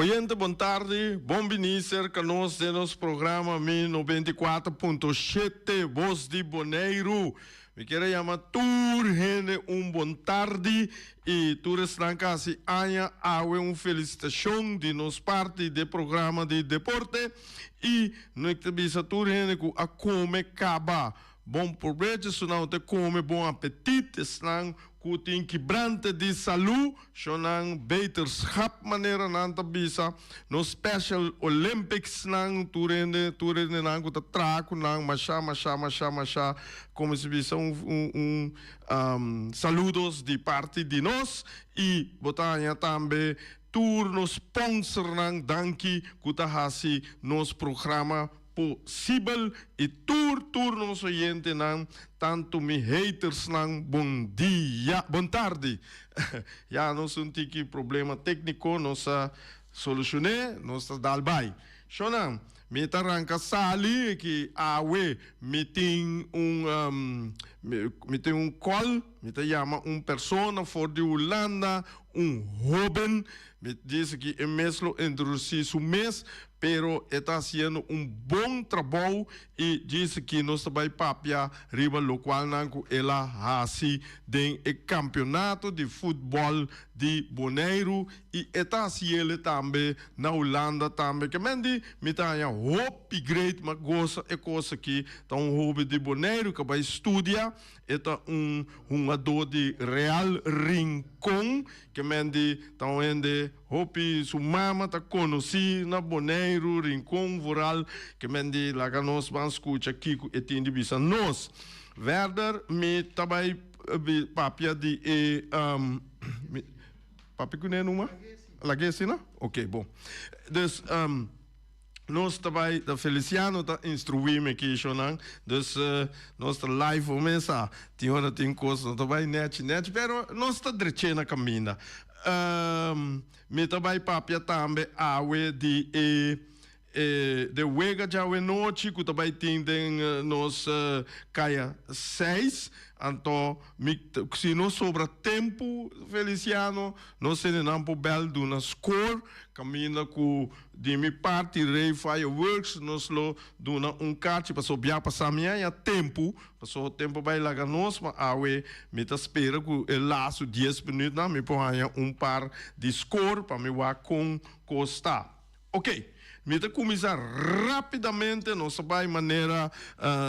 Oyente bon tardi, bon bini serka nos den nos programa Mi 94.7 Bos di Boneiru. Mi kier a yama tur hende un bon tardi i tur esnan ku hasi aña awe un felisitashon di nos parti de programa di deporte i no ta bisa tur hende ku a kome kaba bon probecho, esnan ku ta kome bon apetit, esnan ku tin kibrante di salú, Shownan beterschap manera nan ta bisa, nos Special Olympics nan tur hende tur hendenan ku ta traha ku nan masha masha masha masha komo si bisa un un un saludos di parti di nos i bo ta haña tambe tur nos sponsornan danki ku ta hasi nos programa posibel y tur tur nos oyentenan tanto mi hatersnan bon dia bon tardi ya nos un tiki problema tecnico nos a solucione nos ta dal bay shonan mi ta ranca sali ki awe mi tin un mi tin un call mi ta yama un persona for di Hulanda un hoben mi dice ki e mes lo introduci su mes Pero e ta hasiendo un bon trabou i djis aki nos ta bai papia riba lokualnan ku el a hasi den e kampionato di futbòl di Boneiru i e ta hasiele tambe na Hulanda tambe. Ke men di mi ta haña hopi great ma gosa e kos aki. Ta un hoben di Boneiru ku a bai studia, e ta un hungadó di Real Rincon. Ke men di ta un hende. Hopi su mama ta konosí na Boneiru, Rincon, vooral ke men di laga nos ban skucha kiko e tin di bisa nos. Verder mi ta bai papia di e papia kuné numa? Lag'é asina? Oké, bon. Dus nos ta bai, Feliciano ta instruí mi aki shownan, dus nos ta live bo mes sa, tin ora tin kos no ta bai nèchi nèchi, pero nos ta drech'é na kaminda. Mi ta bai papia tambe awe di e e de wega djawe nochi ku ta bai tin den nos kaya seis. Anto mi si no sobra tempu Feliciano nos hendenan por bel duna score kaminda ku di mi parti Rey Fireworks nos lo duna un kachi pasobra bia pasa mi haña tempu Paso tempo bai laga nos, ma awe mi ta spera ku e lastu dies minütnan mi por haña un par di skor pa mi wak kon kos ta. Oke, mi ta kuminsá rápidamente, nos ta bai manera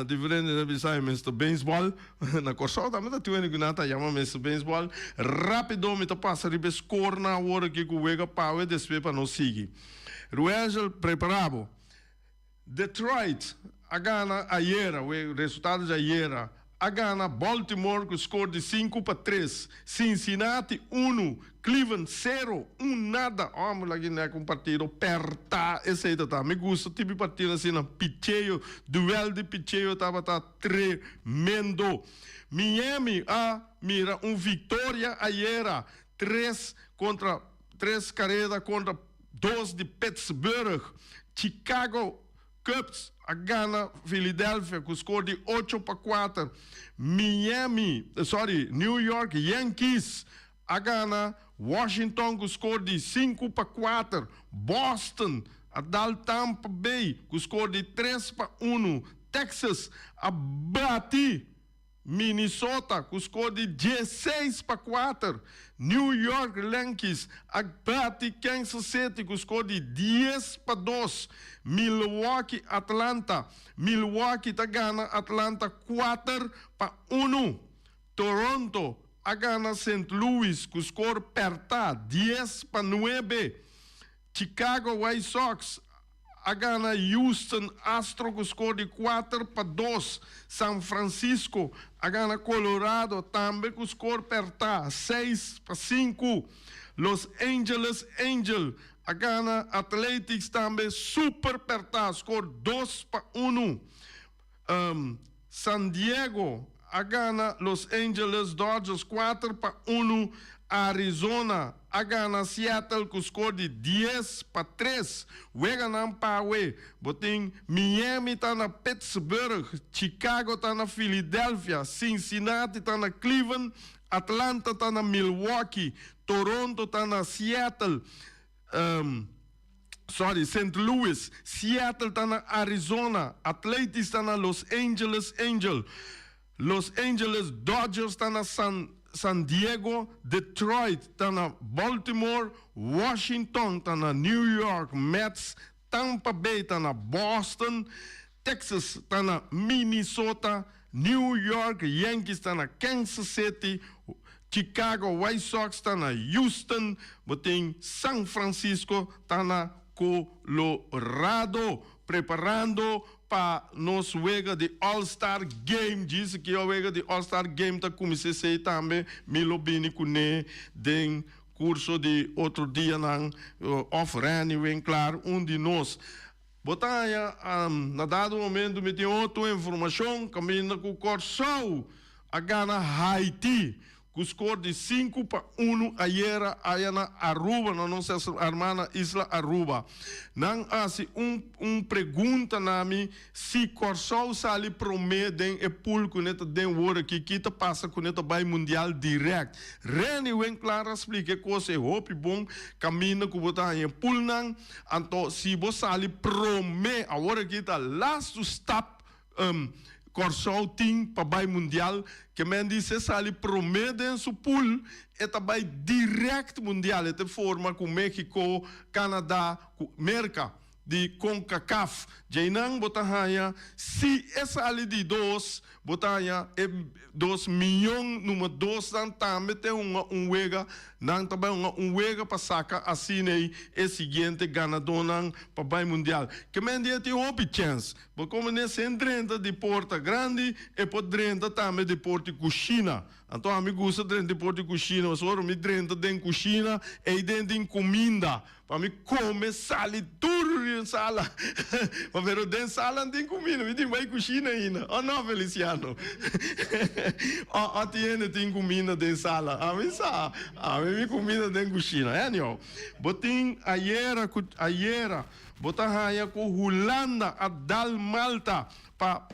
diferente ta bisa e Mister Baseball, na Kòrsou tambe ta tin hende ku nan ta yama Mister Baseball. Rápido mi ta pasa riba e skornan awor aki ku wega pawe despues pa nos sigui. Ruengel, prepará bo. Detroit a gana ayera, we resultado di ayera, a gana Baltimore ku skor di 5-3, Cincinnati unu, Cleveland sero, un nada. Homber laki nek un partido perta esei ta ta. Mi gusta tipi partido asina, picheo, duel di picheo tabata tremendo. Miami a mira un viktoria ayera, tres kontra tres kareda kontra Dos di Pittsburgh. Chicago Cubs a gana Philadelphia ku skor di 8-4. Miami, sorry, New York Yankees a gana Washington ku skor di 5-4. Boston a dal Tampa Bay ku skor di 3-1. Texas a bati Minnesota ku skor di 16-4. New York Yankees a bati Kansas City ku skor di 10-2. Milwaukee Atlanta. Milwaukee ta gana Atlanta 4-1. Toronto a gana St. Louis ku skor pèrtá 10-9. Chicago White Sox a gana Houston Astro ku skor di 4-2. San Francisco a gana Colorado tambe ku skor pèrtá 6-5. Los Angeles Angel a gana Athletics tambe super pèrtá skor 2-1. San Diego a gana Los Angeles Dodgers 4-1. Arizona a gana Seattle ku skor di 10-3. Weganan pawe bo tin Miami ta na Pittsburgh, Chicago ta na Philadelphia, Cincinnati ta na Cleveland, Atlanta ta na Milwaukee, Toronto ta na Seattle. Sorry, Saint Louis, Seattle ta na Arizona, Athletics ta na Los Angeles Angel, Los Angeles Dodgers ta na San San Diego, Detroit ta na Baltimore, Washington ta na New York Mets, Tampa Bay ta na Boston, Texas ta na Minnesota, New York Yankees ta na Kansas City, Chicago White Sox ta na Houston, bo tin San Francisco ta na Colorado. Preparando pa nos wega di All Star Game. Djis ki e wega di All Star Game ta kuminsá esei tambe mi lo bini kuné den kurso di otro dianan òf Renny Winklaar un di nos. Bo ta haña na dado momento mi tin otro informashon kaminda ku Kòrsou a gana Haiti ku skor di 5-1 ayera aya na Aruba, na nos hermana isla Aruba. Nan a hasi un un pregunta na mi si Kòrsou sali promé den e pool ku ne ta den wor aki, ki ta pasa ku ne ta bai mundial dirèkt. Renny Winklaar a splika e kos e hopi bon kaminda ku bo ta haña e poolnan. Anto si bo sali prome, awor aki ta lastu stap Kòrsou tin pa bai mundial, ke men di si e sali prome den su pool, e ta bai dirèkt mundial, e ta forma ku Mexico, Canada, ku Merka di Concacaf. Djeinan bo ta haña si e sali di dos, Bo ta haña e dos miyon numero dosnan tambe te hunga un wega. Nan ta bai hunga un wega pa saka asin'ei e siguiente ganadónan pa bai mundial. Ke men di e tin hopi chèns. Bo komo ne sen drenta di porta grandi, e por drenta tambe di porta di kushina. Anto ami gusta drenta di porta di kushina, pasobra ora mi drenta den kushina, eiden tin kuminda. Pa mi come sali tur den sala. Ma pero den sala no tin cuminda, mi tin bay cushina ainda. Oh no, Feliciano. Oh, oh tin hende tin cuminda den sala. Ami sa, ami mi cuminda den cushina. Anyhow, bo tin ayera cu ayera bo ta haya cu Hulanda a dal Malta pa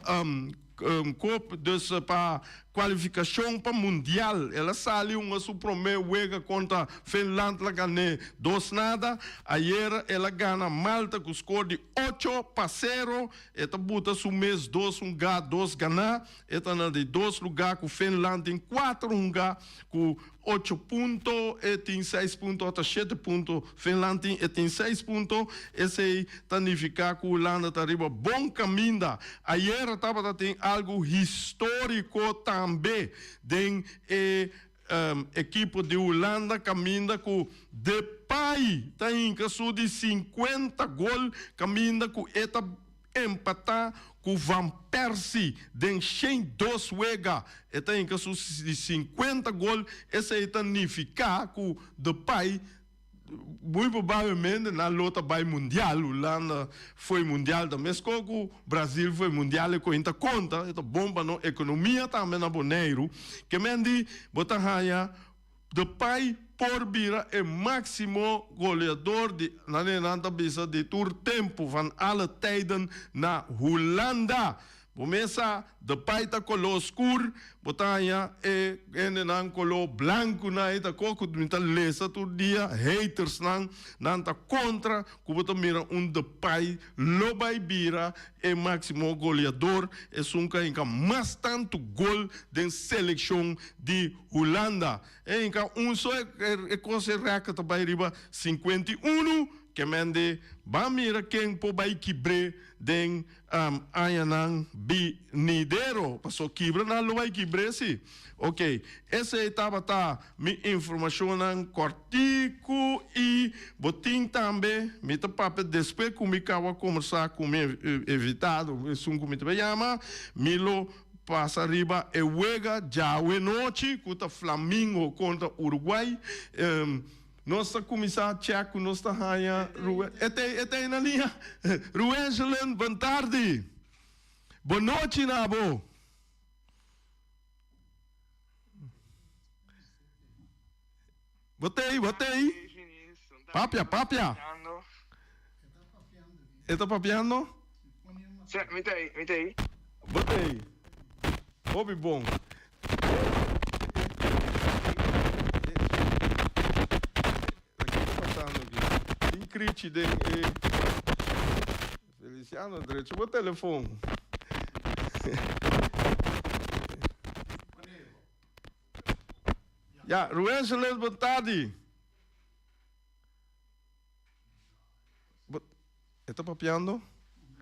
Kop, dus pa kualifikashon pa mundial. El a sali hunga su promé wega kontra Finland la gané 2-0. Ayera el a gana Malta ku skor di 8-0. E ta buta su mes dos hungá, dos ganá. E ta na di dos lugá ku Finland tin kuater hungá ku Ocho punto, e tin seis punto ota shete punto. Finland tin e tin seis punto. Esei ta nifiká ku Hulanda ta riba bon kaminda. Ayera tabata tin algu históriko tambe den e ekipo di Hulanda kaminda ku Depay ta hinka su di 50 gol kaminda ku e ta Empatá ku Van Persie den 102 wega, e ta hinka su di 50 gol. Esei ta nifiká ku Depay muy probablemente nan lo ta bai mundial. Hulanda foi mundial ta meskos ku Brasil foi mundial, e koin ta konta, e ta bon pa nos ekonomia tambe na Boneiru. Ke men di bo ta haña Depay por bira e máksimo goleador di nan ta bisa di tur tempu, van alle tijden, na Hulanda. Bo mes sa, Depay ta koló skur, bo ta haña e hendenan koló blanku nan ei ta kos ku mi ta lesa tur dia, hatersnan, nan ta kontra ku bo ta mira un Depay lo bai bira e máksimo goleador, esun ku a hinka mas tantu gol den selekshon di Hulanda. E hinka un so e kos e rèkòrt ta bai riba 51, ke men di ban mira ken por bai kibr'é den añanan binidero. Paso kibra nan lo bai kibr'é si. Ok, esei tabata mi informashonnan kòrtiku i bo tin tambe mi ta papia despues ku mi kaba kombersá ku mi invitado, esun ku mi ta bai yama, mi lo Pasa riba e wega djawe nochi ku ta Flamingo kontra Uruguay. Nos ta kuminsá chèk ku nos ta haña Ruwe. E ta e ta ei na liña. Ruwenzelen, bon tardi. Bon nochi na bo. Bo ta ei, bo ta ei. Papia, papia. E ta papiando? Sí, mi ta ei, mi ta ei. Bo ta ei. Hopi bon. Kiko ta pasando aki? krichi den e Feliciano drecha bo telefon. Ya, Ruenseles bon tardi. Bo e ta papiando?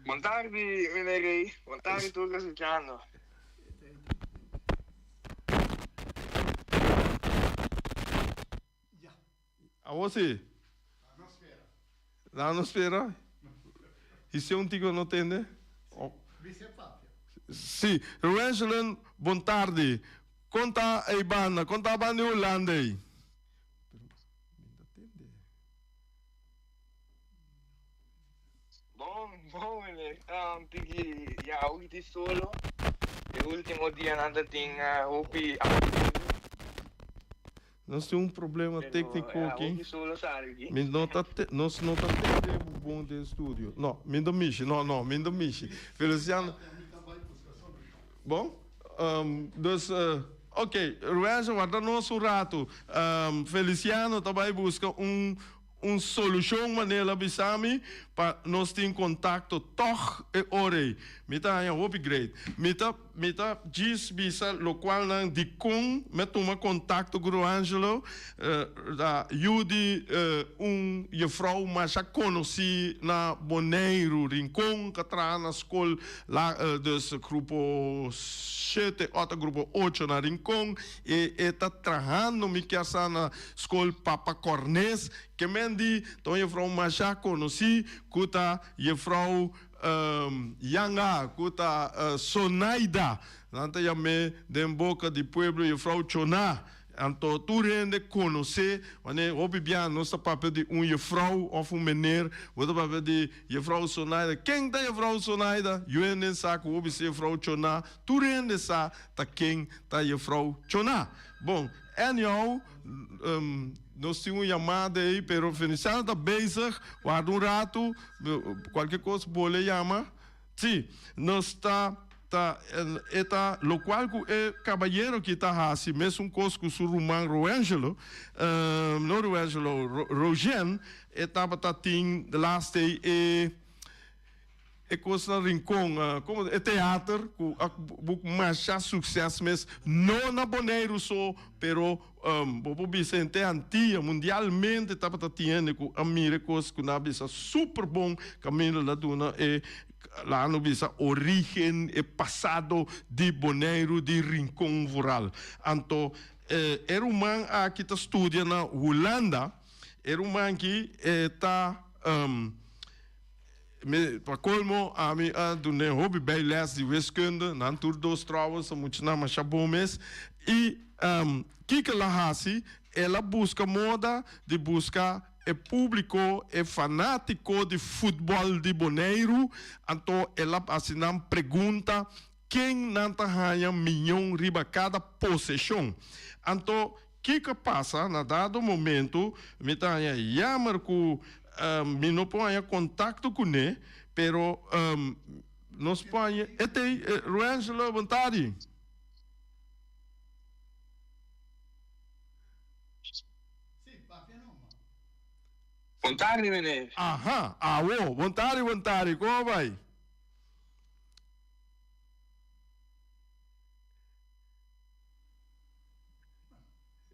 Bon tardi, meneer Rey. Bon tardi tur escuchando. Awor si. Laga nos spera. Hise un tiko no tende. Si, Ruenseland, bon tardi. Kon ta ei banda? Kon ta banda di Hulanda ei? Pero mi ta tende. Bon, bon meneer. Um, tiki, ya, hopi ti solo. E ultimo dianan ta tin hopi activo. Nos tin un problema Pero, técnico ya, aki. hopi solo sali aki. Mi no ta te, nos no ta tende bo bon den studio. No, mi no mishi, no, no, mi no mishi. Feliciano. Bon, um, dus, uh, ok, Ruenzo, warda nos un rato. Um, Feliciano ta bai busca un Un solushon manera el a bisa mi pa nos tin kontakto tòg e ora ei. Mi ta haña hopi great. Mi ta mi ta djis bisa lokualnan dikon mi a tuma kontakto ku Roangelo, ta yu di un jefrou masha konosí na Boneiru, Rincon, ka traha na skol la dus grupo shete òf grupo ocho na Rincon. E e ta trahando mi kier sa na Skol Papa Cornes, ke men di ta un jefrou masha konosí ku ta jefrou Yanga, ku ta Sonaida. Nan ta yam'é den boka di pueblo jefrou Chona. Anto tur hende konosé, wanneer hopi bia nos ta papia di un jefrou òf un mener, bo ta papia di jefrou Sonaida. Ken ta jefrou Sonaida? Yu hende sa ku bo bisa jefrou Chona. Tur hende sa ta ken ta jefrou Chona. Bon, anyhow, nos tin un yamada ei, pero Feliciano ta bezig, warda un ratu, cualkier cos bole yama. Si, nos ta, ta, e ta locual cu e cabayero aki ta haci, mesun cos cu su ruman Roangelo, no Roangelo, Rogen, e tabata tin de laatste ei e. E kos na Rincon, komo e teater ku a buk masha sukses mes, no na Boneiru so, pero bo por bisa henter Antia, mundialmente tabata tin hende ku a mira e kos ku nan a bisa super bon kaminda la duna e laga no bisa origen, e pasado di Boneiru, di Rincon vooral. Anto e ruman aki ta studia na Hulanda, e ruman aki ta. Mi, pa colmo, ami a dun'é hopi bijles di wiskunde, nan tur dos trouwens ta muchanan masha bon mes. I kiko el a hasi? El a buska moda di buska e publico, e fanatico di futbol di Boneiru, anto el a hasi nan pregunta ken nan ta haña miñon riba kada poseshon. Anto Kiko a pasa? Na dado momento mi ta haña jammer ku mi no por haña kontakto kuné, pero nos por haña e tei. Ruangelo, bon tardi. Bon tardi, meneer. Aha, awo. Bon tardi, bon tardi. Kon a bai?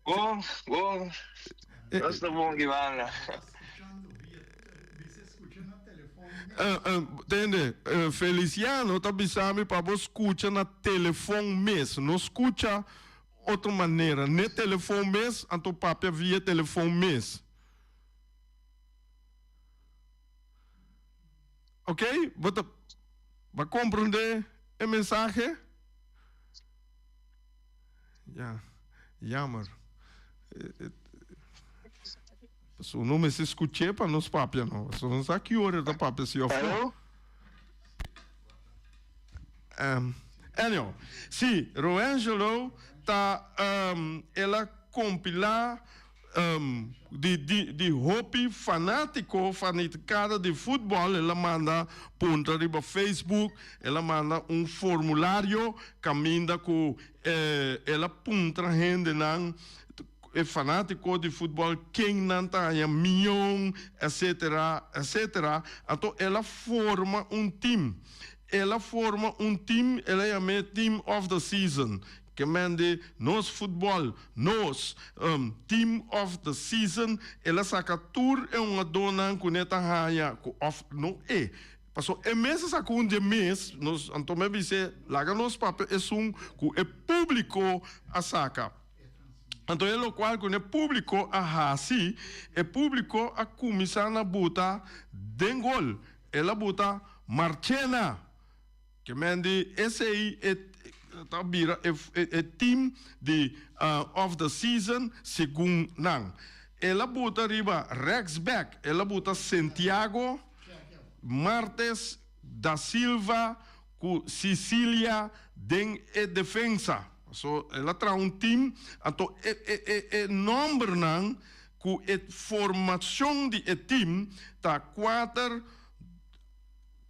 Bon, bon. Nos ta bon ki banda. Tende, Feliciano ta bisa mi pa bo scucha na telefon mes, no scucha otro manera, ne telefon mes, anto papia via telefon mes. Ok, bo ta, bo a comprende e mensahe? Ya, jammer. Pasobra no mester skuch'é pa nos papia no. Pasobra no sa ki ora e ta papia si òf no. Anyhow, si, Roangelo ta, el a kompilá Di di di hopi fanátiko, fanaticada di futbòl el a manda puntra riba Facebook, el a manda un formulario kaminda ku el a puntra hendenan. e fanátiko di futbòl ken nan ta haña mion etsetera etsetera anto el a forma un tim el a forma un tim el a yam'é team of the season ke men di nos futbòl nos team of the season el a saka tur e hungadónan ku ne ta haña ku òf no e Paso e mes a saca un dje mes, nos anto mi a bis'é, laga nos papia esun cu e publico a saca. Anto e locual cu ne publico a haci, e publico a cuminsa na buta den gol. El a buta Marchena. Ke men di esey e ta bira e team di of the season segun nan. El a buta riba rechtsback, el a buta Santiago. Martes da Silva ku Cicilia den e defensa. So el a traha un team, anto e e e e nombernan ku e formacion di e team ta kuater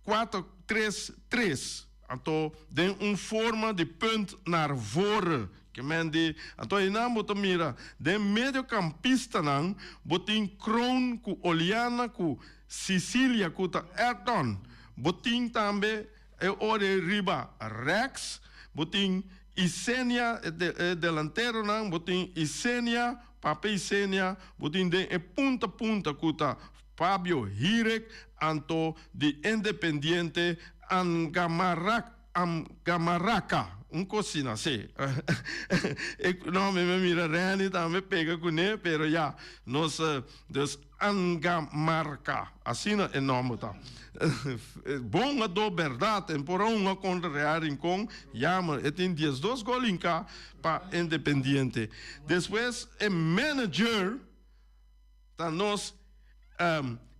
kuater tres tres. Anto den un forma di punt naar voren. Ke men di, anto einan bo ta mira den mediocampistanan bo tin Kroon ku Oliana ku Cicilia ku ta Ayrton. Bo tin tambe e ora ei riba Rex, bo tin Isenia e delanteronan, bo tin Isenia, Pape Isenia, bo tin den e punta punta ku ta Fabio Hirek anto di Independiente Angamaraka, un cosina así. E nomber mi mira Renny tambe pega cune, pero ya, nos dus Angamarca, asina e nomber ta. Bon ado berdad, en por a hunga contra Real Rincon, jammer, e tin diesdos gol hinca pa Independiente. Despues e manager. Ta nos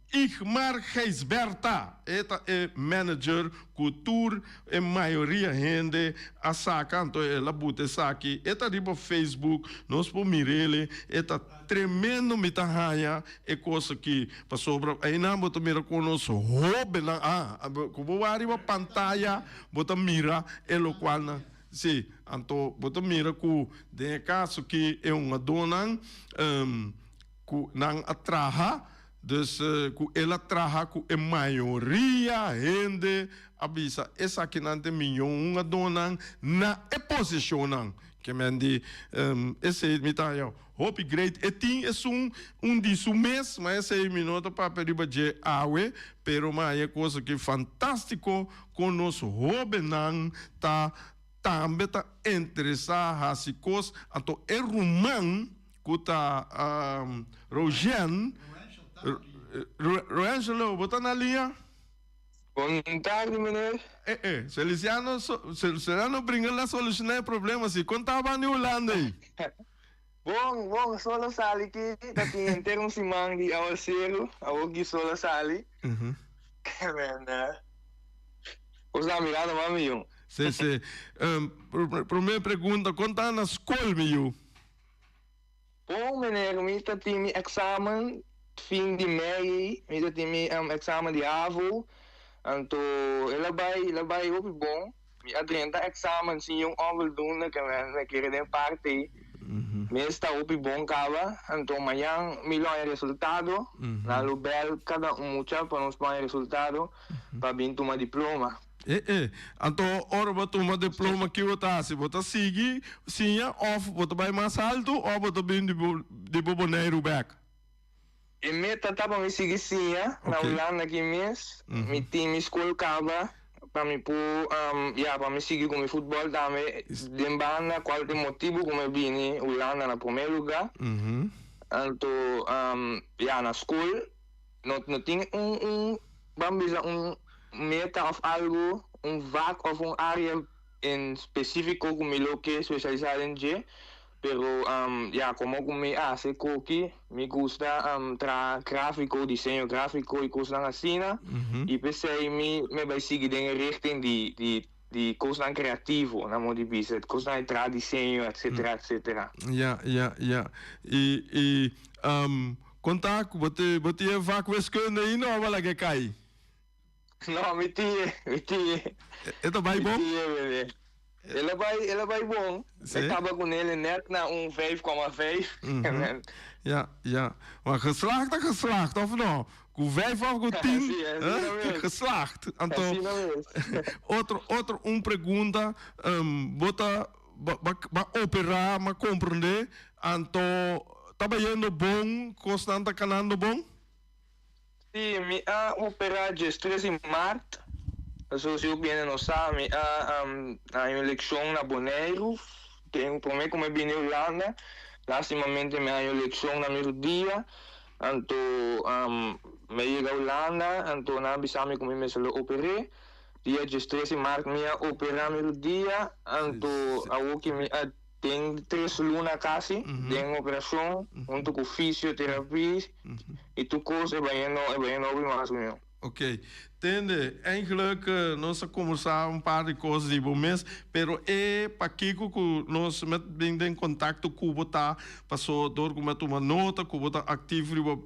Igmar Gijsbertha, e ta e manager ku tur e mayoria hende a saka, anto el a buta esaki, e ta riba Facebook, nos por mir'ele, e ta tremendo mi ta haña e kos aki, pasobra einan bo ta mira kon nos hóbennan, ah, ku bo wak riba pantaya bo ta mira e lokualnan, si, anto bo ta mira ku den e kaso ki e hungadónan. Ku nan a traha, dus ku el a traha ku e mayoria hende a bisa esakinan ta e miñó hungadónan na e posishonnan. Ke men di esei mi ta haña hopi great. E tin esun un di su mes, ma esei mi no ta papia riba dje awe, pero mi a haña e kos aki fantástiko kon nos hóbennan ta tambe ta interesá hasi kos, anto e ruman Ku ta Rogen. Roangelo, bo ta na liña? Bon tardi, meneer. Eh eh, Feliciano, Feliciano bringa la soluciona e problema si. Kon ta ban di Hulanda ei? Bon, bon, sol a sali ki, ta tin henter un siman di awaseru, awor ki sol a sali. Men, bo sa mira nomás mi yu. Si, si. Prome pregunta, kon ta na skol mi yu? Bon meneer, mi ta tin mi examen fin di mei, mi ta tin mi examen di havo, anto el a bai, el a bai hopi bon, mi a drenta examen sin un onvoldoende ke mi a kere den parti, mi esta hopi bon kaba, anto mañan mi lo haña resultado, nan lo bel kada un mucha pa nos por haña resultado pa bin tuma diploma. E e. Anto ora bo tuma diploma ki bo ta hasi? Bo ta sigui siña of bo ta bai mas haltu of bo ta bin di bo di bo Boneiru bek? E meta ta pa mi sigui siña na Hulanda aki mes. Mi tin mi skol kaba pa mi por ya pa mi sigui ku mi futbòl tambe den banda kual ta e motibu ku mi a bini Hulanda na promé lugá. Anto ya na skol no no tin un un ban bisa un meta of algo, un vak of un area en specifico cu mi lo ke specialisa den dje, pero ya como cu mi haci koki mi gusta traha grafico, diseño grafico y cosnan asina y p'esey mi me bay sigui den e richting di di di cosnan creativo na modo di bisa, cosnan di traha diseño etcetera etcetera. Ya ya ya y y con ta cu bo bo tin e vak wiskunde ainda of a laga e cay? No, mi tie, mi tie. E ta bai bon? Mi tie, bebé. El a bai, el a bai bon. Sí. Mi kaba ku nele net na un 5,5. Ja, ja. Maar geslaagd ta geslaagd, of no? Ku vijf of ku 10, Sí, asina eh? mes. Geslaagd. Anto, Asina mes. otro, otro un pregunta. Bo ta, ba, ba, ba operá, m'a komprendé. Anto, ta bayendo bon? Kosnan ta kanando bon? Sí, mi a operá 13 di mart. Pasobra si hopi hende no sa, mi a haña un lekshon na Boneiru. Den promé ku mi a bini Hulanda, lástimamente mi a haña un lekshon na mi rudia. Anto mi a yega Hulanda, anto nan a bisa mi ku mi mester lo oper'é. Dia 13 di mart mi a operá mi rudia, anto awor ku mi a Den tres luna casi den operacion hunto cu fisioterapie y tur cos e bayendo e bayendo hopi mas miho. Ok. Tende, eigenlijk nos a combersa un par di cos di bo mes, pero e pakico cu nos met bin den contacto cu bo ta paso door cu mi a tuma nota cu bo ta actief riba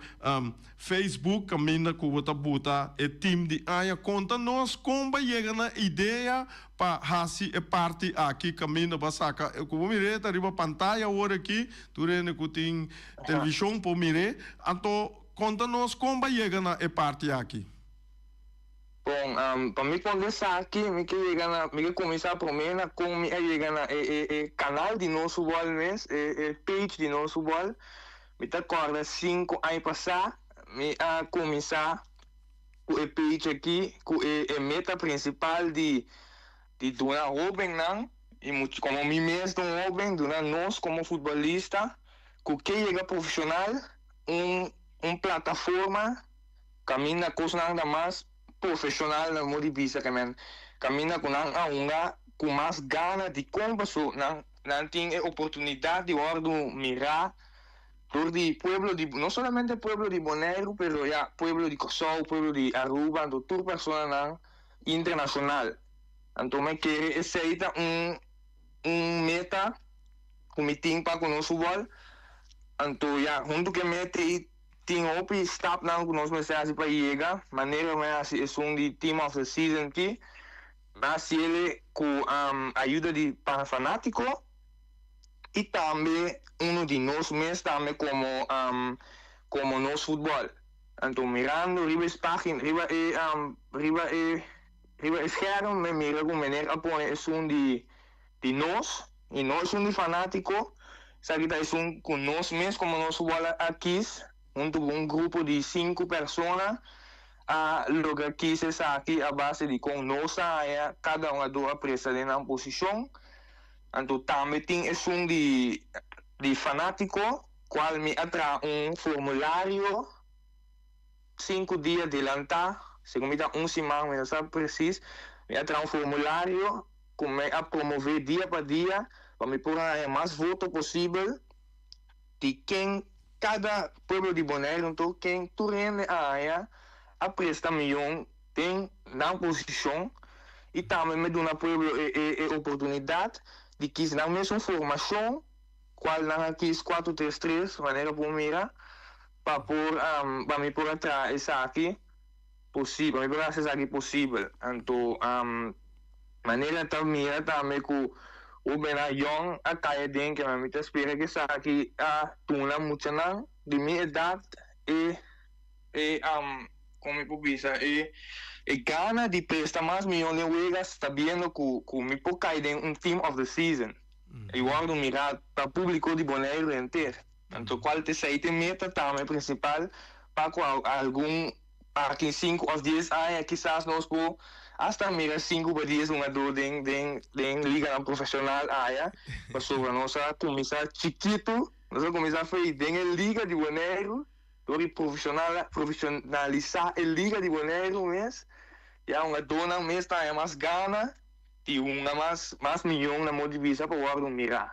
Facebook caminda cu bo ta buta e team di aña. Conta nos con bo a yega na idea Pa hasi e parti aki kaminda pa saka ku bo mir'é ta riba pantaya awor aki, tur hende ku tin televishon por mir'é. Anto konta nos kon bo a yega na e parti aki. Bon, pa mi konta esaki mi ke yega na, mi ke kuminsá promé na kon mi a yega na e e e kanal di Nos Futbòl mes, e e page di Nos Futbòl. Mi ta kòrda sinku aña pasá mi a kuminsá ku e page aki ku e e meta prinsipal di di duna hobennan i much komo mi mes ta un hoben duna nos komo futbolista ku ke yega profeshonal un un plataforma kaminda kosnan ta mas profeshonal na modo di bisa ke men kaminda ku nan a hunga ku mas gana dikon paso nan nan tin e oportunidat di wòrdu mirá. Dor di pueblo di, no solamente pueblo di Boneiru, pero ya pueblo di Kòrsou, pueblo di Aruba, anto tur personanan internashonal. Anto mi kere esei ta un un meta ku mi tin pa ku nos futbòl. Anto ya huntu ku e meta ei tin hopi stapnan ku nos mester hasi pa yega, manera mi a hasi esun di team of the season aki, mi a hasiel ku ayuda di fanátiko. y tambe uno di nos mes tambe como como nos futbol. Anto mirando riba es pagina riba e riba e riba e scherm mi mira cu meneer a pone esun di di nos y no esun di fanatico, esaki ta esun cu nos mes como nos futbol a kies hunto cu un grupo di cinco persona a logra kies esaki a base di con nos a haya cada hungador a presta den nan posicion. Anto tambe tin esun di di fanátiko kual mi a traha un formulario sinku dia delantá, segun mi ta un siman, mi no sa presis, mi a traha un formulario ku mi a promové dia pa dia pa mi por haña mas voto posibel di ken kada pueblo di Boneiru anto ken tur hende a haña a presta mion den nan posishon i tambe mi duna pueblo e e e oportunidat di kis nan mesun formashon kual nan a kis kuatro tres tres manera por mira pa por pa mi por a traha esaki posibel pa mi por a hasi esaki posibel anto manera ta mira tambe ku hobennan yòn a kai aden ke mi ta spera ku esaki a tuna muchanan di mi edat e E kon mi por bisa e e gana di presta mas miyon den wegas ta biendo ku ku mi por kai den un team of the season i wòrdu mirá pa públiko di Boneiru henter. Anto kual ta esei ta e meta tambe prinsipal pa ku algun aki sinku òf dies aña kisas nos por asta mira sinku pa dies hungadó den den den liganan profeshonal aya pasobra nos a kuminsá chikitu nos a kuminsá fei den e liga di Boneiru. Dor di profesionalisá e liga di Boneiru mes, ya hungadónan mes ta haña mas gana di hunga mas mas miyon na modo di bisa pa wòrdu mirá.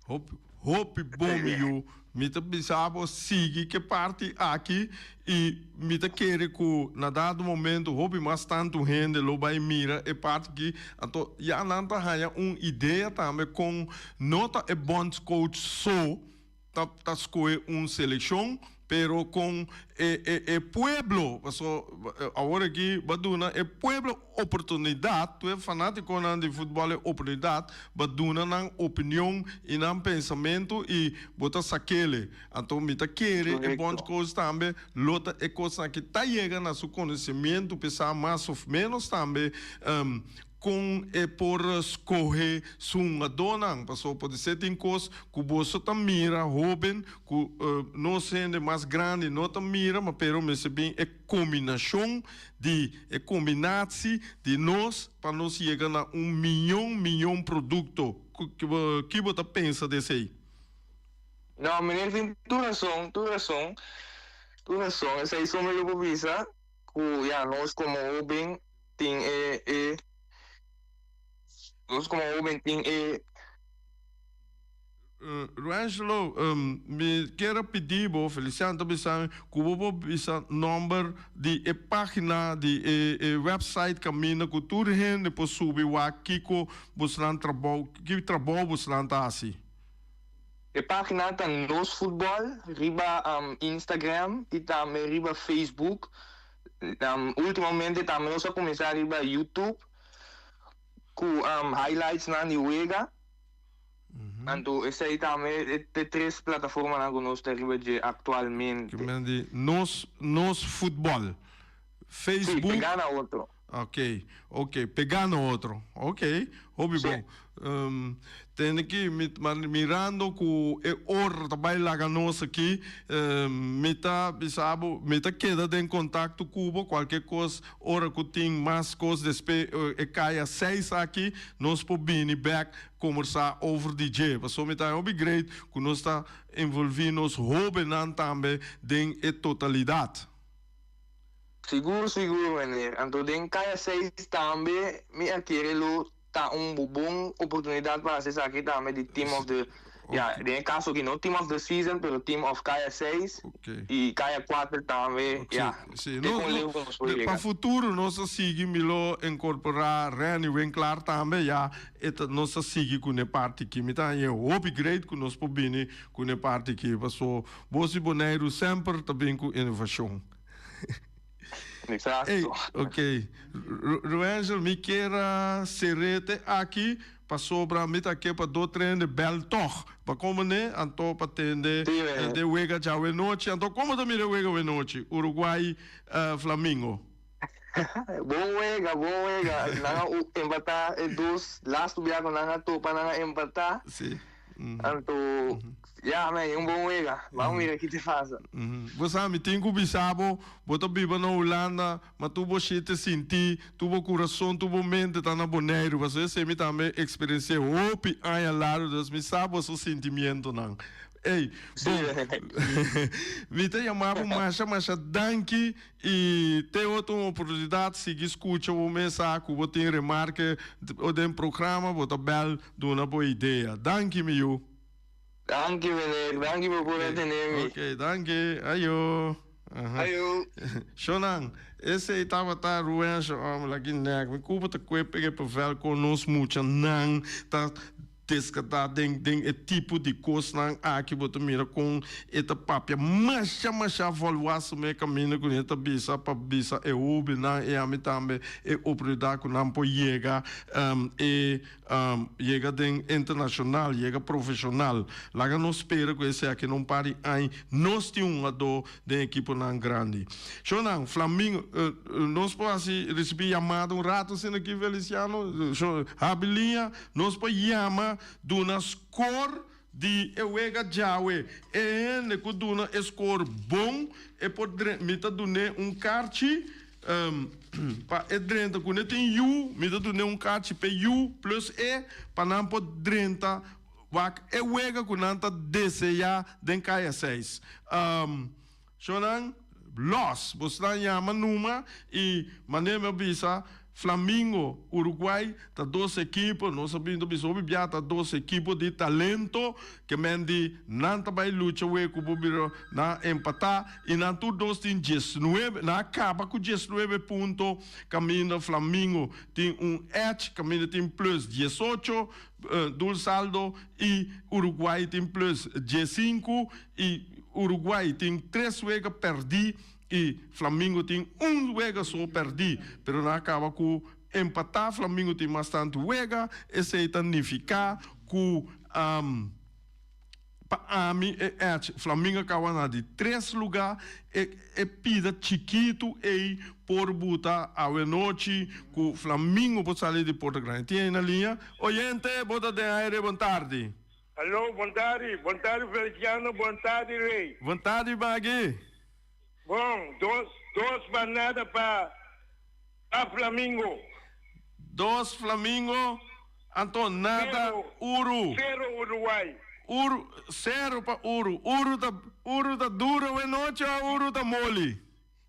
Hopi hopi bon mi yu. Mi ta bisa bo sigui ke parti aki i mi ta kere ku na dado momento hopi mas tantu hende lo bai mira e parti aki. Anto ya nan ta haña un idea tambe kon no ta e bondscoach so ta ta skohe un selekshon, Pero con e e e pueblo, paso awor aki bo a duna e pueblo oportunidad, tur e fanaticonan di futbol e oportunidad pa duna nan opinion y nan pensamento y bo ta sakele. Anto mi ta kere e bondscoach tambe lo ta e cosnan aki ta yega na su conocimiento p'esa mas of menos tambe Kon e por skohe su hungadónan? Pasobra podisé tin kos ku boso ta mira hóben ku nos hende mas grandi no ta mira, ma pero mester bin e kombinashon di e kombinatsi di nos pa nos yega na un miyon miyon produkto. Ki bo ta pensa di esei? No, meneer tin tur rason, tur rason, tur rason. Esei so mi lo por bisa. Ku ya nos komo hoben tin e e nos komo hoben tin e. Ruangelo, mi kier a pidi bo, Feliciano ta bisa mi, ku bo por bisa nomber di e pagina di e e website kaminda ku tur hende por subi wak kiko bosnan trabou, ki trabou bosnan ta hasi. E pagina ta Nos Futbol riba Instagram y tambe riba Facebook. Ultimamente tambe nos a cuminsa riba YouTube cu highlights nan di wega. Anto esey tambe e tres plataformanan cu nos ta riba dje actualmente. Ke men di Nos Nos Futbol. Facebook. Sí, pega na otro. Ok, ok, pega na otro. Ok, hopi bon. Um, tende ki mi, mirando ku e ora ta bai laga nos aki, um, mi ta bisa bo, mi ta keda den kontakto ku bo, kualke kos, ora ku tin mas kos despe e kaya seis aki, nos por bini bek kombersá over di dje. Pasobra mi ta hopi great ku nos ta envolví nos hóbennan tambe den e totalidat. Sigur sigur meneer. Anto den Kaya seis tambe mi a kere lo ta un bon oportunidad pa haci esaki tambe di team of the ya den e caso aki no team of the season pero team of Kaya seis y Kaya cuater tambe ya te con leu cu nos por yega. Pa futuro nos a sigui mi lo incorpora Renny Winklaar tambe ya e ta nos a sigui cu ne parti aki. Mi ta haña hopi great cu nos por bini cu ne parti aki paso Bos di Boneiru semper ta bin cu innovacion. Exacto. Ey, ok. Ruangel, mi kier a serete aki pasobra mi ta ke pa do trende bel tog. Pa como ne? Anto pa tende de wega djawe nochi. Anto como ta mira e wega awe nochi? Uruguay, Flamingo. Bon wega, bon wega. Nan a empata e dos lastu bia cu nan a topa nan a empata. Si. Anto, ya, men, un bon wega. Ban mira ki te pasa. Bo sa, mi tin ku bisa bo, bo ta biba na Hulanda, ma tur bo shit sinti, tur bo kurason, tur bo mente ta na Boneiru. Pasobra esei mi tambe eksperensi'é hopi aña largu, dus mi sa boso sintimientonan. Ey, bon, mi ta yama bo masha, masha danki I te otro un oportunidat sigui skucha bo mesa ku bo tin remarke den programa bo ta bèl duna bo idea. Danki mi yu. Danki meneer, danki bo por a tene mi. Ok, danki. Ayo. Ayo. Shonan, esei tabata Ruensha òm laki nèk. Mi kuba ta kue pega e pavel kon nos muchanan ta Deskatá den den e tipo di kosnan aki bo ta mira kon e ta papia masha masha volwassen me kaminda ku e ta bisa pa bisa e hobennan i ami tambe e oportunidat ku nan por yega e yega den internashonal yega profeshonal. Laga nos spera ku esei aki na un par di aña nos tin un hungadó den ekiponan grandi. Shownan, Flamingo, nos por hasi risibí yamada un rato asina aki Feliciano? Show, habi liña. Nos por yama duna skor di e wega djawe. E hende ku duna e skor bon, e por mi ta dun'é un karchi pa e drenta. Ku ne tin yu, mi ta dun'é un karchi p'e yu plus e, pa nan por drenta wak e wega ku nan ta deseá den Kaya seis. Shownan, los! Bosnan yama numa y manera mi a bisa, Flamingo, Uruguay ta dos ekipo, nos a bin ta bisa hopi bia ta dos ekipo di talento, ke men di nan ta bay lucha we ku bo bira nan a empata y nan tur dos tin diesnuebe, nan a kaba ku diesnuebe punto, kaminda Flamingo tin un edge, kaminda tin plus diesocho, dul saldo, y Uruguay tin plus diesinku y. Uruguay tin tres wega pèrdí i Flamingo tin un wega so pèrdí, pero nan a kaba ku empatá. Flamingo tin mas tantu wega, esei ta nifiká ku pa ami e èch Flamingo a kaba na di tres lugá. E e pida chikitu ei por buta awenochi ku Flamingo por sali di Porta Grandi. Tin ei na liña? Oyente, bo ta den aire, bon tardi. Aló, bon tardi, bon tardi Feliciano, bon tardi Rey. Bon tardi Maggie. Bon, dos, dos pa nada pa pa Flamingo. Dos Flamingo, anto nada Cero, Uru. cero Uruguay. Uru, cero pa Uru. Uru ta, Uru ta duro awe nochi o Uru ta moli?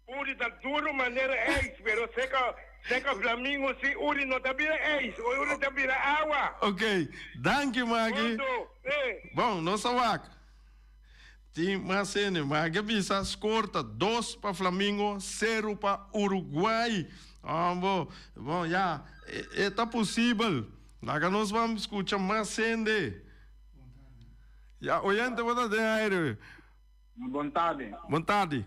Uri ta duro manera ijs, pero seca seca flamingo si uri no ta bira ijs, uri ta bira awa. Ok, danki Maggie. Punto, eh. Bon, nos a wak. Tin mas hende. Maggie a bisa score ta dos pa Flamingo, cero pa Uruguay. Hombo, bon ya, e ta posibel. Laga nos ban scucha mas hende. Ya, oyente bo ta den aire. Bon tardi. Bon tardi.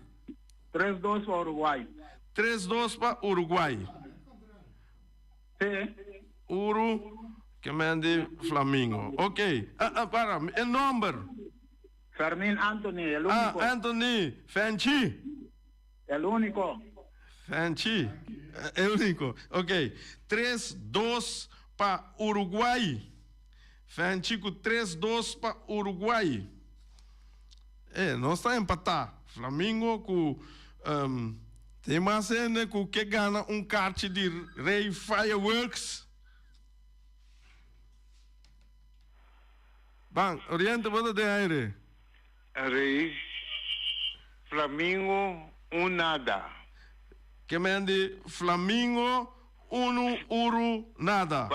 Tres dos pa Uruguay. Tres dos pa Uruguay. Sí. Uru ke men di Flamingo. Ok. Ah, ah, para. E nomber. Fermin Anthony, el Ah, único. Anthony. Fenchi. El único. Fenchi. El único. Ok. Tres dos pa Uruguay. Fenchi ku tres dos pa Uruguay. E, nos ta empatá. Flamingo ku tin mas hende ku ke gana un karchi di Rey Fireworks. Ban, Oriente bo ta den aire. Rey, Flamingo un nada. Ke men di Flamingo unu uru nada.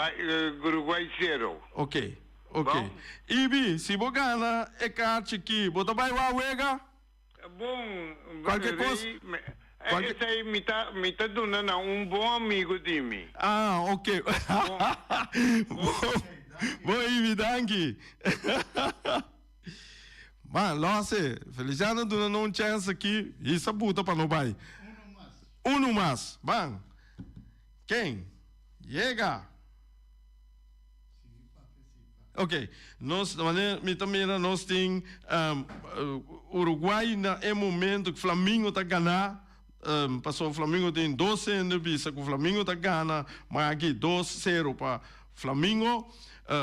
Uruguay sero. Ok, ok. Ibi, si bo gana e kaarchi ki, bo ta bai wak wega? Bon, Cualke cos, Rey, esei mi ta, mi ta duna na un bon amigo di mi. Ah, ok. Bon, bon Ibi, danki. Man, lose, Feliciano duna no un chance aki, hisa buta pa no bai. Uno mas. Ban. Ken? Yega. Ok, nos, wanneer mi ta mira nos tin Uruguay na e momento ku Flamingo ta gana, pasobra Flamingo tin dos hende bisa ku Flamingo ta gana, ma aki dos sero pa Flamingo,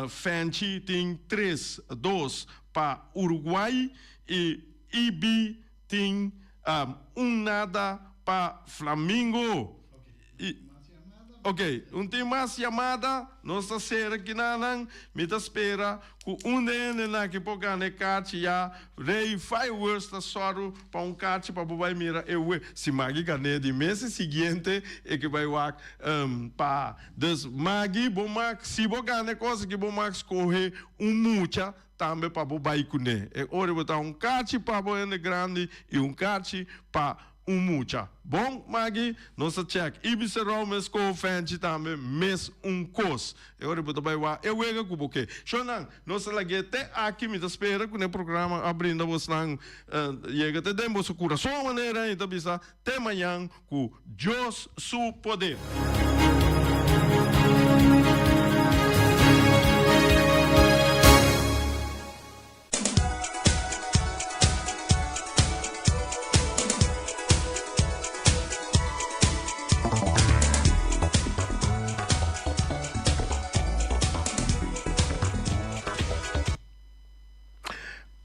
Fenchi tin tres dos pa Uruguay y IB tin un nada pa Flamingo. Ok, un tin mas yamada, nos ta sera kinanan, mi ta spera ku un de hendenan aki por gana e kachi ya, Rey Fireworks ta sòru pa un kachi pa bo bai mira e we, si Maggie gan'é di mes e siguiente e ke bai wak pa, dus Maggie bo mak si bo gana e kos aki bo mak skohe un mucha tambe pa bo bai kuné, e ora bo ta un kachi pa bo hende grandi i un kachi pa Un mucha. Bon, Maggie, nos ta check. Ibi Serou mes koho Fenchi tambe mes un kos. E ora bo ta bai wak e wega ku bo ke. Shonnan, nos ta lag'é te aki. Mi ta spera ku n'e programa a brinda bosnan yega te den boso kurason manera i ta bisa te mañan ku Dios su poder.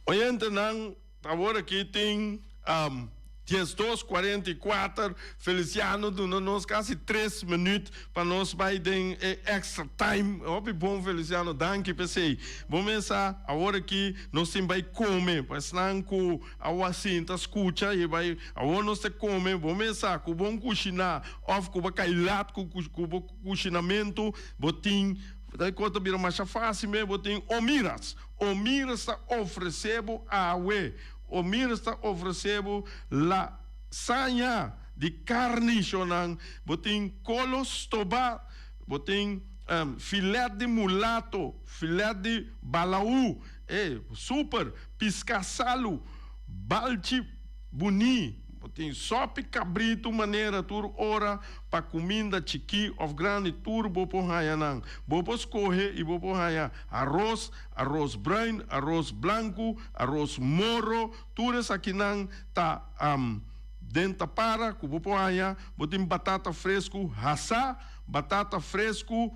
Oyentenan, awor aki tin 12 44 Feliciano duna nos casi tres minuut pa nos bay den e extra time. Hopi bon Feliciano, danki p'esey. Bo mesa awor aki nos tin bay come pa esnan cu awa sinta scucha y bay awor nos ta come. Bo mesa cu bon cushina of cu bo cay lat cu cu bo cushinamento bo tin e cos ta bira masha facil me bo tin Omiras. Omiras ta ofrece bo awe. Omiras ta ofrece bo la saña di carni shonan, bo tin colo stoba, bo tin filet di mulato, filet di balaú, e super, pisca salu, Balchi buni, bo tin sopi kabritu manera tur ora pa kuminda chikí òf grandi tur bo por haña nan. Bo por skohe i bo por haña aros, aros bruin, aros blanku, aros moro, tur esakinan ta den tapara ku bo por haña. Bo tin batata fresku hasá, batata fresku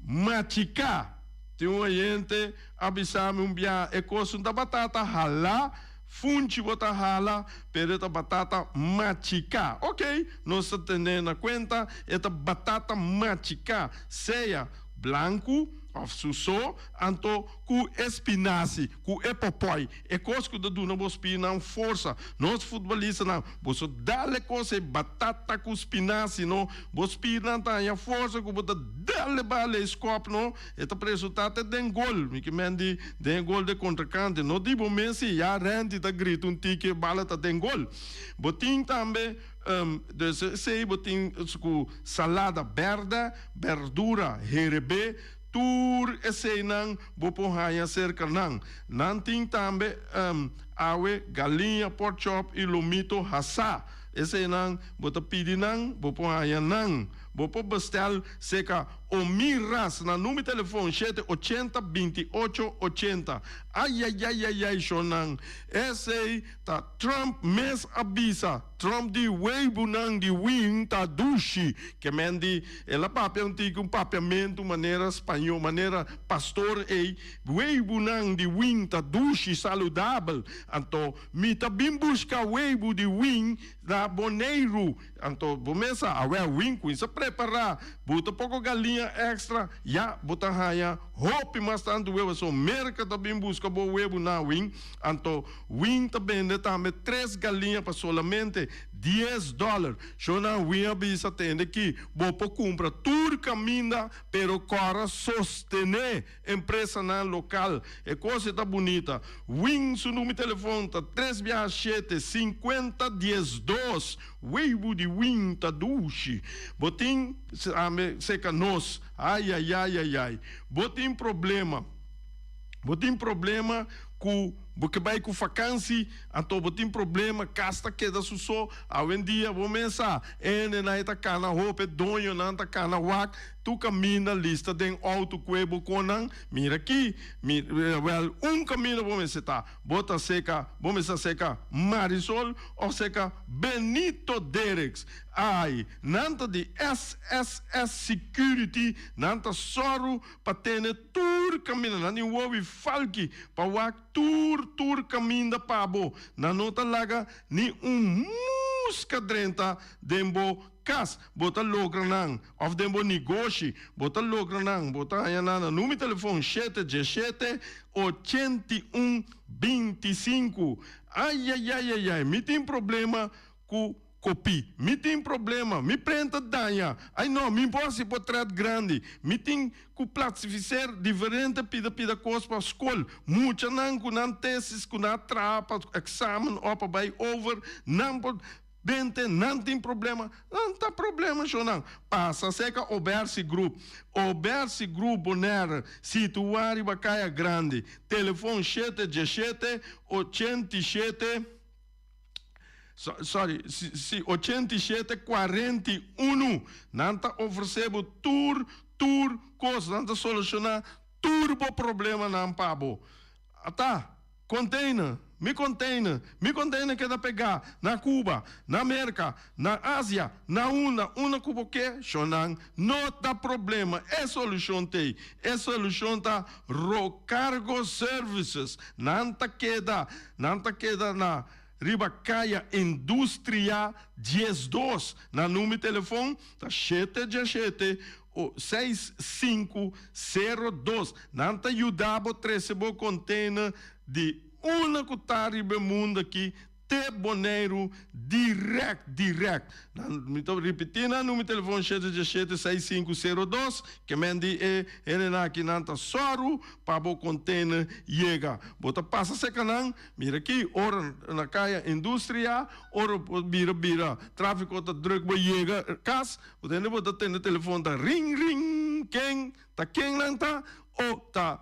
machiká. Tin un oyente a bisa mi un biaha e kos no ta batata halá, funchi bo ta hala, pero e ta batata machiká. Ok, nos ta tene na kuenta e ta batata machiká, sea blanku òf su so, anto ku e spinasi, ku e popòi, e kos ku ta duna bo spirnan forsa. Nos futbolistanan, boso dal e kos ei batata ku spinasi no, bo spirnan ta haña forsa ku bo ta dal e bala e skòp no. E ta resultá te den gol. Mi ke men di den e gol de kontrikante. No di bo mes si ya Randy ta grita un tiki e bala ta den gol. Bo tin tambe dus esei bo tin ku salada bèrdè, bèrdura herebé, tur eseinan bo por haña serka nan. Nan tin tambe awe galiña, porkchop i lomito hasá. Eseinan bo ta pidi nan, bo por haña nan. Bo por bestèl serka Omiras na number telefon shete ochenta binti ocho ochenta. Ayayayayay shonnan esey ta Trump mes a bisa. Trump di weibunan di win ta dushi. Ke men di el a papia un tiki un papiamentu manera spañó manera pastor ey weibunan di win ta dushi saludabel. Anto mi ta bin bushka weibu di win na Boneiru. Anto bo mes sa, awè win kuinsa prepará, bo ta poko galiña èkstra, ya bo ta haña hopi mas tantu webu. So Merka ta bin buska bo webu na win. Anto win ta bende tambe tres galiña pa solamente dies dòler. Shona win a bisa tende ki bo por kumpra tur kaminda, pero kòrda sostené Empresanan lokal. E kos e ta bunita. Win su number telefon ta tres biaha shete sinkuenta diesdos. Weibu di Win ta dushi. Bo tin tambe seka nos. Ayayayayay. Bo tin problema. Bo tin problema ku bo ke bai ku fakansi anto bo tin problema kas ta keda su so. Awendia bo mes sa hendenan e ta kana hopi e doñonan ta kana wak. Tu kaminda lista den outo kue bo konan, mira aki, mi, wèl, un kaminda bo mester ta, bo ta seka, bo mester seka Marisol òf seka Benito Dereks. Ai, nan ta di SSS Security, nan ta sòru pa tene tur kaminda, nan tin wowi falki pa wak tur, tur kaminda pa bo. Nan no ta laga ni un muska drenta den bo Kas, bo ta logra nan, òf den bo negoshi, bo ta logra nan, bo ta haña nan na number telefon shete diesshete, ochenta i un, binti sinku. Ayayayayay, mi tin problema ku kopí, mi tin problema, mi prenta daña, ay no, mi por hasi potrèt grandi, mi tin ku plasifiser diferente pida pida kos pa skol, muchanan ku nan tesis ku nan a traha pa eksamen òf pa bai over, nan por. Bente nan tin problema, nan ta problema sho nan. Pasa serka Obersi Group. Obersi Group Bonaire, situá riba Kaya Grandi. Telefon shete diesshete, 87, sorry, si, 87, 41. Nan ta ofresé bo tur, tur kos. Nan ta solushoná tur bo problemanan pa bo. Ata, container, mi container, mi container keda pegá na Cuba, na Merca, na Asia, na unda, unda cu bo ke, shonnan, no ta problema, e solucion t'ey. E solucion ta Rocargo Services. Nan ta keda, nan ta keda na riba Caya Industria 12. Nan number telefon ta shete diashete seis sinku sero dos. Nan ta yuda bo trese bo container di una ku ta riba e mundo aki te Boneiru direct direct. Nan mi ta ripiti nan numero telefon shete diesshete seis sinku sero dos ke men di e hendenan aki nan ta sòru pa bo container yega. Bo ta pasa seka nan mira aki ora na kaya Industria ora bo bira bira trafiko ta druk bo yega kas. Bo tende bo ta tende telefon ta ring ring ken ta ken nan ta o ta.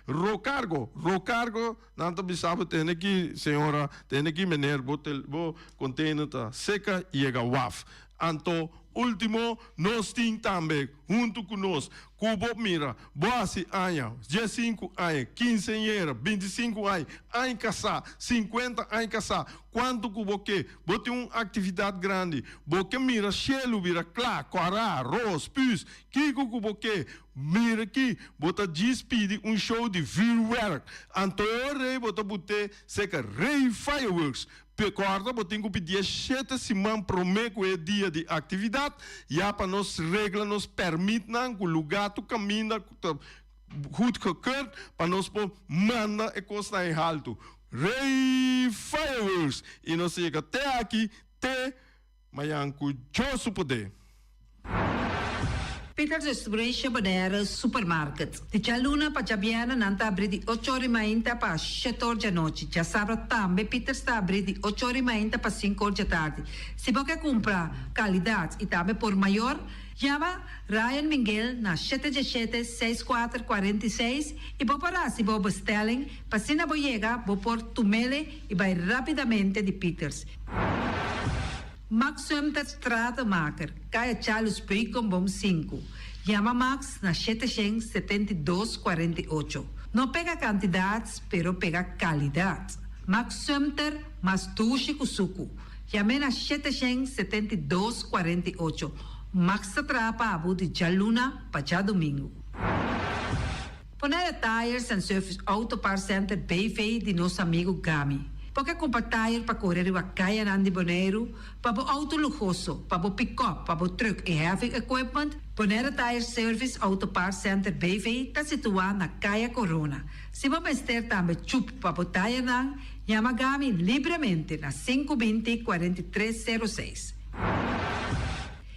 Rocargo, Rocargo, nan ta bisa bo tene ki señora, tene ki meneer, bo tel, bo container ta seca yega waf. Anto ultimo nos tin tambe hunto cu nos cu bo mira bo haci aña, diesinku aña, kinseñera, bintisinku aña, aña casá, sinkuenta aña casá, cuanto cu bo ke, bo tin un actividad grandi, bo ke mira shelu bira cla, cora, ros, pus, kiko cu bo ke, Mira aki, bo ta djis pidi un show di vuurwerk, anto e rei bo ta but'é seka Rey Fireworks. Kòrda bo tin ku pidié shete siman promé ku e dia di aktividat, ya pa nos regla nos pèrmitnan ku lugá tur kaminda ku ta goedgekeurd pa nos por manda e kosnan ei haltu. Rey Fireworks! I nos ta yega te aki te Mañan ku Dios su poder. Peters Restauration Bonaire Supermarket. Di djaluna pa djabièrnè nan ta abrí di ocho or i mainta pa shete or djanochi. Djasabra tambe Peters ta abrí di ocho or i mainta pa sinku or djatardi. Si bo ke kumpra kalidat i tambe por mayor, yama Ryan Minguel na shete djeshete, seis kuater, 46 i bo por hasi bo bestelling pa asina bo yega bo por tumele i bai rapidamente di Peters. Max Sumter Stratenmaker, Kaya Charles Beukenboom sinku. Yama Max na 772 48. No pega kantidat, pero pega kalidat. Max Sumter mas dushi ku suku. Yam'é na 772 48. Max ta traha pa bo di djaluna pa djadumingu. Bonaire Tires and Service Auto Parts Center BV di nos amigu Gami. Bo ke kumpra tire pa kore riba kayanan di Boneiru, pa bo outo luhoso, pa bo pikòp, pa bo trùk i heavy equipment? Bonaire Tire Service Auto Parts Center BV ta situá na Kaya Korona. Si bo mester tambe chup pa bo tirenan, yama Gami libremente na 520 43 06.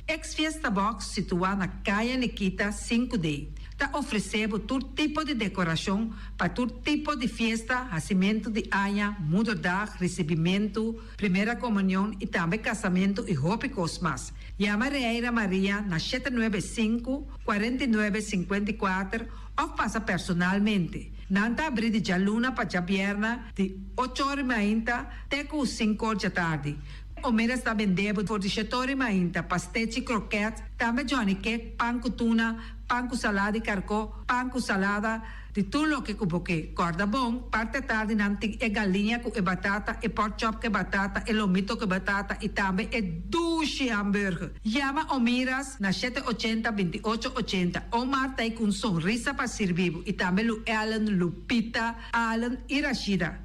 Ex Fiesta Box situá na Kaya Nikita 5D ta ofresé bo tur tipo di dekorashon pa tur tipo di fiesta, hasimentu di aña, moederdag, risibimentu, primera komunion i tambe kasamentu i hopi kos mas. Yama Reira Maria na 795, 49, 54 òf pasa personalmente. Nan ta abrí di djaluna pa djabièrnè di ocho or i mainta te ku sinku or djatardi. Omera sta bendebo for di shetori mainta, pastechi, kroket, tambe Johnny cake, pan ku tuna, pan ku salada di karkó, pan ku salada, di tur loke ku bo ke. Kòrda bon, parti atardi nan tin e galiña ku e batata, e pork chop ku e batata, e lomito ku e batata i tambe e dushi hamburger. Yama Omiras na 780 28 80. Omar ta ei ku un sonrisa pa sirbi bo i tambe Lu Ellen, Lupita, Allen i Rashida.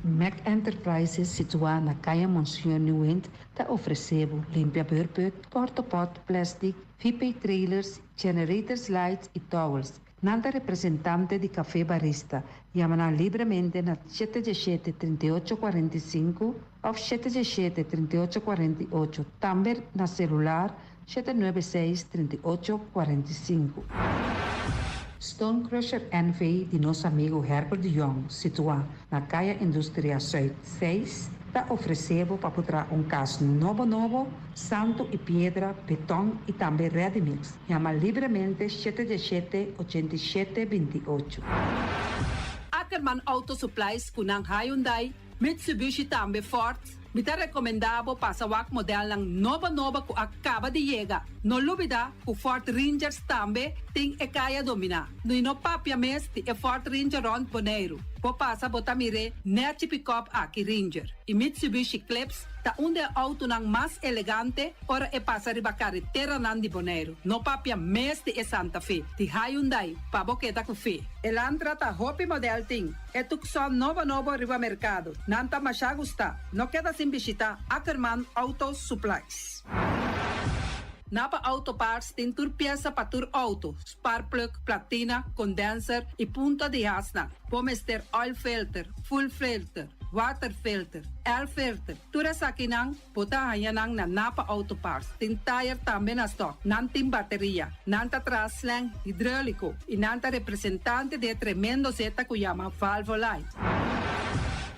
Mac Enterprises situá na Kaya Monseñor Nieuwind ta ofresé bo limpia beurput, portapot, plèstik, VP trailers, generators lights i towels. Nan ta representante di Café Barista. Yama nan libremente na 717 38 45 òf 717 38 48, tambe na selular 796 38 45. Stone Crusher NV di nos amigu Herbert de Jong, situá na Kaya Industria Zuid 6, ta ofresé bo pa por traha un kas nobo nobo, santu i piedra, beton i tambe ready mix. Yama libremente 717 87 28. Ackerman Auto Supplies ku nan Hyundai, Mitsubishi tambe Ford. Mi ta rekomendá bo pasa wak modelnan nobo nobo ku a kaba di yega. No lubidá ku Ford Rangers tambe tin e kaya dominá. I no papia mes di e Ford Ranger rònt Boneiru. Bo pasa bo ta mir'é nèchi pikòp aki Ranger. I Mitsubishi Eclipse ta un di e outonan mas elegante ora e pasa riba kareteranan di Boneiru. No papia mes di e Santa Fe di Hyundai pa bo keda ku fe. Elantra ta hopi modèl tin. E Tucson nobo nobo riba merkado. Nan ta masha gustá. No keda sin bishitá Ackerman Auto Supplies. Napa Auto Parts tin tur piesa pa tur auto, spark plug, platina, condenser y punta di hasnan. Bo mester oil filter, fuel filter, water filter, air filter, tur esakinan bo ta haña nan na Napa Auto Parts. Tin tire tambe na stock. Nan tin bateria. Nan ta traha slang hidrolico y nan ta representante di e tremendo zeta cu yama Valvoline.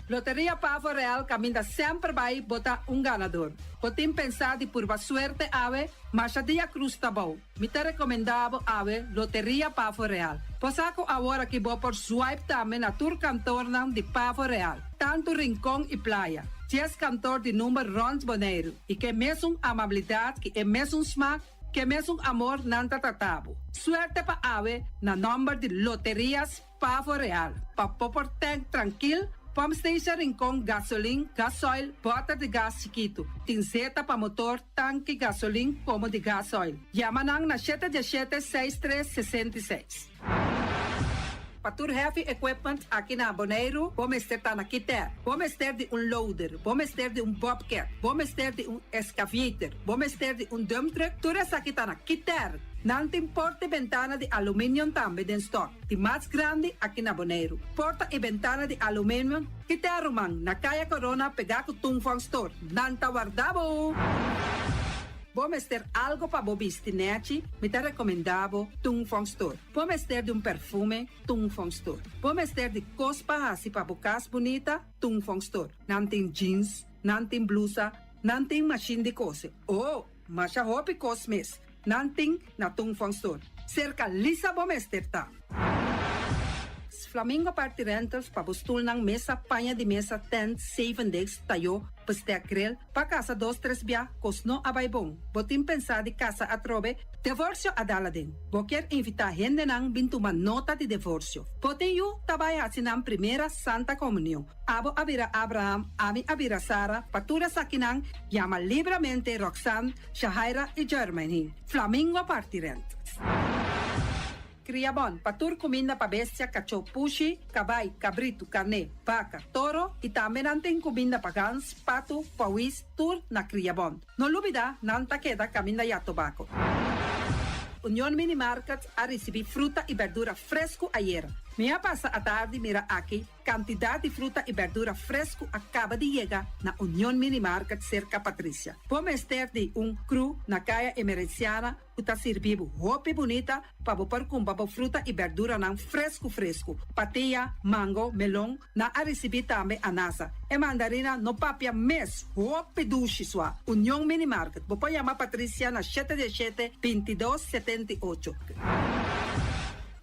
Loteria Pavo Real kaminda semper bai bo ta un ganador. Bo tin pensá di purba suerte awe? Masha dia krus ta bou. Mi ta rekomendá bo awe Loteria Pavo Real. Bo sa ku awor aki bo por swipe tambe na tur kantornan di Pavo Real, tantu Rincon i Playa. Dies kantor di number rònt Boneiru i ke mesun amabilidat ki e mesun smak, ke mesun amor nan ta trata bo. Suerte pa awe na nòmber di Loterias Pavo Real, pa bo por tank trankil, pump station Rincon, gasolin, gasoil, bòter di gas chikitu. Tin zeta pa motor, tanki gasolin komo di gasoil. Yama nan na shete diesshete seis tres 66. Pa tur heavy equipment aki na Boneiru, bo mester ta na Kiter. Bo mester di un loader, bo mester di un bobcat, bo mester di un excavator, bo mester di un dump truck, tur esaki ta na Kiter. Nan tin porta i bentana di aluminium tambe den stock. Di mas grandi aki na Boneiru. Porta i bentana di aluminium Kiter ruman, na Kaya Corona pegá ku Tung Fong Store. Nan ta warda bo! Bo mester algo pa bo bisti nèchi? Mi ta rekomendá bo Tung Fong Store. Bo mester di un perfume? Tung Fong Store. Bo mester di kos pa hasi pa bo kas bunita? Tung Fong Store. Nan tin jeans, nan tin blusa, nan tin mashin di kose. Oh! Masha hopi kos mes. Nan tin na Tung Fong Store. Serka Lisa bo mester ta. Flamingo Party Rentals pa bo stulnan, mesa, paña di mesa, tent, zeven deks, tayó, bestek, grill, pa kasa dos tres bia, kos no a bai bon. Bo tin pensá di kasa atrobe? Devorsio a dal aden. Bo kier invitá hendenan bin tuma nota di devorsio. Bo tin yu ta bai hasi nan primera Santa Komunion. Abo a bira Abraham, ami a bira Sara, pa tur esakinan yama libramente Roxanne, Shahaira i Jermaine. Flamingo Party Rentals. Kria bon pa tur kuminda pa bestia, kachó, pushi, kabai, kabritu, karné, baka, toro i tambe nan tin kuminda pa gans, patu, pawis, tur na Kria Bon. No lubida nan ta keda kaminda ya tobako. Union Mini Market a risibí fruta i berdura fresku ayera. Mi a pasa atardi mira aki Kantidat di fruta i bèrdura fresku a kaba di yega na Union Mini Market serka Patricia. Bo mester di un kru na Kaya Emerenciana ku ta sirbi bo hopi bunita pa bo por kumpra bo fruta i bèrduranan fresku fresku. Patia, mango, melon, nan a risibí tambe anasa. E mandarina no papia mes, hopi dushi sua. Union Mini Market, bo por yama Patricia na shete diesshete, 22, 78.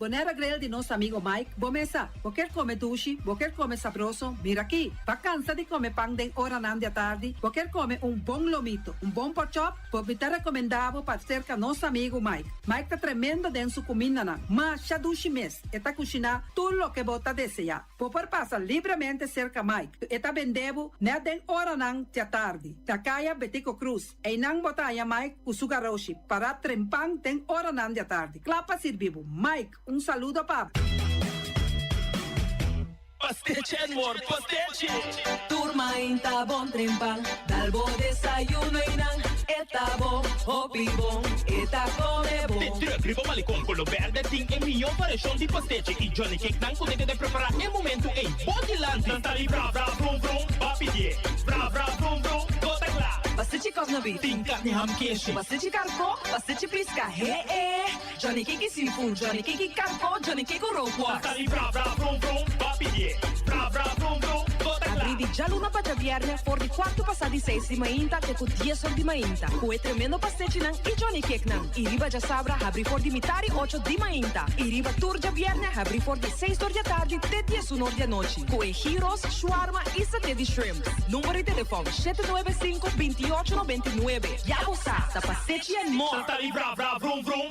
Bonaire Grill di nos amigo Mike, bo mesa. Bo kier come dushi, bo kier come sabroso, mira aki! Ba cansa di come pan den oranan di atardi, bo kier come un bon lomito, un bon porkchop, bo mi ta recomenda bo pa cerca nos amigo Mike. Mike ta tremendo den su cumindanan, masha dushi mes, e ta cushina tur loke bo ta desea. Bo por pasa libremente cerca Mike, e ta bende bo net den oranan di atardi, na caya Betico Croes. Einan bo ta haña Mike ku su garoshi pará trempan den oranan di atardi, kla pa sirbi bo. Mike, un saludo pa bo. Pastechi and more pastechi! Tur mainta bon trempan, dal bo desayuno einan e ta bon, hopi bon, e ta come bon. De truck riba Malecon Colo Berde tin e mihó variashon di pastechi y Johnny Cake nan ku ta keda prepará e momentu ei bo dilanti. Nan ta di bra bra brum brum, ba pidié bra bra brum brum, bo ta kla. Pastechi kòf na bif. Tin karni ham keshi. Pastechi karkó, pastechi piska, he e. Johnny Cake seafood, Johnny Cake karkó, Johnny Cake rookworst. Nan ta di bra bra brum brum, ba pidié bra bra brum brum, bo ta kla. Abrí di djaluna pa djabièrnè for di kuartu pasá di seis di mainta te ku dies or di mainta ku e tremendo pastechinan i Johnny Cakenan. I riba djasabra habrí for di mitar i ocho di mainta i riba tur djabièrnè habrí for di seis or di atardi te diesun or di anochi ku e gyros, shawarma i saté di shrimps. Number di telefòn, shete nuebe sinku, 28 99. Ya bo sa, ta pastechi and more! Nan ta di bra bra vrum vrum.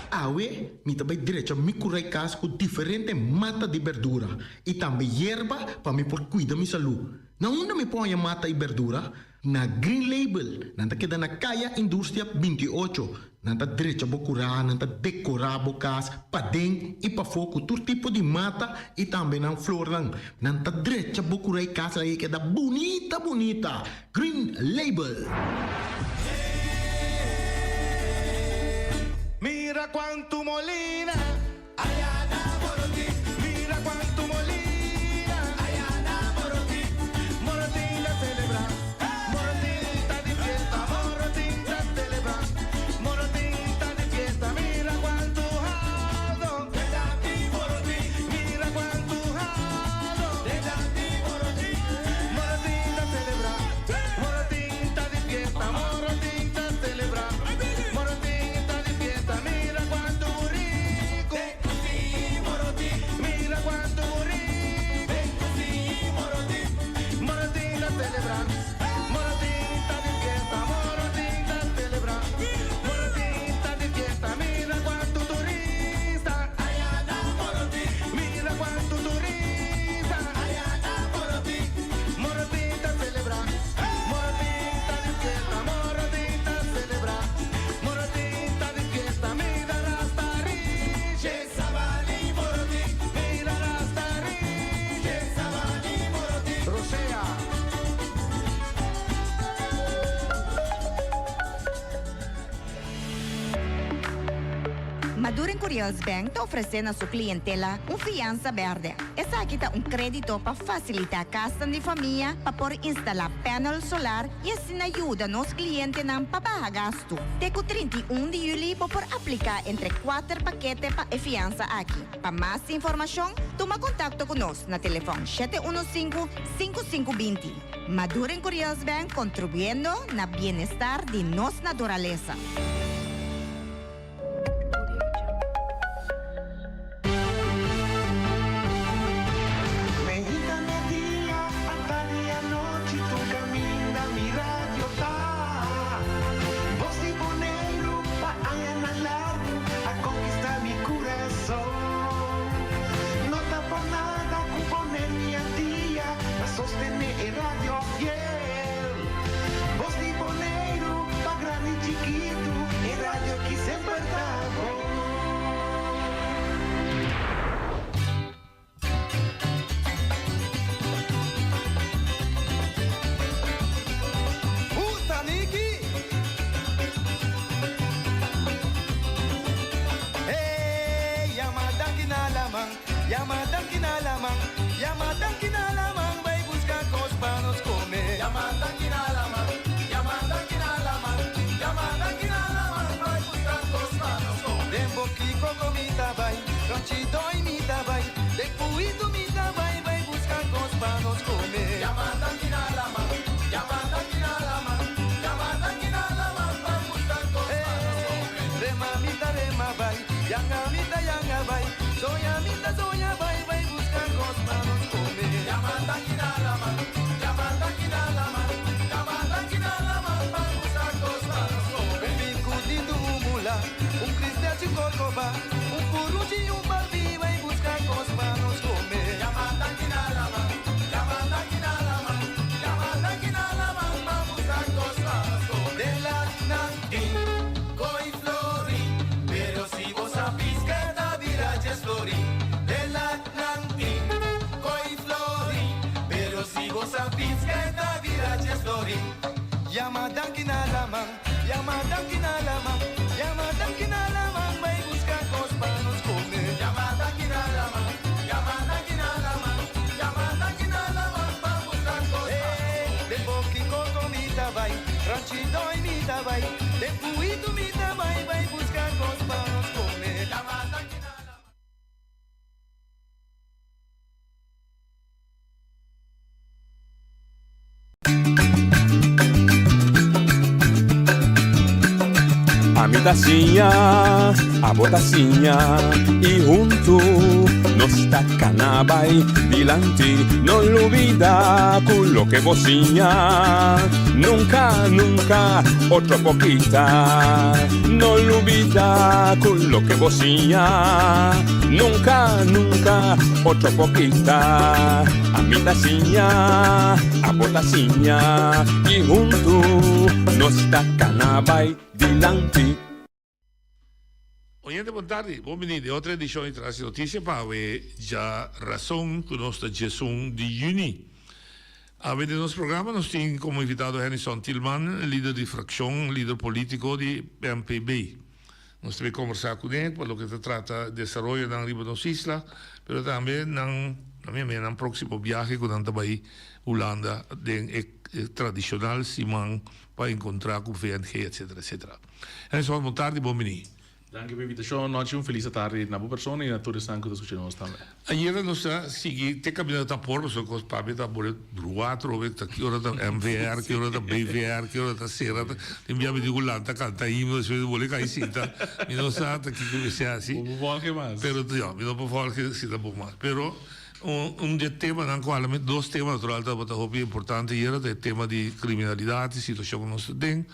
Awe mi ta bai drecha mi kurai kas ku diferente mata di berdura i tambe yerba pa mi por kuida mi salú. Na unda mi por haña mata i berdura? Na Green Label. Nan ta keda na Kaya Industria 28. Nan ta drecha bo kurá, nan ta dekorá bo kas paden i pafó ku tur tipo di mata i tambe nan flornan. Nan ta drecha bo kurá i kas ei keda bunita bunita. Green Label. Mira cuantu molina aya na Morotin. Mira cuantu molina aya na Morotin. Morotin ta celebra, Morotin ta di fiesta, Morotin ta celebra, Morotin ta di fiesta. Mira cuantu haldo keda di Morotin. Mira cuantu. Curiels Bank ta ofresé na su klientela un fiansa bèrdè. Esaki ta un krédito pa fasilitá kasnan di famia pa por instalá panel solar i asina yuda nos klientenan pa baha gastu. Te ku 31 di yüli bo por apliká entre kuater pakete pa e fiansa aki. Pa mas informashon, tuma kontakto ku nos na telefòn 715 5520. Maduren Curiels Bank kontribuyendo na bienestar di nos naturalesa. Meinta media ata di anochi tur caminda mi radio ta. Bos di Boneiru pa añanan largu a conquista mi curason. No ta por nada cu Boneiru y Antia ta sostene e radio fiel. Bos di Boneiru pa grandi y chikitu e radio ki semper ta bon. Uta Niki! Hey, yama danki na laman, yama danki na laman, yama danki na laman, bai buska kos pa nos kome. Yama danki na laman, yama danki na laman, yama danki na laman, bai buska kos pa nos kome. Den boki koko mi ta bai, ronchi doi mi ta bai, den puitu mi ta bai, bai buska kos pa nos kome. Yama danki na laman, yama danki na laman, yama danki na laman, bai buska kos pa nos kome. Rema mi ta rema bai, yanga mi ta yanga bai, zoya mi ta zoya bai, bai buska kos pa nos kome. Yama danki na laman, yama danki na laman, yama danki na laman, bai buska kos pa nos kome. Un pinkutitu un mula, un kristiachi korkobá, un puruchi i un barbí, bai buska kos pa nos kome. Yama danki na laman, yama danki na laman, yama danki na laman, bai buska kos pa nos kome. Den lat nan tin koi flori, pero si bo sa piska e ta bira djes flori. Den lat nan tin koi flori, pero si bo sa piska e ta bira djes flori. Yama danki na laman, yama danki na laman, yama danki na laman, bai buska kos pa nos kome. Yama danki na laman, yama danki na laman, yama danki na laman, pa buska kos pa nos kome. Den boki koko mi ta bai, ranchi doi mi ta bai, den puitu mi ta bai, bai buska kos pa nos kome. Yama danki na laman. Ami ta siña, abo ta siña y huntu nos ta cana bay dilanti. No lubida cu loke bo siña nunca, nunca otro por kita. No lubida cu loke bo siña nunca, nunca otro por kita. Ami ta siña, abo ta siña y huntu nos ta cana bay dilanti. Oyente bon tardi, bon bini den otro edicion di Tras di Noticia pa awe dja rason cu nos ta 11 di juni. Awe den nos programa nos tin como invitado Hennyson Thielman, lider di fraccion, lider politico di MPB. Nos ta bay combersa cune pa loke ta trata desaroyonan riba nos isla, pero tambe nan, na mi meen, nan proximo biahe cu nan ta bay Hulanda den e tradicional siman pa encontra cu VNG etcetera etcetera. Hennyson, bon tardi, bon bini. Danki pa invitashon anochi. Un felis atardi na bo persona i na tur esnan ku ta skucha nos tambe. Ayera nos ta sigui te kaminda ta por pasobra kos papia ta bole brua atrobe ta ki ora ta MVR ki ora ta BVR ki ora ta sera ta tin bia mi tin ku lanta kanta himno despues mi bole kai sinta mi no sa ta kiko mester hasi Bo por volge mas. pero yo mi no por volge si ta bon mas pero Un di e temanan ku alame dos tema natural tabata hopi importante ayera ta e tema di kriminalidat i situashon ku nos ta den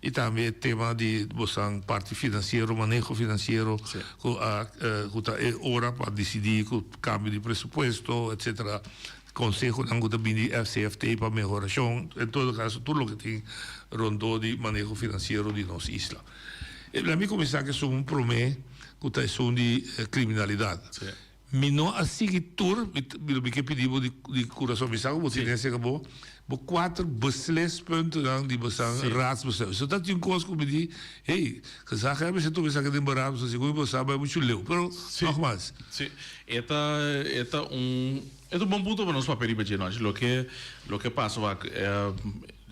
i tambe e tema di bosan parti finansiero, maneho finansiero ku a ku ta e ora pa disidí ku kambio di presupuesto etsetera, konsehonan ku ta bini di FCFT pa mehorashon, en todo kaso tur loke tin rondó di maneho finansiero di nos isla. Lami kuminsá ku esun promé ku ta esun di kriminalidat. Mi no a sigui tur, mi mi mi ke pidi bo di di kurason, mi sa ku bo tin esei ku bo, bo kuater beslispuntennan di bosan raadsbesluit. So ta tin kos ku mi di, hey, gezaghebber mester tuma esaki den beraad, pasobra segun bo sa bai muchu leu. Pero, nogmaals. Si, e ta e ta un e ta un bon punto pa nos papia riba dje nochi. Loke loke pasa wak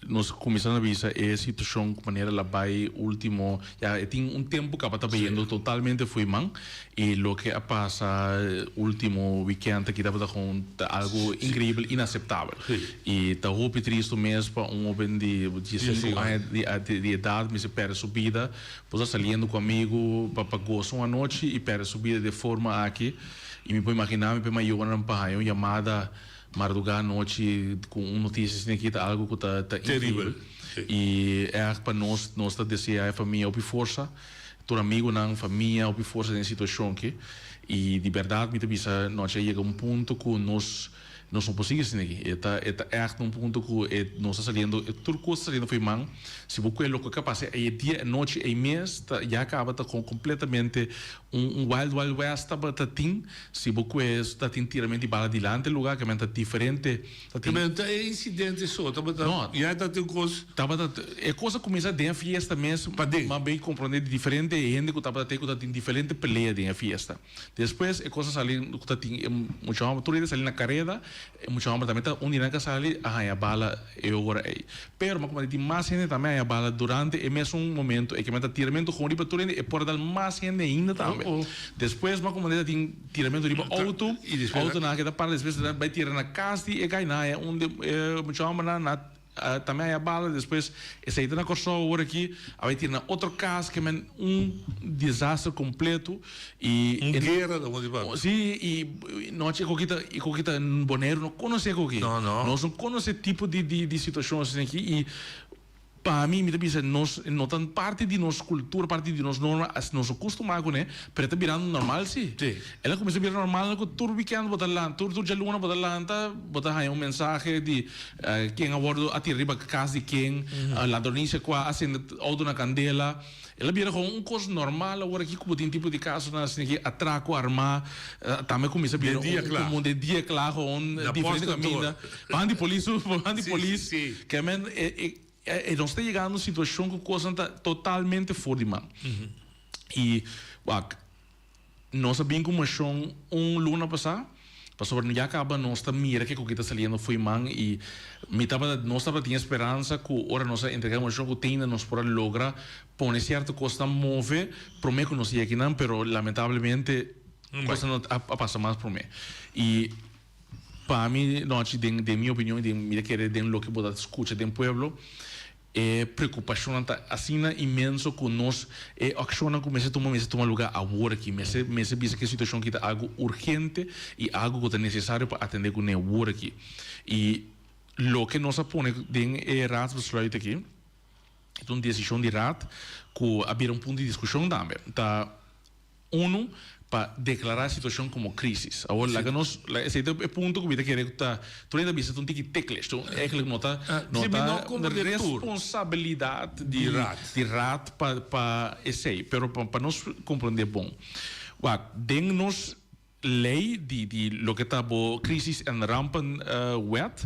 Nos cuminsa na bisa e situacion cu manera la bay ultimo, ya e tin un tempo caba ta bayendo totalmente fo'i man y loke a pasa ultimo weekend aki tabata gewoon ta algo increibel, inaceptabel. Y ta hopi tristo mes pa un hoben di diescinco aña di edad mester perde su bida, por ta saliendo cu amigo pa pa goza un anochi y perde su bida di e forma aki y mi por imagina mi pa e mayornan pa haya un yamada Mardugá anochi ku un notisia asina aki ta algu ku ta ta Teribel. I ègt pa nos, nos ta deseá e famia hopi forsa, tur amigunan, famia hopi forsa den e situashon aki. I di bèrdat mi ta bisa nochi a yega un punto ku nos nos no por sigui asina aki. E ta e ta ègt un punto ku e nos ta saliendo tur kos ta saliendo for e man. Si bo kue loke a pasa e dia anochi ei mes ta ya kaba ta kompletamente Un Wild Wild West tabata tin, si bo kue ta tin tiramento di bala dilanti e lugar, ke men ta diferente, ta tin. Ke men ta e incidente so, tabata, No. ya ta tin kos. Tabata, e kos a kuminsa den e fiesta mes, Paden. m'a bay komprende di diferente hende ku tabata te ku ta tin diferente pelea den e fiesta. Despues e kos a sali ku ta tin e mucha homber, tur hende a sali na kareda, e mucha homber tambe ta un di nan ku a sali a haña bala e ora ei. Pero mi a kumanda tin mas hende tambe haña bala durante e mesun momento ei. Kimen ta tiramentu gewoon riba tur hende, e por a dal mas hende ainda tambe. Despues mi a kumanda ta tin tiramentu riba auto, autonan a keda para, despues nan bai tira na kas di e guy, nan haña un di e mucha hombernan na tambe haña bala, despues esei ta na Kòrsou awor aki, a bai tira na otro kas, kimen un desaster kompleto. I Un guera ta motiba. Si, i nochi e koki ta, e koki ta Boneiru no konosé e koki. No, no. Nos no konosé tipo di di di situashon asina aki i pa mi, mi ta bisa nos no ta parti di nos kultura, parti di nos norma, as nos no kustumá kuné, pero e ta birando normal si. Si. El a kuminsá bira normal ku tur wikènt bo ta lanta, tur tur djaluna bo ta lanta, bo ta haña un mensahe di ken a wòrdu a tira riba kas di ken, ladronisia kua a sende outo na kandela. El a bira komo un kos normal awor aki ku bo tin tipo di kasonan asina ki atrako armá tambe kuminsá bira Den dia un kla. komun den dia kla gewoon Na diferente postkantoor. kaminda ban di polis ban di Sí, polis sí. ke men e e e nos ta yegando un situashon ku kosnan ta totalmente for di man i wak. Nos a bin ku moshon un luna pasá, pasobra ya kaba nos ta mira ke ku ta saliendo fo'i man i mi tabata, nos tabata tin e speransa ku ora nos a entregá e moshon ku teinda nos por a logra pone sierto kosnan move promé ku nos yega akinan, pero lamentablemente kosnan no a pasa mas promé. I pa mi nochi den den mi opinion i den mi ta kere den loke bo ta skucha den pueblo, E preokupashonnan ta asina inmenso ku nos e akshonnan ku mester tuma mester tuma lugá awor aki. Mester mester bisa ku e situashon aki ta algu urgente i algu ku ta nesesario pa atendé kuné awor aki. I loke nos a pone den e raadsbesluit aki ta un desishon di raad ku a bira un punto di diskushon tambe. Ta. Unu, pa deklará e situashon komo krísis. Awor, laga nos, esei ta e punto ku mi ta kere ku ta, tur hende ta bisa ta un tiki ticklish, ta un, eigenlijk no ta, no ta responsabilidat di di raad pa pa esei, pero pa pa nos komprondé bon. Wak, den nos Ley di di loke ta bo Crisis en Rampen Wet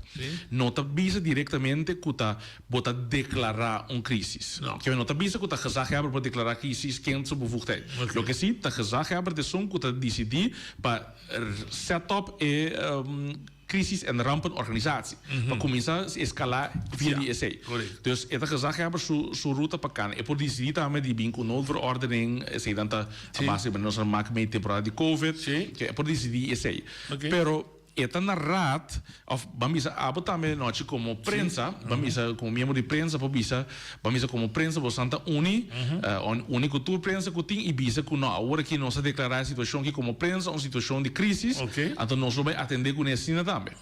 no ta bisa directamente cu ta bo ta declara un crisis. Keme no ta bisa cu ta gezaghebber por declara crisis ken su bevoegdheid. Loke si ta gezaghebber ta esun cu ta dicidi pa set up e Crisis en Rampenorganisatie. Pa cuminsa escala via di esey. Dus e ta gezaghebber su su ruta pa cana. E por dicidi tambe di bin cu noodverordening, esey dan ta a base di nos a mak mey temporada di covid. E por dicidi esey. Pero e ta na raad, of ban bisa abo tambe nochi como prensa, ban bisa como miembro di prensa por bisa, ban bisa como prensa bosan ta uni, uni cu tur prensa cu tin y bisa cu no awor aki nos a declara e situacion aki como prensa un situacion di crisis, anto nos lo bay atende cune asina tambe.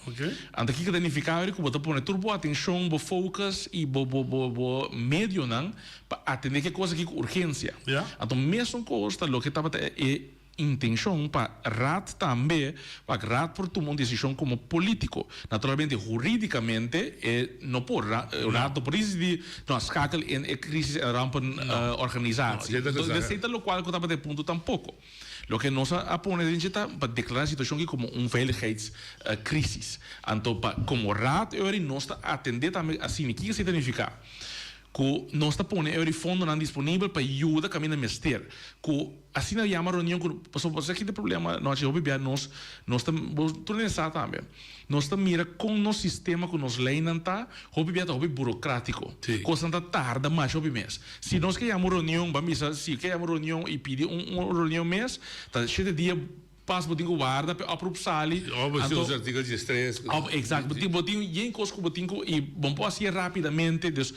Anto kico ta nifica cu bo ta pone tur bo atencion, bo focus y bo bo bo bo medionan pa atende cu e cos aki cu urgencia. Anto mesun cos ta loke tabata e Intencion pa Raad tambe, pa Raad por tuma un decision como politico. Naturalmente huridicamente e no por, Raad no por dicidi no schakel in e crisis en rampen organisatie. Entonces esey ta locual cu tabata e punto tampoco. Loke nos a pone den dje ta pa deklará e situashon aki komo un veiligheidscrisis. Anto pa komo Raad Eury nos ta atendé tambe asina. Kiko esei ta nifiká? Ku nos ta pone Eury fondonan disponibel pa yuda kaminda mester. Ku asina yama reunion ku pasobra bo sa ki ta e problema nochi hopi bia nos nos ta bo tur hende sa tambe. Nos ta mira kon nos sistema ku nos leinan ta, hopi bia ta hopi burokratiko. Kosnan ta tarda masha hopi mes. Si nos ke yama un reunion, ban bisa si ke yama un reunion i pidi un un reunion mes, ta shete dia pas bo tin ku warda pa e oproep sali. Of bo usa artikel diestres. Of exacto, bo tin bo tin yen kos ku bo tin ku i bo no por hasié rapidamente. Dus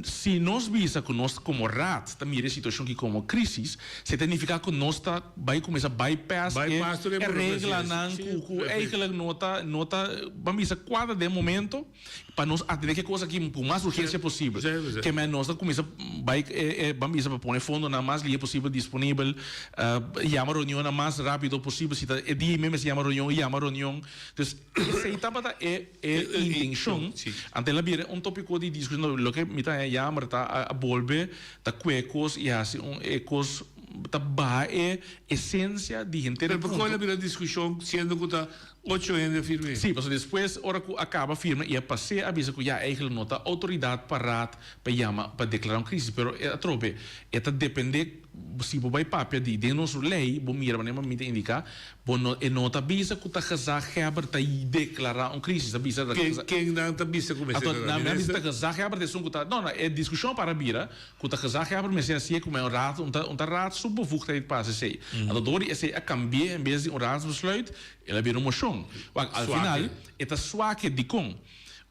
si nos bisa ku nos komo raad ta mira e situashon aki komo krisis, Se ta nifiká ku nos ta bai kuminsá bypass e e reglanan ku ku eigenlijk no ta no ta ban bisa kuadra den momento pa nos atendé ke kos aki ku mas urgensia posibel. Ke men nos ta kuminsá bai e e ban bisa pa pone fondonan mas lihe posibel disponibel, yama reunionnan mas rápido posibel si ta e dia ei mester yama reunion yama reunion. Dus esei tabata e e intenshon. Anto el a bira un tópiko di diskushon loke mi ta haña jammer ta a bolbe Ta kue kos i hasi un e kos ta baha e esensia di henter e Pero punto. por kua a bira diskushon siendo ku ta ocho hende a firm'é? Sí, pasobra despues ora ku a kaba firma i a pas'é a bisa ku ya eigenlijk no ta outoridat pa raad pa yama pa deklará un krisis pero e atrobe e ta dependé si bo bai papia di den nos lei bo mira manera mi ta indiká Bo no, e no ta bisa ku ta gezaghebber ta deklará un krisis, ta bisa ta Ken, ken nan ta bisa ku mester Anto, deklará? nan bisa Minister? ta gezaghebber ta esun ku ta, no, no, e diskushon para bira ku ta gezaghebber mester hasié ku un raad, un ta, un ta raad su bevoegdheid pa hasi esei. Anto dor di esei a kambi'é en bes di un raadsbesluit, el a bira un moshon. Wak, al Swake. final, e ta swake dikon?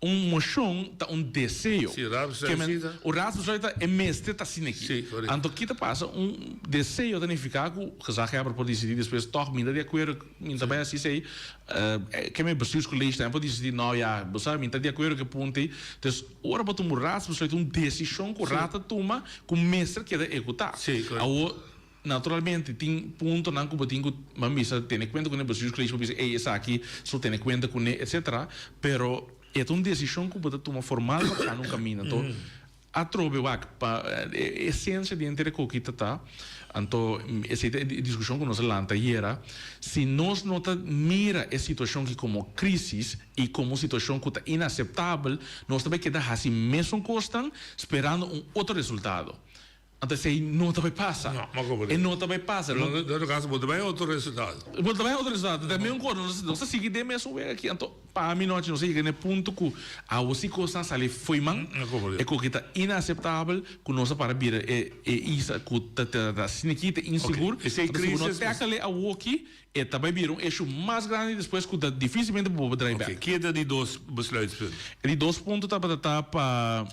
Un moshon ta un deseo. Sí, raadsbesluit Ke men, sí ta. un raadsbesluit ta e mester ta asina aki. Sí, correcto. Anto ki ta pasa? Un deseo ta nifiká ku gezaghebber por disidí despues tòg mi ta di akuerdo, mi ta bai hasi esei. Ke men bestuurscollege tambe por disidí, no ya, bo sa mi ta di akuerdo ku e punto ei. Dus ora bo tuma un raadsbesluit, un desishon ku raad ta tuma ku mester keda ehekutá. Sí, correcto. Awor, Naturalmente tin puntonan ku bo tin ku ban bisa tene kuenta kuné, bestuurscollege por bisa ey esaki so tene kuenta kuné etcetera, pero e ta un desishon ku bo ta tuma formal pa kana un kaminda. Anto atrobe wak pa e esensia di henter e koki ta ta, anto esei ta e diskushon ku nos a lanta ayera, si nos no ta mira e situashon aki komo krisis i komo un situashon ku ta inaseptabel, nos ta bai keda hasi mesun kosnan sperando un otro resultado. Anto esei no ta bai pasa. No, ma como E no ta bai pasa. Pero en todo caso bo ta bai otro resultado. Bo ta bai otro resultado. Ta mesun cos. Nos nos ta sigui den mesun wega aki. Anto pa mi nochi nos a yega na e punto cu awo si cosnan sali fo'i man. E cu ki ta inaceptabel cu nos a para bira e e isla cu ta ta ta asina aki ta insegur. Esei Anto si bo no crisis. tackle awoki e ta bai bira un issue mas grandi despues cu ta dificilmente bo por draai Oké, bek. ki ta di dos besluitspunt? E di dos punto tabata ta pa.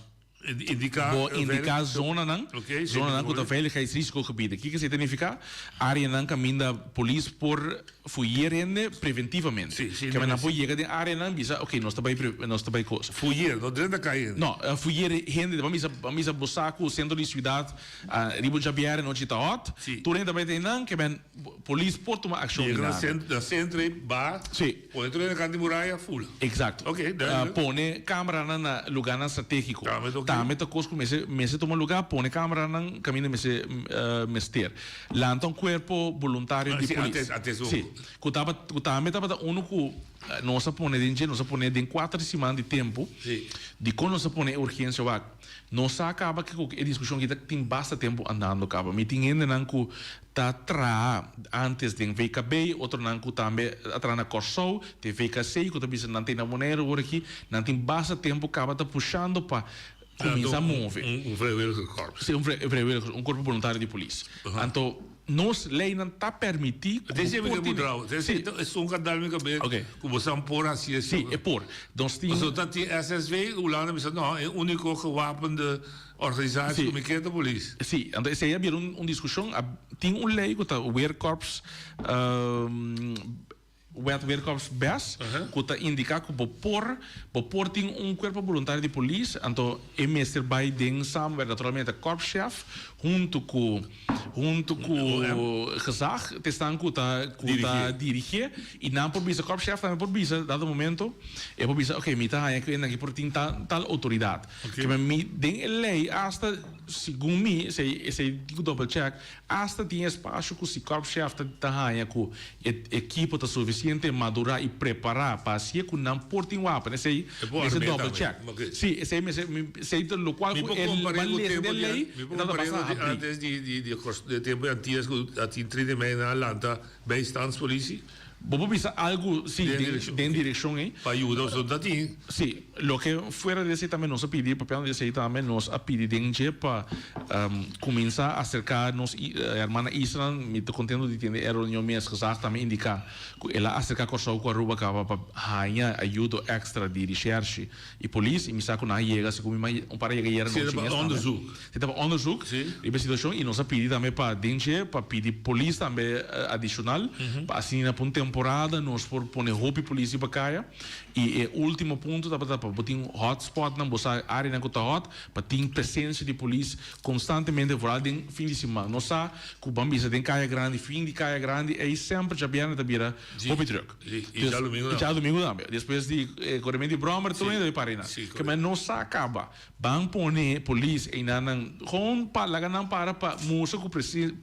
Indiká Bo indiká zonanan, zonanan ku ta veiligheidsrisicogebieden. Kiko esei ta nifiká? Áreanan kaminda polis por fuyer hende preventivamente. Ke men nan por yega den áreanan bisa, oke, nos ta bai nos ta bai kos. Fuyer, no drenta kai hende. No, fuyer hende, ban bisa, ban bisa bo sa ku sentro di siudat riba un djabièrnè nochi ta hòt, tur hende ta bai den nan, ke men polis por tuma akshon Yega na inada. sentro, na sentro ei ba. Sí. Pone tur hende kant di muraya fula. Exacto. Ok, duidelijk. Pone cameranan na lugarnan strategico. Tambe ta ok. Tambe ta cos cu mester mester tuma lugar, pone cameranan caminda mester mester. Lanta un cuerpo boluntario Ah, di si, polis. antes, antes Si, cu tabata, cu tambe tabata uno cu nos a pone den dje, nos a pone den cuater siman di tempo. Si. Dicon nos a pone e urgencia wak? Nos sa caba cu e discusion aki ta tin basta tempo andando caba. Mi tin hendenan cu ta traha antes den VKB, otronan cu tambe a traha na Corsou, den VKC, cu ta bisa nan ta na Bonaire awor aki, nan tin basta tempo caba ta pushando pa cuminsa move. Un vrijwilligerskorps. Si, un vrijwilligers, un cuerpo voluntario di polis. Anto, nos leynan ta permiti cu Desde bo por mi tene. trao, Si. esun ka dal mi cabes cu bo san por haci eso. Si, e por. Nos tin. Pasobra ta tin SSV, Hulanda bisa no, e unico gewapende Organisatie ku mi ke ta polis. Sí, anto esei a bira un diskushon. A tin un lei ku ta Weerkorps. Wet Werkkorps bes ku ta indiká ku bo por bo por tin un kuerpo boluntario di polis, anto e mester bai den samenwerking naturalmente korpschef huntu ku huntu ku gezag ta esnan ku ta ku ta dirigié i nan por bisa korpschef tambe por bisa dado momento e por bisa oke mi ta haña ku esaki por tin tal tal outoridat. Kimen mi den e lei asta segun mi esei esei tin ku double check Asta tin espasio ku si korpschef ta ta haña ku e ekipo ta sufisiente madurá i prepará pa hasié ku nan por tin wapen. Esei E por mester arm'é double tambe. check. Ok. Sí, esei mester mi esei ta lokual Mi ku por e kompar'é ban ku lesa tempo den di lei mi e por ta ta kompar'é basta ku di habrí. antes di di di kos di tempo di Antillas ku a tin 30 i mei nan a lanta bijstandspolitie. Bo por bisa algu, sí, Den den direkshon, den ok. direkshon ei. Pa yuda osó ta tin. Sí, loke fuera di esei tambe nos a pidi, papiando di esei tambe nos a pidi den dje pa kuminsá aserká nos hermana islanan. Mi ta kontento di tende e reunion mes gezag tambe indiká ku el a aserká Kòrsou ku Aruba kaba pa haña ayudo èkstra di rishèrshi i polis i mi sa ku nan a yega segun mi un par a yega ayera Si nochi ta pa mes tambe. onderzoek. Si ta pa onderzoek riba e situashon i nos a pidi tambe pa den dje pa pidi polis tambe adishonal pa asina pa un temporada nos por pone hopi polis riba kaya. I e ultimo punto tabata pa bo tin hotspotnan, bo sa areanan ku ta hot, pa tin presensia di polis konstantemente vooral den fin di siman. Nos sa ku ban bisa den Kaya Grandi, fin di Kaya Grandi ei semper djabièrnè ta bira hopi drùk. I djadumingu I djadumingu tambe. Despues di e korementu di bròmer tur hende ta para einan. Ke nos sa kaba. Ban pone polis einanan gewoon pa laga nan para pa mustra ku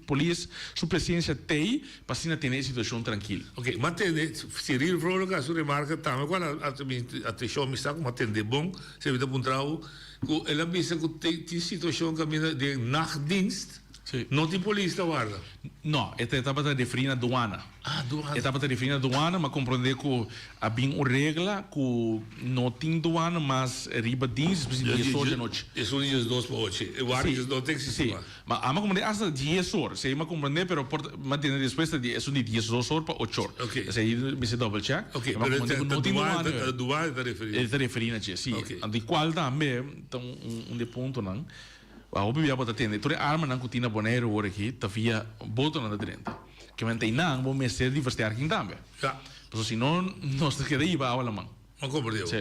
polis su presencia tei pa asina tene e situacion trankil. Ok, m'a tende, Cyril Vrolijk a su remarka tambe kual a ata mi atenshon, mi sa ku m'a tende bon, si mi ta puntra bo, ku el a bisa ku tin situacion kaminda den nachtdienst no tin polis ta warda. No, e tabata referí na duana. Ah, duana. E tabata referí na duana, m'a komprondé ku a bin un regla ku no tin duana mas riba diens despues di dies or di anochi. Esun di diesdos pa ochi. E warda diesdos ta eksistí mas. Ma a m'a komprondé asta dies or. Sí, m'a komprondé, pero por m'a tende despues ta di esun di diesdos or pa ocho or. Oké. Esei mi mester double check. Oké, M'a pero komprondé ku ta no tin duana, duana. ta duana e ta referí. E ta referí na dje, sí. Oké. Anto di kual tambe ta un di e puntonan. Wou hopi bia bo ta tende tur e armanan ku tin na Boneiru awor aki ta via botonan ta drenta. Ke men ta einan bo mester di versterking tambe. Ja. Pasobra si no nos ta keda hiba awa laman. Ma komprende bo. Sí.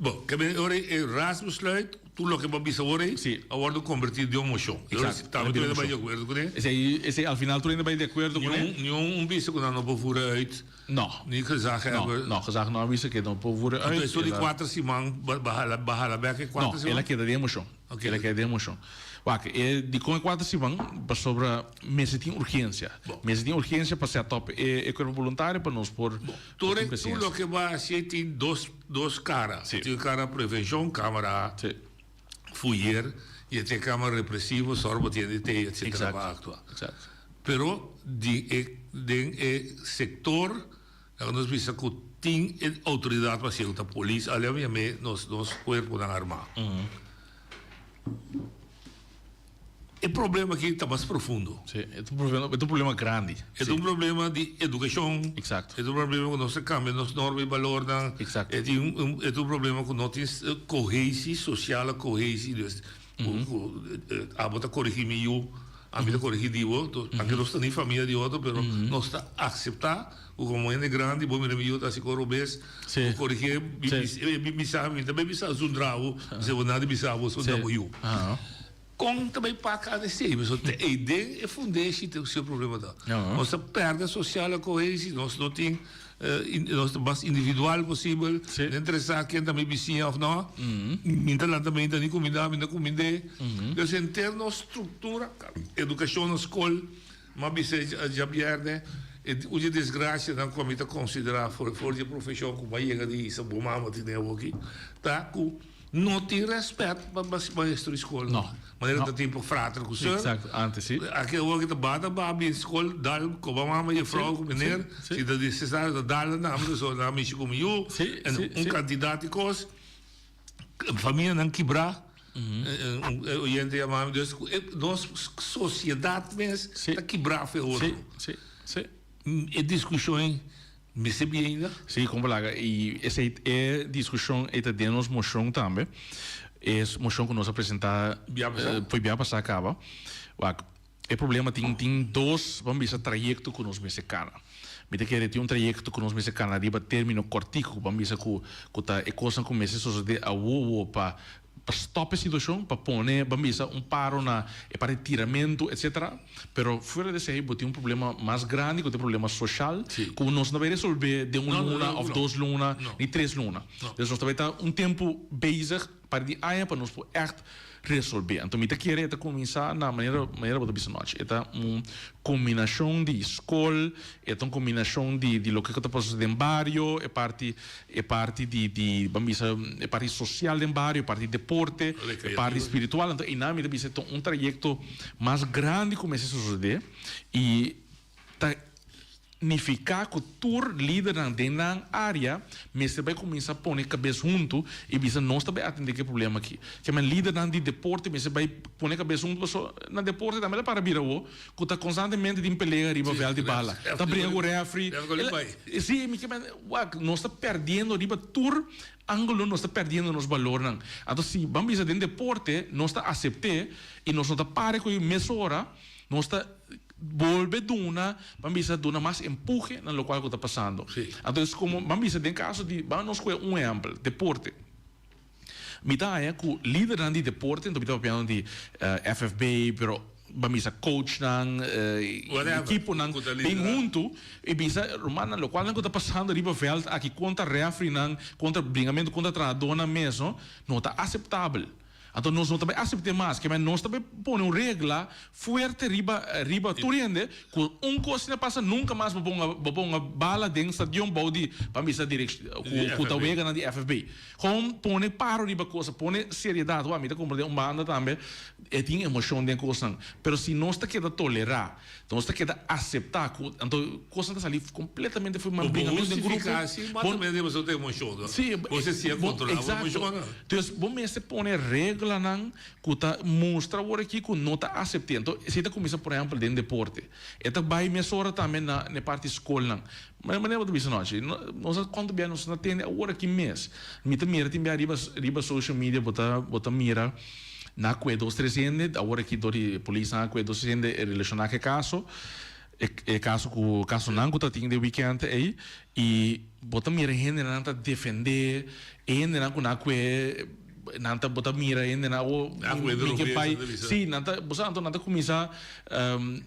Bo, ke men ora e raadsbesluit, tur loke bo a bisa awor ei, a wordo kombertí den un moshon. Exacto. Tambe tur hende bai di akuerdo kuné? Esei, esei al final tur hende bai di akuerdo kuné. Niun, niun un bisa ku nan no por voeren uit. No. Ni gezaghebber. No, no, gezag no a bisa ke no por voeren uit. Anto esun di kuater siman ba hala bek e kuater siman? No, el a keda den e moshon. Oké. El a keda den e moshon. Wak, e dikon e kuater siman? Pasobra mester tin urgensia. Bon. Mester tin urgensia pa set op e e kuerpo boluntario pa nos por Bon, tur tin e tur presensia. loke bo a hasi ei tin dos dos kara. Si. Tin kara prevenshon, kamera Si. fuyer i e tin kamera represivo, sòru bo tin di tei etsetera Exacto. pa aktua. Exacto. Pero di e den e sector laga nos bisa cu tin e autoridad pa hacié cu ta polis alea mi yam'é nos nos cuerponan armá. E problema aki ta mas profundo. Sí, e ta un problema, e ta un problema grandi. E ta un problema di educacion. Exacto. E ta un problema cu nos ta cambia nos norma y balornan. Exacto. E tin un e ta un problema cu no tin cohesie, sociale cohesie, dus Ku abo ta korigí mi yu, ami ta korigí di bo. Anke nos ta ni famia di otro, pero nos ta akseptá ku komo hende grandi bo mira mi yu ta hasi kos robes, bo korigié, mi bisa mi ta bai bisa zundra bo, bisa bo nada di bisa bo zundra bo yu. Kon ta bai paka esei? Pasobra te ei den e fundeshi te e problema ta. Nos ta pèrdè sosiale kohesi, nos no tin Nos ta mas individual posibel. No interesa ken ta mi bisiña of no. Mi ta lanta meinta ni kuminda, mi ta kumind'é. Dus henter nos struktura, edukashon na skol, m'a bisa djabièrnè, un di e desgrasianan ku ami ta konsiderá for di e profeshon ku m'a yega di hisa bo mama tene awoki, ta ku No tin respet pa maestro di skol. No. Manera ta tin pa frater ku sùr. Exacto, antes si. Aki awor ki ta bata babi in skol, dal koba mama, jefrouw ku meneer. Si ta necesario ta dal nan tambe, so nan mishi ku mi yu. Si, En si, un si. kantidat di kos. Famianan kibrá. Un oyente yama mi, dus nos sosiedat mes ta kibrá fe otro. Si, si, si. E diskushon Mester bi ainda? Sí, kon balaga. I esei e diskushon ei ta den nos moshon tambe. E moshon ku nos a presentá Bia pasá. foi bia pasá kaba. Wak, e problema tin tin dos, ban bisa, trayekto ku nos mester kana. Mi ta kere tin un trayekto ku nos mester kana riba término kòrtiku pa bisa ku ku ta e kosnan ku mester sosodé awo awo pa pa stòp e situashon, pa pone ban bisa un paro na e parti di tiramentu etsetera. Pero fuera di esei bo tin un problema mas grandi ku ta e problema soshal ku nos no ta bai resolvé den un luna òf dos luna ni tres luna. Dus nos ta bai ta un tempu bezig par di aña pa nos por ègt resolvé. Anto mi ta kere e ta kuminsá na manera manera bo ta bisa nochi. E ta un kombinashon di skol, e ta un kombinashon di di loke ku ta pasa den bario, e parti e parti di di ban bisa e parti sosial den bario, e parti di deporte, e parti spiritual. Anto einan mi ta bisa e ta un trayekto mas grandi ku mester sosodé i ta nifiká ku tur lidernan den nan área mester bai kuminsá pone kabes huntu i bisa nos ta bai atendé ku e problema aki. Ke men lidernan di deporte mester bai pone kabes huntu pasobra na deporte tambe ta para bira awo ku ta konstantemente tin pelea riba vèlt di bala. Ta bringa ku rèfri. Sí, mi ke men wak nos ta pèrdiendo riba tur ángulo nos ta pèrdiendo nos balornan. Anto si ban bisa den deporte nos ta asept'é i nos no ta para ku e mesora nos ta bolbe duna, ban bisa duna mas empuje na locual cu ta pasando. Entonces como ban bisa den caso di, ban nos coge un ehempel, deporte. Mi ta haya cu lidernan di deporte, enton mi ta papiando di FFB, pero ban bisa coachnan, equiponan, bin hunto y bisa rumannan locualnan cu ta pasando riba veld aki contra refereenan, contra bringamento contra trahadornan mes, no, no ta aceptabel. Anto nos no ta bai asept'é mas, ke men nos ta bai pone un regla fuerte riba riba tur hende ku un kos asina pasa nunka mas bo ponga bo ponga bala den stadion bou di pa bisa direk ku ku ta weganan di FFB. Gewoon pone paro riba kos, pone seriedat. Wak mi ta komprendé un banda tambe e tin emoshon den kosnan, pero si nos ta keda tolerá Nos ta keda aseptá ku anto kosnan ta sali kompletamente for Bo bringamentu den grupo. Justifiká si mas o menos boso ta emoshoná. Sí, Bo se siña kontrolá bo emoshonnan. Dus bo mester pone reglanan ku ta mustra awor aki ku no ta asept'é. Anto esei ta kuminsá por ehèmpel den deporte. E ta bai mesora tambe na e parti skolnan. Manera bo ta bisa nochi, nos a kuantu bia nos no ta tende awor aki mes. Mi ta mira tin bia riba riba social media bo ta bo ta mira Na kue dos tres hende, awor aki dor di polisnan a kue dos tres hende relashoná ku e kaso, e kaso ku kasonan ku ta tin den wikènt ei, i bo ta mira hendenan ta defendé e hendenan ku nan a kue, nan ta bo ta mira hendenan awo mi ke bai, si nan ta bo sa anto nan ta kuminsá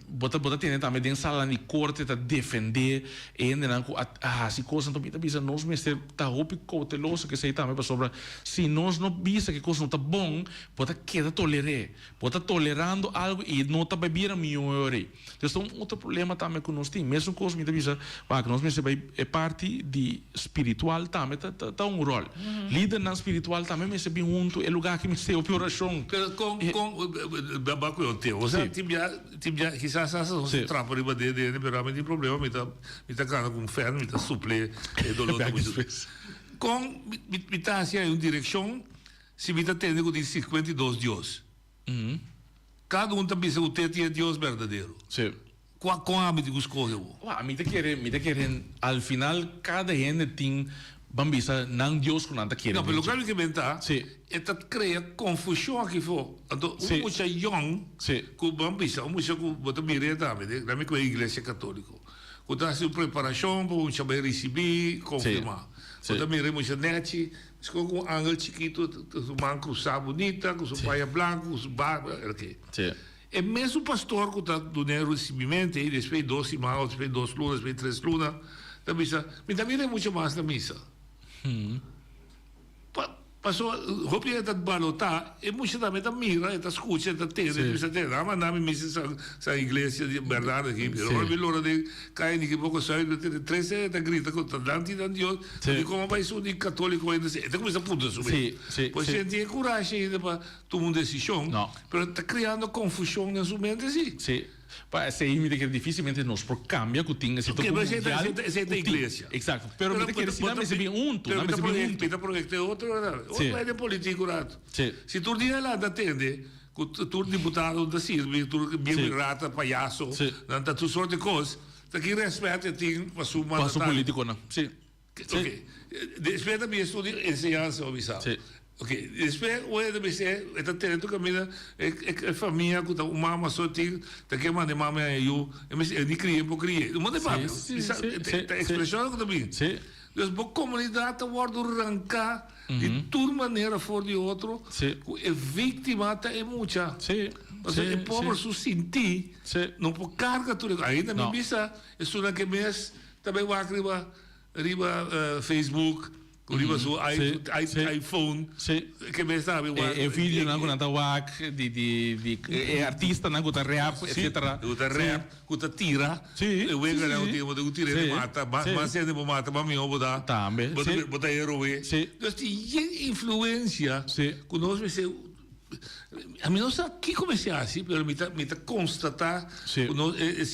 bo ta bo ta tende tambe den salanan di korte ta defendé e hendenan ku a hasi kos, anto mi ta bisa nos mester ta hopi kouteloso ku esei tambe pasobra Si nos no bisa ke kos no ta bon, bo ta keda toler'é. Bo ta tolerando algu i no ta bai bira mihó ora ei. Entonces ta un otro problema tambe ku nos tin. Mesun kos mi ta bisa, wak, nos mester bai e parti di spiritual tambe ta ta un ròl. Lidernan spiritual tambe mester bin huntu e lugá aki mester hopi orashon. Pero kon kon ba ku yon teo. Osea tin bia tin bia kisas hasta nos ta trapa riba dede hende pero ami tin problema mi ta mi ta kana ku un fèn mi ta suple e doló ta muchu. Kon mi ta hasi un direkshon si mi ta tende ku tin 52 dios? Kada un ta bisa ku te tin e Dios berdadero. Kua kon ami tin ku skohe bo? Wak, mi ta kere, mi ta kere al final kada hende tin, ban bisa, nan Dios ku nan ta kere. No, pero loke mi ke benta, e ta krea konfushon aki fo. Anto un mucha yòn ku ban bisa, un mucha ku bo ta mir'é tambe, den mi ku e iglesia katoliko. Ku ta hasi un preparashon pa mucha bai risibí, konfirmá. Bo ta mira e mucha nèchi, meskos ku un angel chikitu, ku su man krusá bunita, ku su paña blanku, ku su barba, elke. E mesun pastor ku ta dun'é risibimentu ei despues di dos siman òf despues di dos luna, despues di tres luna, ta bisa, Mi ta mira e mucha mas na misa. Pasobra hopi hende ta balotá, e mucha tambe ta mira, e ta skucha, e ta tende, e ta bisa, Te, nan a manda mi misa san san iglesia di Bernardo aki, pero ora mi lora den kaya Nikiboco Zuid, mi ta tende tres hende ta grita ku ta danti nan Dios, mi di komo bai su di katoliko ainda si, e ta kuminsá puntra su mes. Pues si e tin e kurashi ainda pa tuma un desishon, pero ta kreando konfushon den su mente si. Pa esei mi ta kere dificilmente nos por cambia cu tin esei toco mundial cu tin. Exacto. Pero mi ta kere si nan mester bin hunto. Pero mi ta proyecta, mi ta proyecta e otro verdad. Otro hende politico rato. Si tur dia nan ta tende cu tur diputado ta sirbi, tur bien rata, payaso, nan ta tur soort di cos, ta ki respet e tin pa su mandatario? Pa su politiconan. Si. Ok. Despues ta bin estudio enseñansa bo bisa. Ok, despues un hende bisa e ta tene tur caminda e e famia cu ta un mama so tin ta ke manda e mama e yu e mester e di cria e por cria. Un modo di papia ta expresionnan cu ta bin. Dus bo comunidad ta wordo ranca di tur manera for di otro cu e victima ta e mucha. Pasobra e pober su sinti no por carga tur e cos. Ainda mi bisa esunnan ke mes ta bay wak riba riba Facebook. Ku riba su iPhone ke mes ta wak. E videonan ku nan ta wak di di di e artistanan ku ta rap etcetera. Ku ta rap, ku ta tira. E weganan ku tin ku tira hende mata. Mas hende bo mata mas mihó bo ta. Tambe. Bo ta heroe. Dus tin yen influencia ku nos mester. Ami no sa kiko mester hasi, pero mi ta mi ta konstatá ku nos e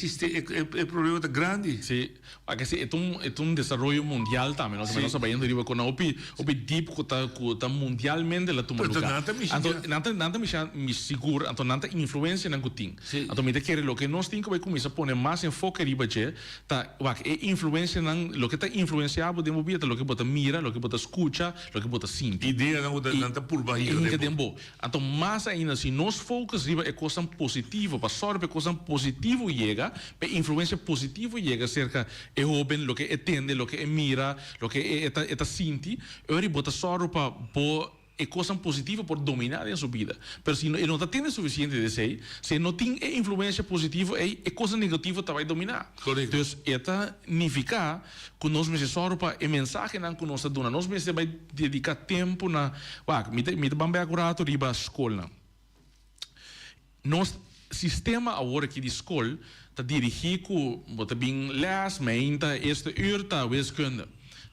e problema ta grandi. Sí, wak esei e ta un e ta un desaroyo mundial tambe, no? Nos ta bayendo riba ku nan hopi hopi deep ku ta ku ta mundialmente la tuma Pero lugá. nan ta mishi Anto nan ta nan ta misha mi sigur, anto nan ta influensianan ku tin. Anto mi ta kere loke nos tin ku bai kuminsá pone mas enfoke riba dje ta wak e influensianan loke ta influensiá bo den bo bida ta loke bo ta mira, loke bo ta skucha, Loke bo ta sinti. Ideanan ku nan ta purba hinka den bo. Anto mas ainda si nos focus riba e kosnan positivo, pa sòru pa e kosnan positivo yega, pa e influensia positivo yega serka e hoben, loke e tende, loke e mira, loke e ta e ta sinti, e ora bo ta sòru pa bo e kosnan positivo por dominá den su bida. Pero si e no ta tende sufisiente di esei, si e no tin e influensia positivo ei, e kosnan negativo ta bai dominá. Dus e ta nifiká Ku nos mester sòru pa e mensahenan ku nos ta duna. Nos mester bai dediká tempu na, wak, mi ta mi ta ban bek un ratu riba skolnan. Nos sistema awor aki di skol ta dirigí ku bo ta bin lès, meinta eerste uur ta wiskunde,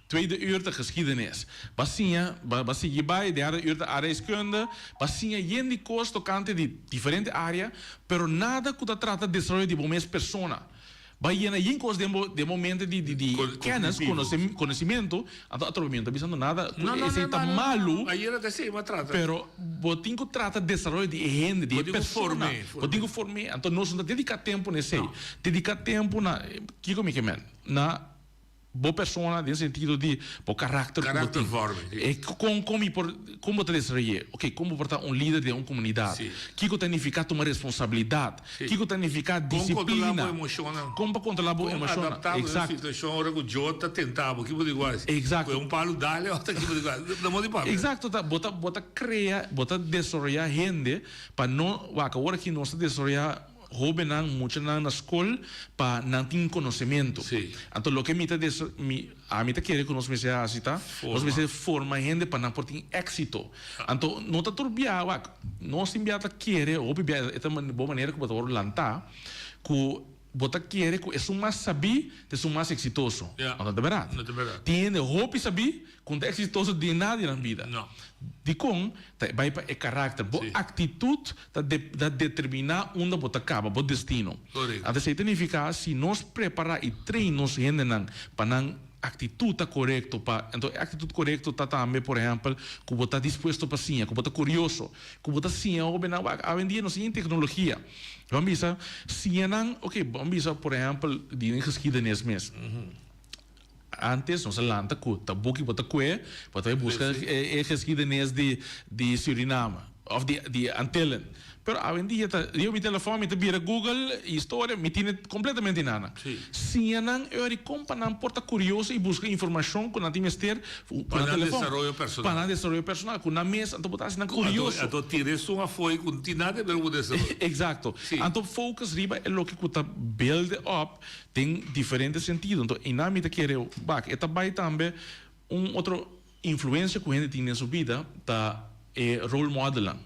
tweede uur ta geschiedenis. Ba siña, ba ba sigui bai, derde uur ta aardrijkskunde, ba siña yen di kos tokante di diferente área, pero nada ku ta trata desaroyo di bo mes persona. Bai yena yin kos den bo den bo mente di di di kennis, konosementu, anto atrobe mi no ta bisando nada ku esei ta malu, pero bo tin ku trata desaroyo di e hende, di e persona, bo tin ku form'é, anto nos no ta dediká tempu na esei, dediká tempu na, kiko mi ke men? Na Bo persona den sentido di bo karakter ku bo tin. E kon kon mi por kon bo ta desaroy'é? Oke, kon bo por ta un lider den un komunidat? Kiko ta nifiká tuma responsabilidat? Kiko ta nifiká disiplina? Kon pa kontrolá bo emoshonnan? Kon adaptá bo den situashon ora ku Dios ta tentá bo? Ki bo di guasi? Eksakto. Ku e un palu dale òf ta ki bo di guasi? Na modo di papia. Eksakto, ta bo ta bo ta krea, bo ta desaroyá hende pa no wak awor aki nos ta desaroyá Hobennan, muchanan na skol pa nan tin konosementu. Anto loke mi ta des mi ami ta kere ku nos mester hasi ta, nos mester forma hende pa nan por tin éksito. Anto no ta tur bia, wak, nos tin bia ta kere, hopi bia e ta bo manera ku bo ta wòrdu lantá, ku bo ta kere ku esun mas sabí ta esun mas eksitoso. No ta bèrdat. Tin hende hopi sabí ku no ta eksitoso den nada di nan bida. Dikon? Ta bai pa e karakter. Bo aktitut ta ta determiná unda bo ta kaba, bo destino. Anto esei ta nifiká si nos prepará i train nos hendenan pa nan aktitut ta korekto pa, anto e aktitut korekto ta tambe por ehèmpel ku bo ta dispuesto pa siña, ku bo ta kurioso, ku bo ta siña hóbennan wak awendia nos tin teknologia. Ban bisa siña nan, oke, ban bisa por ehèmpel di den geschiedenis mes. Antes nos a lanta ku ta buki bo ta kue, bo ta bai buska e geschiedenis di di Suriname of di di Antillen. Pero awendia ta riba mi telefòn mi ta bira Google historia mi tine kompletamente nana. Siña nan eur kon pa nan por ta kurioso i buska informashon ku nan tin mester ku Pa nan nan telefòn. desaroyo personal. Pa nan desaroyo personal ku nan mes anto bo ta hasi nan kurioso. Anto tira esun afó i ku no tin nada di ber ku bo desaroyo. Exacto. Anto focus riba e loke ku ta build up Den diferente sentido. Enton einan mi ta kere wak e ta bai tambe un otro influencia ku hende tin den su bida ta e role modelnan.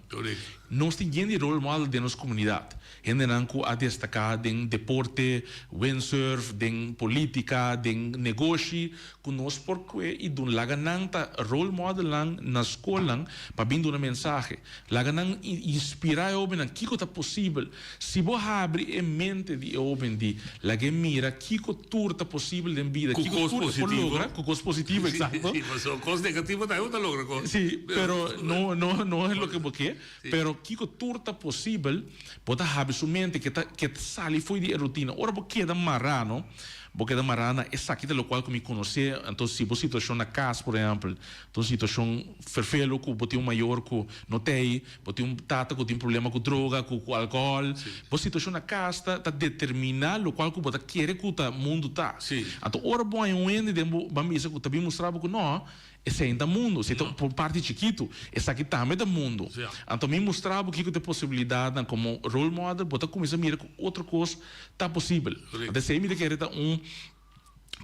Nos tin yen di role model den nos komunidat. Hendenan ku a destaká den deporte, windsurf, den politika, den negoshi, ku nos por kue i dun laga nan ta role modelnan na skolnan pa bin duna mensahe. Laga nan inspirá e hobennan kiko ta posibel. Si bo habri e mente di e hoben di lag'é mira kiko tur ta posibel den bida, Ku kiko kos tur e por positivo. logra, ku kos positivo, eksakto. Sí, pasobra kos negativo tambe bo ta logra kos. Sí, pero no no no es loke bo ke. Pero kiko tur ta posibel, bo ta habri su mente ke ta ke ta sali fo'i di e rutina. Ora bo keda mará no. Bo keda mará na esaki ta lokual ku mi konosé. Anto si bo situashon na kas, por ehèmpel, ta un situashon ferfelu ku bo tin un mayor ku no t'ei, bo tin un tata ku tin problema ku droga, ku ku alkohòl, bo situashon na kas ta ta determiná lokual ku bo ta kere ku ta mundu ta. Anto ora bo haña un hende den bo ban bisa ku ta bin mustra bo ku nò, Esei ta mundu, esei ta un parti chikitu, esaki tambe ta mundu. Anto mi mustra bo kiko ta e posibilidatnan komo role model, bo ta kuminsá mira ku otro kos ta posibel. Anto esei mi ta kere ta un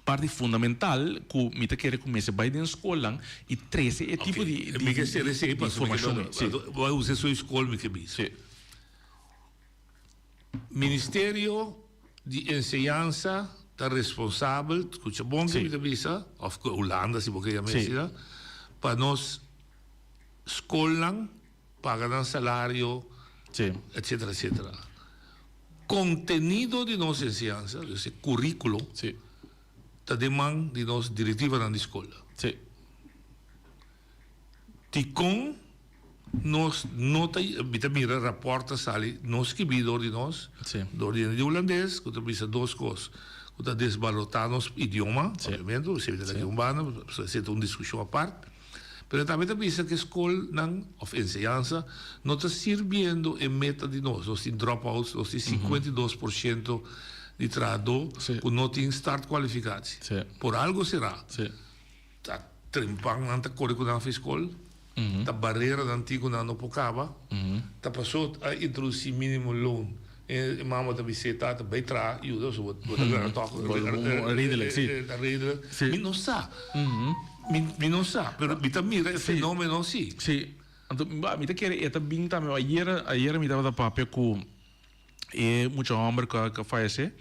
parti fundamental ku mi ta kere ku mester bai den skolnan i trese e tipo di Mi ke sera esei pasobra mi informashon. ke bo a usa esun skol mi ke bisa. Ministerio di Enseñansa ta responsabel, scucha bon ke mi ta bisa, of ku Hulanda si bo ke yama asina, pa nos skolnan paga nan salario, etcetera, etcetera. Kontenido di nos enseñansa, dus e curriculo, ta den man di nos directivanan di skol. Dikon nos no ta, mi ta mira rapòrt ta sali no skibí dor di nos, dor di hende di hulandes ku ta bisa dos kos, ku ta desbalotá nos idioma, papiamentu, esei ta laki un banda, pasobra esei ta un diskushon apart, pero tambe ta bisa ku e skolnan òf enseñansa no ta sirbiendo e meta di nos, nos tin dropouts, nos tin 52 por shento di trahadó ku no tin startkwalificatie, por algo será. Ta trempan nan ta kore ku nan fi skol, ta barera nan tin ku nan no por kaba, ta paso a introdusí minimum loon. E mama ta bis'é, tata bai traha yuda pasobra bo ta gana tòg Redelijk, sí. Redelijk. Mi no sa, mi no sa, pero mi ta mira e fenomeno sí. Sí, anto mi ta kere e ta bin tambe, ayera ayera mi tabata papia ku. E mucha homber cu a fayece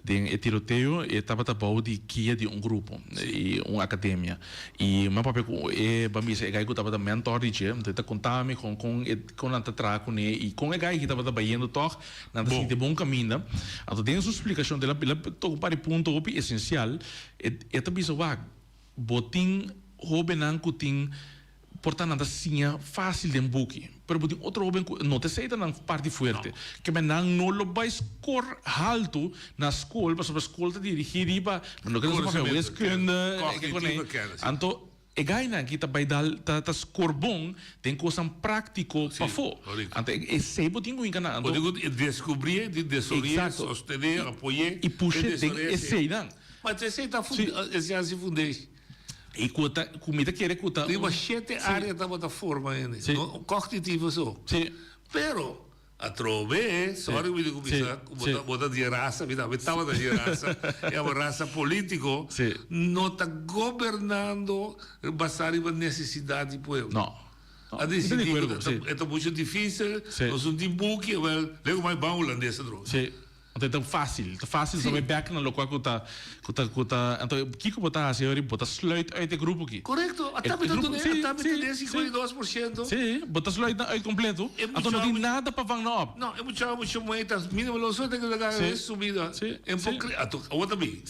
den e tiroteo e tabata bou di guia di un grupo y un academia y mi a papia cu e ban bisa e guy cu tabata mentor di dje entonces e ta conta mi con con e con nan ta traha cune y con e guy aki tabata bayendo toch nan ta sinti bon caminda anto den su splicacion el a toca un par di punto hopi esencial e ta bisa wak bo tin hobennan cu tin Por ta nan ta siña fácil den buki, pero bo tin otro hoben cu no ta esey ta nan parti fuerte. Keme nan no lo bay score halto na scol pasobra scol ta dirigi riba loke nos ta papia wiskunde, anto e gainan aki ta bay dal ta ta score bon den cosnan practico pafo. Anto esey bo tin cu hinca nan. Bo tin cu descubrie, desorie, sostene, apoye y pushe den eseynan. Ma esey ta esey a haci fundeshi. I ku ta ku mi ta kere ku ta Riba shete área tabata forma hende. Sí. No kognitivo so. Sí. Pero atrobe, sorry mi di ku bisa, ku bo ta bo ta di e rasa, mi tambe tabata di e rasa, e abo rasa politiko Sí. no ta gobernando basá riba nesesidat di pueblo. No. A disidí ku ta e ta mucho difísil, nos no tin buki, awel lego mai ban hulandes atrobe. Sí. Anto e ta fácil, ta fácil so bai bek na lokual ku ta, ku ta, ku ta, anto kiko bo ta hasi ora bo ta sluit uit e grupo aki. Korekto, a ta mi ta dune, a ta mi ta dune 52%. Sí, bo ta sluit nan uit kompleto, anto no tin nada pa vang nan op. No, e muchacho mucho muhé ta mínimo lo so ta keda gana den su bida. En por kre, anto awor ta bin.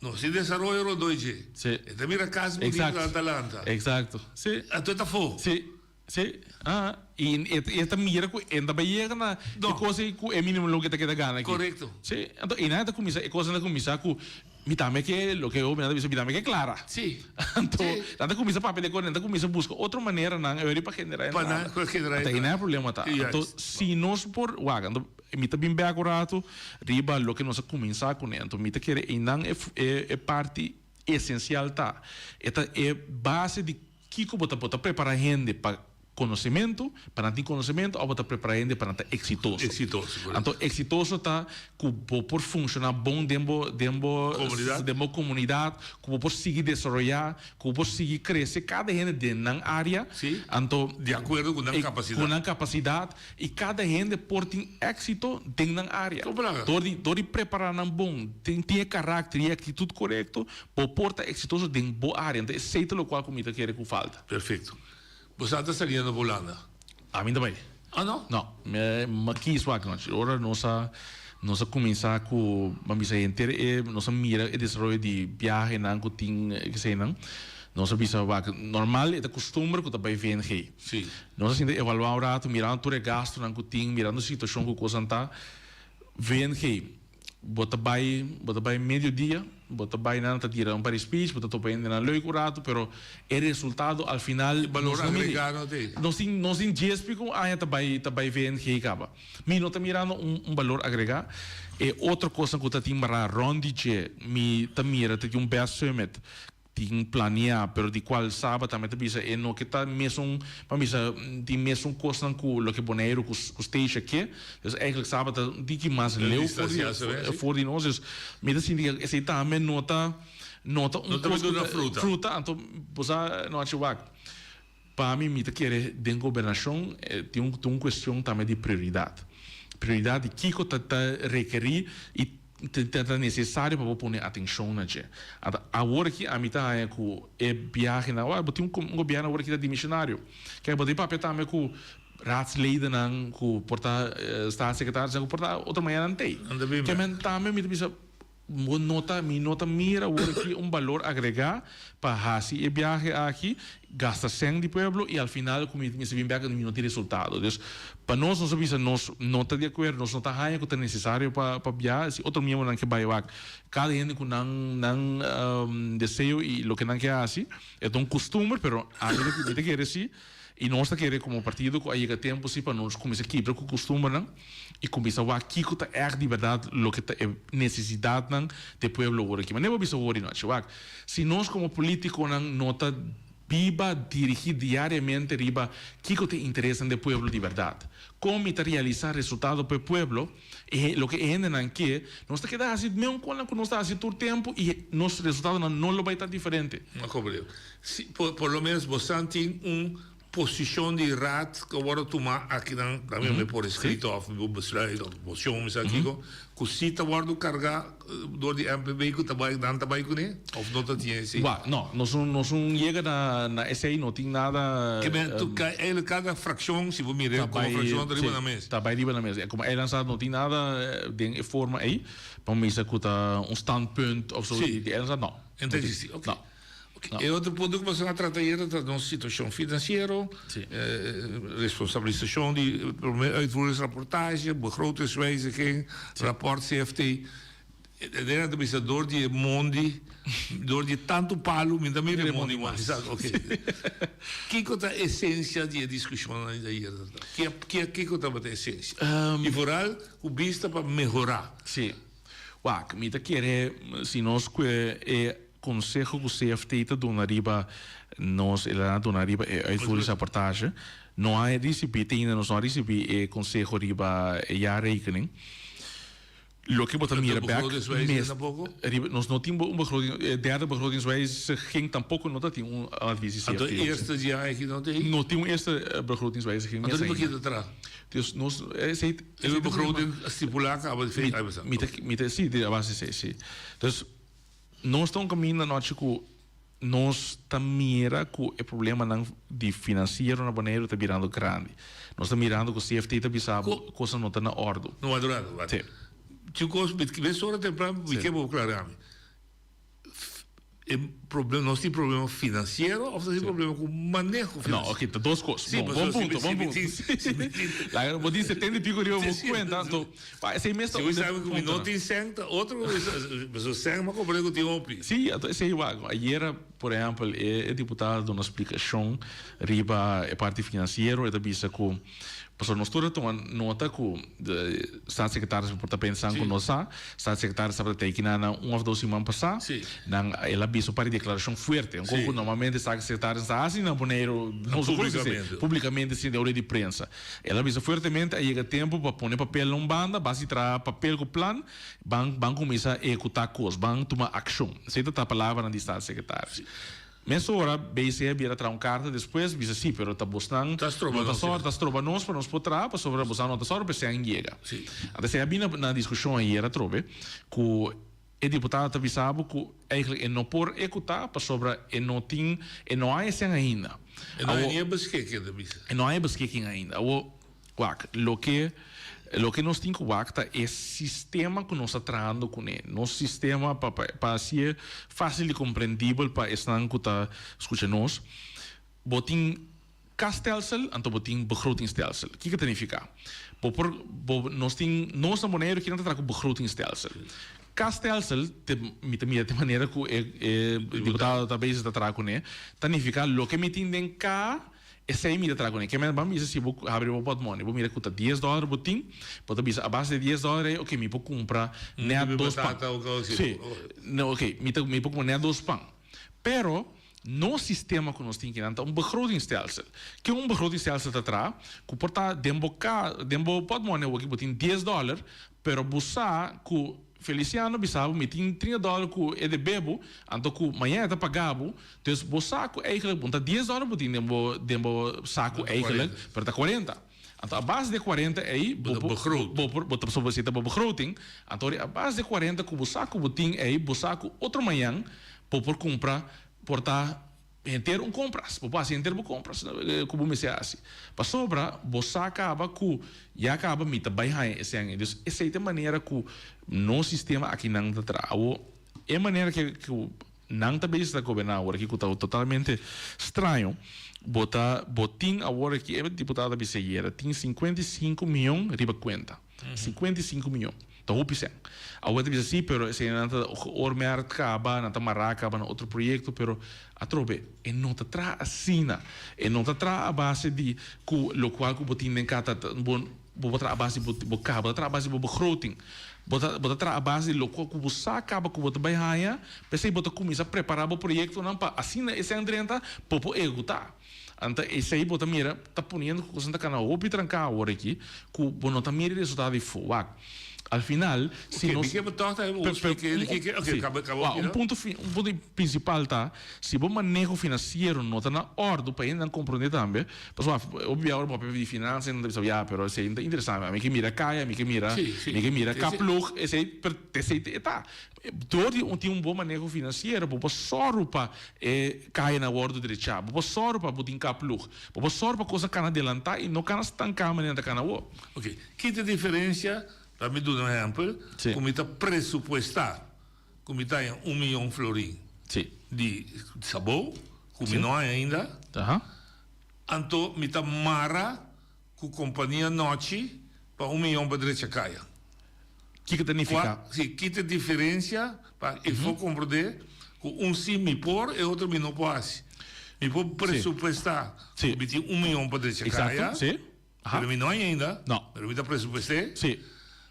No si desaroyo rondó e dje. E ta mira kas bunita na Atalanta. Eksakto, sí. Anto e ta afó. Sí. Sí, aha. I e e ta mira ku e no ta bai yega na e kos ei ku e minimo loke ta keda gana aki. Korekto. Sí, anto einan ta kuminsá, e kosnan ta kuminsá ku mi tambe ke loke hopi nan ta bisa mi tambe ke klara. Sí. Anto nan ta kuminsá papia di e kos, nan ta kuminsá buska otro maneranan e ora pa generá Pa nan entrada. generá Anto entrada. einan e problema ta. Anto si nos por wak, anto mi ta bin bek un ratu riba loke nos a kuminsá kuné. Anto mi ta kere einan e e parti esensial ta. E ta e base di. Kiko bo ta? Bo ta prepará hende pa konosementu, pa nan tin konosementu, òf bo ta prepará hende pa nan ta eksitoso? Eksitoso, korekto. Anto eksitoso ta ku bo por funshoná bon den bo den bo Komunidat. den bo komunidat, ku bo por sigui desaroyá, ku bo por sigui krese kada hende den nan área. Sí. Anto Di akuerdo ku nan kapasidat. Ku nan kapasidat i kada hende por tin éksito den nan área. Kompra. Dor di dor di prepará nan bon, tin tin e karakter i e aktitut korekto, Bo por ta exitoso den bo area, enton esey ta locual cu mi ta kere cu falta. Perfecto. Bo sa ta saliendo pa Hulanda? Ami ta bay. Ah no? No. Mi a kies wak nochi. Ora nos a nos a cuminsa cu ban bisa henter e nos a mira e desaroyo di biahenan cu tin eseynan, nos a bisa wak normal e ta custumber cu ta bay VNG. Si. Nos a sinta evalua un rato mirando tur e gastonan cu tin, mirando e situacion cu cosnan ta, VNG. Bo ta bai, bo ta bai medio dia, bo ta bai nan ta tira un par di speech, bo ta topa hendenan leuk un rato, pero e resultado al final E balor nos no mira. agregá no t'ei. Nos tin, nos tin djes pico aña ta bai, ta bai VNG caba. Mi no ta mirando un, un balor agregá. E otro cosnan cu ta tin mará rond di dje, mi ta mira ta tin un best summit Tin planea, pero di cual Saba tambe ta bisa e no ke ta mesun, pa bisa tin mesun cosnan cu loke Boneiru cu cu Statia ke. Dus eigenlijk Saba ta un tiki mas Ta leu for di distancia su mes, si. for di nos. Dus mi ta sinti ke esey tambe no ta no ta un No ta cos cu duna ta fruta. fruta. Anto bo sa no haci wak. Pa mi mi ta kere den gobernacion tin un tin un cuestion tambe di prioridad. Prioridad di kico ta ta rekeri y Ta nesesario pa bo pone atenshon na dje. Ata awor aki ami ta haña ku e biahenan, ora bo tin un gobièrnu awor aki ta dimisionario. Kèk bo tin papia tambe ku raadsledennan ku por ta staatssecretarisnan ku por ta otro mañana nan tei. Ke men tambe mi ta bisa bo no ta mi no ta mira awor aki un balor agregá pa hasi e biahe aki, gasta sèn di pueblo i al final ku mi mester bin bèk mi no tin resultado. Dus pa nos nos a bisa nos no ta di akuerdo, nos no ta haña ku ta nesesario pa pa biaha, si otro miembronan ke bai wak kada hende ku nan nan deseo i loke nan ke hasi, e ta un kustumber pero ami ta mi ta kere si i nos ta kere komo partido ku a yega tempu si pa nos kuminsá kibra ku kustumbernan i kuminsá wak kiko ta ègt di bèrdat loke ta e nesesidatnan di e pueblo awor aki. Manera bo bisa awor di nochi wak. Si nos komo polítikonan no ta biba dirigí diariamente riba kiko ta e interesnan di e pueblo di bèrdat, kon mi ta realisá resultado pa e pueblo, e loke e hendenan ke, nos ta keda hasi meun konan ku nos ta hasi tur tempu i nos resultadonan no lo bai ta diferente. No komprendé. Si, por por lo menos bosan tin un posishon di raad ku a wòrdu tumá akinan, tambe mi por eskrito òf mi por besluit òf mocion mi sa kiko, ku si ta wòrdu kargá dor di MPB ku ta bai nan ta bai kuné òf no ta tin esei? Wak, no, nos no nos no yega na na esei, no tin nada. Ke men tur ka eigenlijk kada frakshon si bo mira komo frakshon ta riba nan mes. Ta bai riba nan mes. Komo eilandsraad no tin nada den e forma ei pa misa ku ta un standpunt òf so di eilandsraad, no. No ta eksistí, oké. E otro punto ku boso a trata ayera ta nos situashon finansiero, responsabilisashon di prome uitvoeringsrapportage, begrotingswijziging, raport CFT. Den nan ta bisa dor di e mondi, dor di e tantu palu mi ta mira e mondi mas. Kiko ta esensia di e diskushonnan di ayera? Kiko tabata esensia? I vooral ku bista pa mehorá. Sí. Wak, mi ta kere si nos kue e Conseho cu CFT ta duna riba nos, el a duna riba e uitvoeringsrapportage. No a ricibi, te ainda nos no a ricibi e conseho riba e jaarrekening. Loke bo ta mira bek mes, riba, nos no tin un begroting, e derde begrotingswijziging tampoco no ta tin un advies di CFT. Anto e eerste di aña aki no tin? No tin un eerste begrotingswijziging mes ainda. Anto riba ki ta traha? Dus nos, esey, E begroting stipula caba di fe, Mi ta, mi ta, si, a base di esey, si. Dus. Nos ta un kaminda anochi ku nos ta mira ku e problemanan di finansiero na Boneiru ta birando grandi. Nos ta mirando ku CFT ta bisa bo kosnan no ta na òrdu. No, wak durando, wak. Sí. Tin kos, mes ora tempran mi ke bo klara mi. E problema, nos tin problema finansiero òf nos tin problema ku maneho finansiero? No, oké, ta dos kos. Sí, Bon, bon punto, bon punto. Laga, bo tin setenta i piko riba bo kuenta, anto Pa esei mes ta Si un bo de sabi ku mi no puntonan. tin sèn ta otro pasobra sèn m'a komprende ku tin hopi. Sí, anto esei wak. Ayera, por ehèmpel, e diputado a duna splikashon riba e parti finansiero. E ta bisa ku pasobra nos tur a tuma nota ku staatssecretaris por ta pensan ku no sa. Staatssecretaris tabata tei kinan nan un òf dos siman pasá. Nan el a bisa un par di deklarashon fuerte. Un kos ku normalmente staatssecretaris ta hasi na Boneiru no su konosi esei. Publikamente sin den ora di prensa. El a bisa fuertemente a yega tempu pa pone papel na un banda, bas di traha papel ku plan, ban ban kuminsá ehekutá kos, ban tuma akshon. Esei ta ta palabranan di staatssecretaris. Mesora BC a bira traha un karta despues, bisa si, pero ta bosnan Ta stroba no ta nos, sòru, ta stroba nos pa nos por traha pasobra bosnan no ta sòru pa esei an yega. Anto esei a bini na diskushon ayer atrobe ku E diputado ta bisa bo ku eigenlijk e no por ekutá pasobra e no tin, e no hay esei ainda. E no hay ni e beschikking, ta bisa. E no hay e beschikking ainda. Awor, wak, loke, loke nos tin ku wak ta e sistema ku nos ta trahando kuné. Nos sistema pa pa pa hasié fásil i komprendibel pa esnan ku ta skucha nos, bo tin. Kasstelsel, anto bo tin begrotingstelsel. Kiko ta nifiká? Bo por, bo, nos tin, nos na Boneiru kinan ta traha ku begrotingstelsel. Kasstelsel, te, mi ta mira te manera ku e, e diputado ta bezig ta traha kuné, ta nifiká loke mi tin den ka, esei mi ta traha kuné. Ke men ban bisa si bo habri bo pòtmòni, bo mira ku ta dies dòler bo tin, bo ta bisa a base di dies dòler ei, oke mi por kumpra nèt dos pan. Sí, no, oke, mi ta, mi por kumpra nèt dos pan. Pero, Nos sistema ku nos tin kinan ta un begrotingstelsel. Ke un begrotingstelsel ta traha? Ku por ta den bo ka, den bo pòtmòne awoki bo tin dies dòler, pero bo sa ku Feliciano bisa bo mi tin trinta dòler ku e debe bo, anto ku mañana e ta paga bo, dus bo sa ku eigelijk bo no ta dies dòler bo tin den bo den bo saku eigelijk, pero ta kuarenta. Anto a base di e kuarenta ei bo por bo por bo ta pasobra bo ta bo begroting, anto a base di e kuarenta ku bo sa ku bo tin ei, bo sa ku otro mañan Bo por kumpra por ta henter un kompras. Bo por hasi henter bo kompras ku bo mester hasi. Pasobra bo sa kaba ku ya kaba mi ta bai haña esei aña. Dus esei ta e manera ku nos sistema akinan ta traha. Awor e manera ke ku nan ta bezig ta goberná awor aki ku ta totalmente straño, bo ta bo tin awor aki e diputado ta bisa ayera tin 55 mion riba kuenta. 55 mion. Ta hopi sèn. Awor ta bisa si, pero eseinan ta geoormerkt kaba, nan ta mará kaba na otro proyekto, pero atrobe e no ta traha asina. E no ta traha a base di ku lokual ku bo tin den kata ta bo bo por traha a base di bo bo kaba, bo ta traha a base di bo begroting. Bo ta bo ta traha a base di lokual ku bo sa kaba ku bo ta bai haña, p'esei bo ta kuminsá prepará bo proyektonan pa asina e sèn drenta bo por ehekutá. Anto esei bo ta mira ta poniendo ku kosnan ta kana hopi tranká awor aki ku bo no ta mira e resultado di fo. Wak, al final si nos. Un punto un punto prinsipal ta si bo maneho finansiero no ta na òrdu pa hendenan komprondé tambe pasobra hopi bia ora bo papia di finansa nan ta bisa ya pero esei no ta interesá mi, ami ke mira kaya mi ke mira mi ke mira kaploeg esei pero esei ta e ta. Dor di un tin un bon maneho finansiero bo por sòru pa e kayanan wòrdu drechá, bo por sòru pa bo tin kaplug, bo por sòru pa kosnan kana delantá i no kana stanká manera nan ta kana awor. Oke, ki ta e diferensia, pa mi duna un ehèmpel, ku mi ta presupuestá ku mi ta haña un mion florin di sabou, ku mi no haña ainda, anto mi ta mara Ku kompania nochi pa un miyon pa drecha kaya. Kiko ta nifiká? Kua, si, ki ta diferensia pa e for komprondé ku un si mi por e otro mi no por hasi. Mi por presupuestá ku mi tin un miyon pa drecha kaya, pero mi no hay ainda, pero mi ta presupuesté.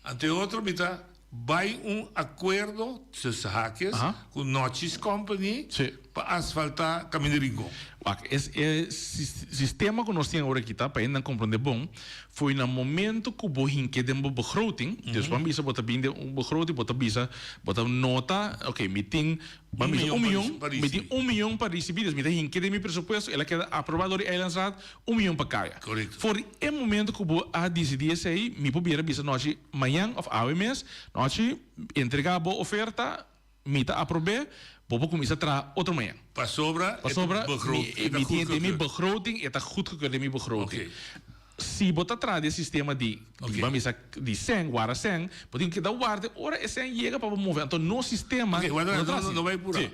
Anto e otro mi ta bai un akuerdo, tussen haakjes, ku Nochi's Company pa asfaltá Kaminda Rincon. Wak, es e sistema ku nos tin awor aki ta, pa hende nan komprondé bon, foi na momento ku bo hink'é den bo begroting, dus bo a bisa bo ta bin den un begroting, bo ta bisa, bo ta nota, oke, mi tin, bo a bisa un miyon, mi tin un miyon pa risibí, dus mi ta hink'é den mi presupuesto, el a keda aprobá dor di Eilandsraad, Un miyon pa kaya. Korekto. For di e momento ku bo a disidí esei, mi por bira bisa nochi mañan òf awe mes, nochi entregá bo oferta, mi ta aprob'é, bo por kuminsá traha otro mañan. Pasobra e ta Pasobra begroting, e ta mi tin den mi goedgekeurd. begroting, e ta goedgekeurd den mi begroting. Oké. Si bo ta traha den e sistema di, di Oké. ban bisa, di sèn, warda sèn, bo tin ku keda warda e ora e sèn yega pa bo move. Anto nos sistema Oké, warda, no ta no, traha no asina. bai purá. Sí.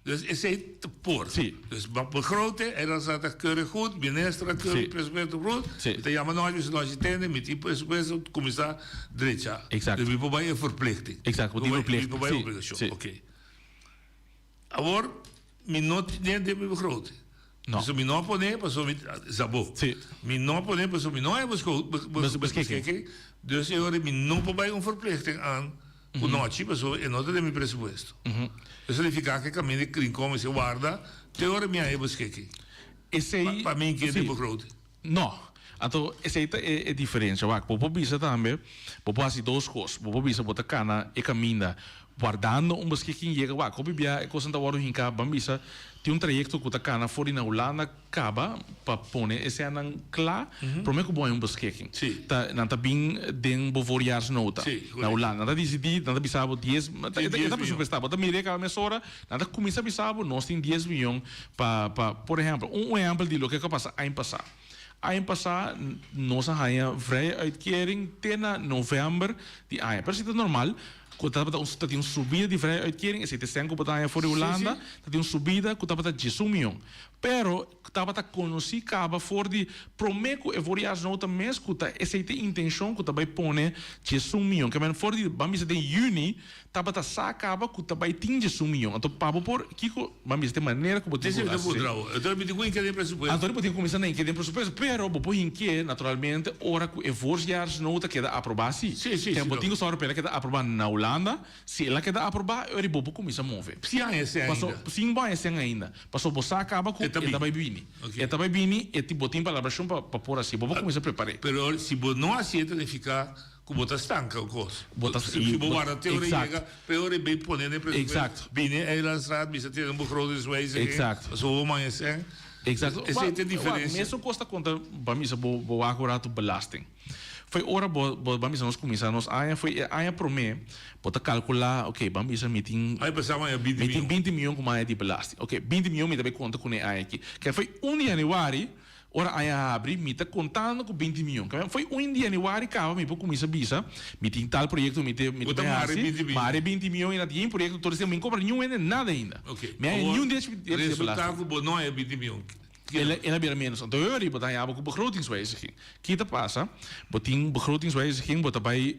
Dus esei ta por. Sí. Dus bo begrote, e nan sa ta keurig goed, minister a keurig Sí. presupuesto goed. Sí. Mi ta yama nochi, bisa nochi tende, mi tin presupuesto, kuminsá drecha. Exacto. Dus mi por bai e verplichting. Exacto, bo tin Mi verplichting. por bai Sí, obligashon. sí. Oké. Awor, mi no tin den mi begroting. No. Pasobra mi no a pone, pasobra mi, Zabo. Sí. Mi no a pone, pasobra mi no a Bes- beschikking. beschikking. Dus e ora mi no por bai un verplichting aan ku nochi, pasobra e no ta den mi presupuesto. Eso significa ku e kaminda di Rincon mester warda te ora mi haña e beschikking. Esei, Pa mi ke sí. den begroting. No. Anto esei ta e diferencia. Wak, bo por bisa tambe, bo por haci dos cos. Bo por bisa bo ta cana e caminda wardando un beschikking yega. Wak, hopi bia e cosnan ta wordo hinca. Ban bisa tin un trayecto cu ta cana for di na Hulanda caba pa pone e seanan cla prome cu bo haña un beschikking. Ta, nan ta bin den bo voorjaarsnota na Hulanda. Nan ta dicidi, nan ta bisa bo dies, e ta presupuesta. Bo ta mira e caba mesora. Nan ta kuminsá bisa bo, nos tin dies miyon pa, pa, por ehèmpel, un ehèmpel di loke ku a pasa aña pasá. Aña pasá nos a haña vrije uitkering te na novèmber di aña. Pero esei ta normal, ku tabata un, ta tin un subida di vrije uitkering, esei ta e sèn ku bo ta haña for di Hulanda, ta tin un subida ku tabata diesun miyon. Pero. tabata konosí kaba for di promé ku e voorjaarsnota mes ku ta esei ta e intenshon ku ta bai pone diesun mion. Ke men for di ban bisa den yüni tabata sa kaba ku ta bai tin diesun mion. Anto pa bo por kiko ban bisa ta e manera ku bo tin ku hasi. Anto bo tin ku hinke den presupuesto. Anto bo tin ku kuminsá na hinke den presupuesto pero bo por hink'é naturalmente ora ku e voorjaarsnota keda aprobá si. Ke bo tin ku sòru pa el a keda aprobá na Hulanda. Si el a keda aprobá, e ora bo por kuminsá move. Sin aña esei ainda. Paso, sin bo aña esei ainda. Paso bo sa kaba ku e ta bai bini. E ta bai bini, e tin, bo tin palabrashon pa pa por hasié. Bo por kuminsá prepar'é. Pero si bo no hasié ta nifiká ku bo ta stanka un kos. Bo ta, Si bo warda te ora e yega, pa e ora e bin pone den presupuesto. Exacto. Bini Eilandsraad bisa tene un begrotingswijziging. Exacto. Paso bo maña esei. Exacto. Esei ta e diferensia. Mesun kos ta konta, pa misa bo bo wak un ratu belasting. Foi ora bo bo ban bisa nos kuminsá nos aña foi e aña promé bo ta kalkulá oke ban bisa mi tin Aña pasá mi a binti mi tin mion. binti mion ku mi a haña di belasting oke binti mion mi ta bai konta kuné aña aki ke foi un di yanüari ora aña a habri mi ta kontando ku binti mion ke foi un di yanüari kaba mi por kuminsá bisa mi tin tal proyekto mi te mi Bo ta ta bai mare hasi binti mion. mare binti mion i na tin proyekto tur esei mi no kobra niun hende nada ainda Oke mi a haña awor niun derecho di resultá belasting. ku bo no haña binti mion. El a el a bira menos. Anto hori bo ta haña bo ku begrotingswijziging. Ki ta pasa? Bo tin begrotingswijziging, bo ta bai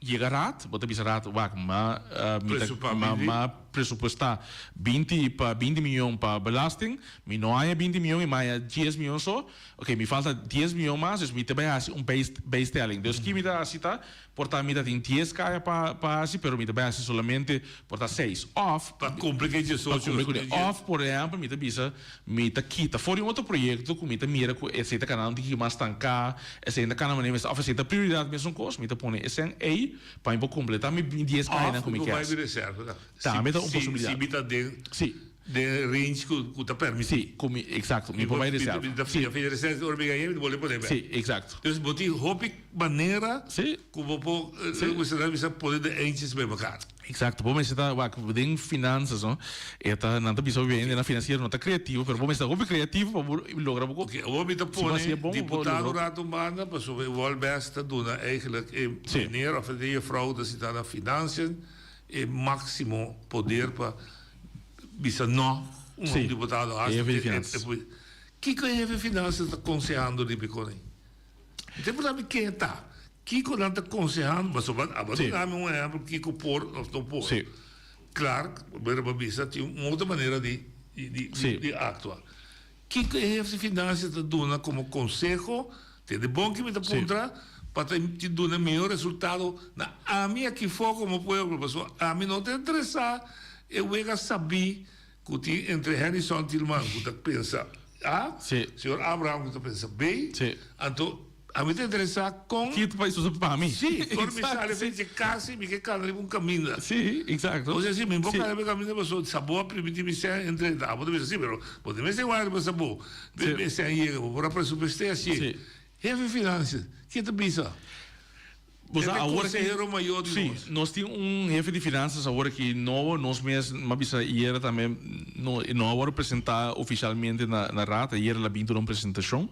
yega raad, bo ta bisa raad, wak, ma mi ta ma ma presupuestá binti pa binti miyon pa belasting, mi no haña binti miyon, mi haña dies miyon so, oke, mi falta dies miyon mas, dus mi ta bai hasi un bijstelling. Dus ki mi ta hasi ta, Por ta mi ta tin dies kaya pa pa hasi pero mi ta bai hasi solamente por ta seis òf Pa kumpli ku e pa diesocho kumpli ku e òf por ehèmpel mi ta bisa mi ta kita for di un otro proyekto ku mi ta mira ku esei ta kana un tiki mas stanká esei ta kana manera mester òf esei ta prioridat mesun kos mi ta pone esei ei pa mi por kompletá mi dies kayanan Òf ku mi mi ke por bai hasi di reserva ta tambe ta un si posibilidat si mi ta den si den range ku ku ta permití. Si ku mi eksakto mi por bai reserva Mi ta fia fia reserva ora mi gaña mi ta bolbe pone bèk si eksakto. Dus bo tin hopi manera Si. ku bo por Si. ku se ta bisa pone de eindjes bij mekaar. Exacto, bo mester ta wak den finanzas no, e ta nan ta bisa hopi hende nan financiero no ta creativo pero bo mester ta hopi creativo pa bo logra bo Oké, awor mi ta si bo pone hacié bon bo diputado logra. raad un banda pasobra e wòl best ta duna eigenlijk e Si. meneer of e juffrouw ta sinta na financiën e maximo poder pa bisa no un Si, diputado e hasi hefe di e e finanzas. e Kiko e hefe di finanzas ta konsehando riba e kos ei? Mi ta pregunta mi ken e ta. Kiko nan ta konsehando? Pasobra abo Sí. duna mi un ehèmpel kiko por òf no por. Sí. Clark, manera bo a bisa, tin un otro manera di di di Sí. di aktua. Kiko e hefe di finansia ta duna komo konseho? Tende bon ki mi ta Sí. puntra pa ta tin duna mihó resultado na ami aki for komo pueblo. Pasobra ami no ta interesá e wega sabí Ku tin entre Harrison Tilman ku ta pensa A, Sí. señor Abraham ku ta pensa B. Sí. Anto ami ta interesá kon. Ki ta bai sucede pa mi? Sí, ora mi Exacto, sali sí. fen dje kas i mi ke kana riba un kaminda. Sí, exacto. Osea si mi por Sí. kana riba e kaminda pasobra Sabó a primintí mi sèn entre abo ta bisa sí, pero bo ta mester wak riba Sabó. Sí. Mi sèn yega, bo por a presupuesté así. Sí. Hefe finansias, ke ta bisa? Bo sa E awor aki, consehero mayor di sí, nos. nos tin un hefe di finanzas awor aki nobo, nos mes, m'a bisa ayera tambe, no, e no a wòrdu presentá oficialmente na, na raad, ayera el a bin duna un presentacion.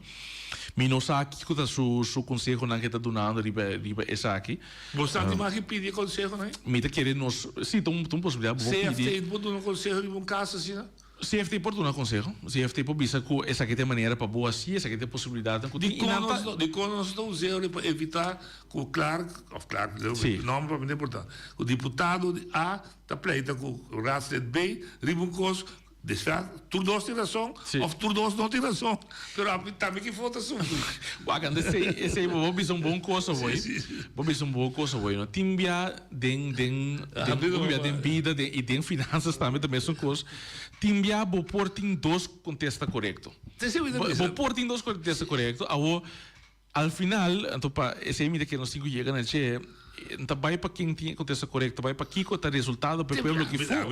Mi no sa kiko ta su, su consehonan ku e ta dunando riba, riba esaki. Bo sa di mag pidi e consehonan ei? Mi ta kere nos, sí, ta un, ta un posibilidad, bo por pidi. CFT por duna conseho riba un caso asina? CFT por duna konseho. CFT por bisa ku esaki ta e manera pa bo hasi, esaki ta e posibilidatnan ku tin. I Dikon nan ta. nos, dikon nos ta usa ora pa evitá ku Clark, òf Clark, Sí. nòmber pa mi no ta importá, ku diputado di A ta pleita ku raadslid B riba un kos, despues tur dos tin rason Sí. òf tur dos no tin rason, pero ami tambe ki for ta sufri. Wak, anto esei, esei bo bisa un bon kos awor. Sí, sí. Bo bisa un bon kos awor. No tin bia den, den, den, bo bia den bida den, i den finansas tambe ta mesun kos. Tin bia bo por tin dos kontesta korekto. Bo por tin dos kontesta korekto. Awor, al final, anto pa esei mi ta kere nos tin ku yega na dje, N ta bai pa ken tin e kontesta korekto, bai pa kiko ta resultado pa e pueblo ki for.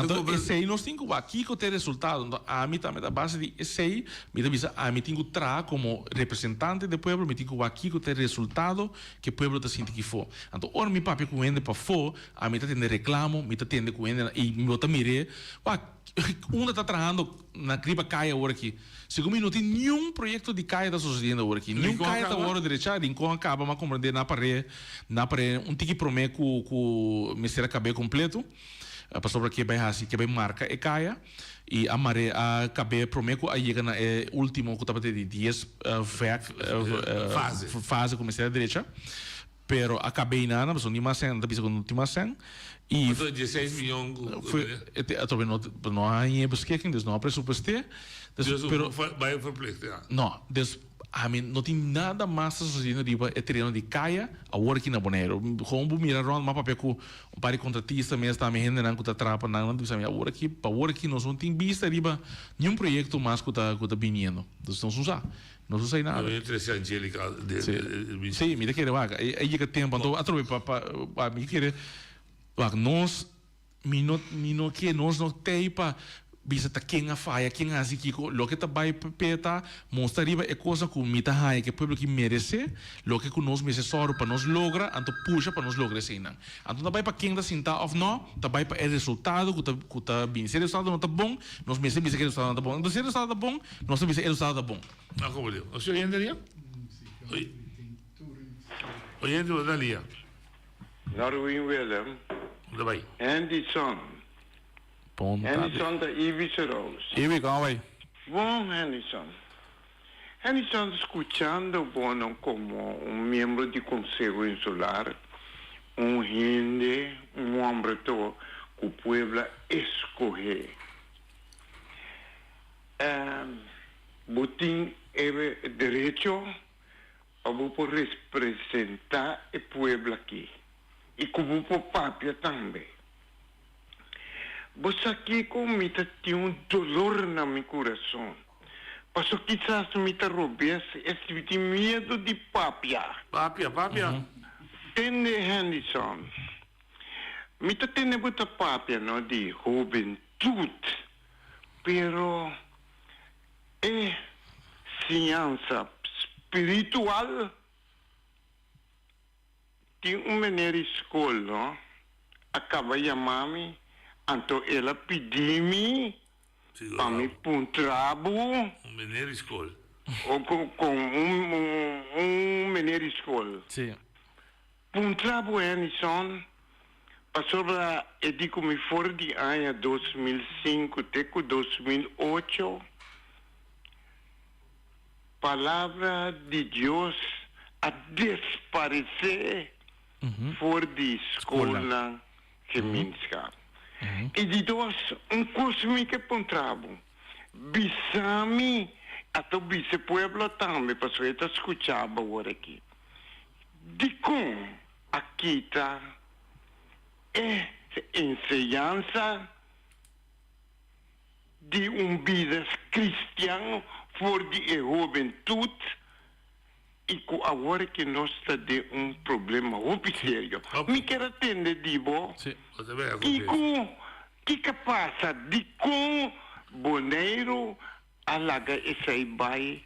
Anto esei nos tin ku wak, kiko ta e resultado. Anto ami tambe ta base di esei, mi ta bisa ami tin ku traha komo representante di e pueblo, mi tin ku wak kiko ta e resultado ku e pueblo ta sinti ki for. Anto ora mi papia ku hende pafó, Ami ta tende reclamo, mi ta tende cu hende y mi bo ta mir'é, wak, unda ta trahando na riba caya awor aki? Segun mi no tin niun proyecto di caya ta sucediendo awor aki, niun caya ta worde drecha, Rincon a caba, m'a comprende na pare, na pare un tiki prome cu cu mester a cab'é completo, pasobra ke bay haci, ke bay marca e caya. I a mar'é a kab'é promé ku a yega na e último ku tabata di dies vèk Fase. fase ku mester a drecha. Pero a kab'é einan, pasobra no tin mas sèn, nan ta bisa ku no tin mas sèn. I Anto dieseis miyon ku Fue, e te atrobe no no a haña e beskikking, dus no a presupuesté. Dus, Dus pero bai verplicht, ja. No, dus ami no tin nada mas ta sucediendo riba e tereno di caya awor aki na Boneiru. Gewoon bo mira rond, m'a papia cu un par di contratista mes tambe, hendenan cu ta traha pa nan, nan ta bisa mi awor aki, pa awor aki nos no tin bista riba niun proyecto mas cu ta cu ta biniendo. Dus nos no sa, nos no sa nada. Yo trece Angelica de Sí, sí, mi ta kere wak, a yega tempo, anto atrobe pa pa pa mi kere wak nos. Mi no mi no ke nos no tei pa bisa ta ken a faya, ken a hasi kiko. Loke ta bai p'e ta mostra riba e kosnan ku mi ta haña ku e pueblo aki meresé, loke ku nos mester sòru pa nos logra, anto pusha pa nos logra eseinan. Anto no ta bai pa ken ta sintá òf no, ta bai pa e resultado ku ta ku ta bini. Si e resultado no ta bon, nos mester bisa ku e resultado no ta bon. Anto si e resultado ta bon, nos ta bisa e resultado ta bon. A komo dios. Nos oyente ria? Oyente bo ta lia? Norwin Willem, Hendyson. Hendyson ta Ivy Seroos. Ivy, kon a bai? Bon, Hendyson. Hendyson, skuchando bo no komo un miembro di Konseho Insular, un hende, un hombre to ku pueblo a eskohé. Bo tin e derecho Pa bo por representá e pueblo akí i ku bo por papia tambe. Bo sa kiko? Mi ta tin un dolor na mi kurason, paso kisas mi ta robes es mi tin miedu di papia. Papia, papia. Tende, Henderson, mi ta tende bo ta papia no di hobentut, pero E siñansa spiritual tin un meneer di skol no a kaba yama mi anto el a pidi mi pa mi puntra bo. Un meneer di skol. O con un meneer di skol. Si. Puntra bo Hennyson pasobra e di cu mi for di aña 2005 te cu 2008 palabra di Dios a desparece for di scolnan gemeenschap. Y di dos, un cos mi ke puntra bo, bisa mi, ato bisa e pueblo tambe pasobra e ta scucha bo awor aki. Dikon a kita e enseñansa di un bida kristian for di e hobentut i ku awor ke nos ta den un problema hopi serio? Mi kier a tende di bo kiko kiko a pasa, dikon Boneiru A laga esei bai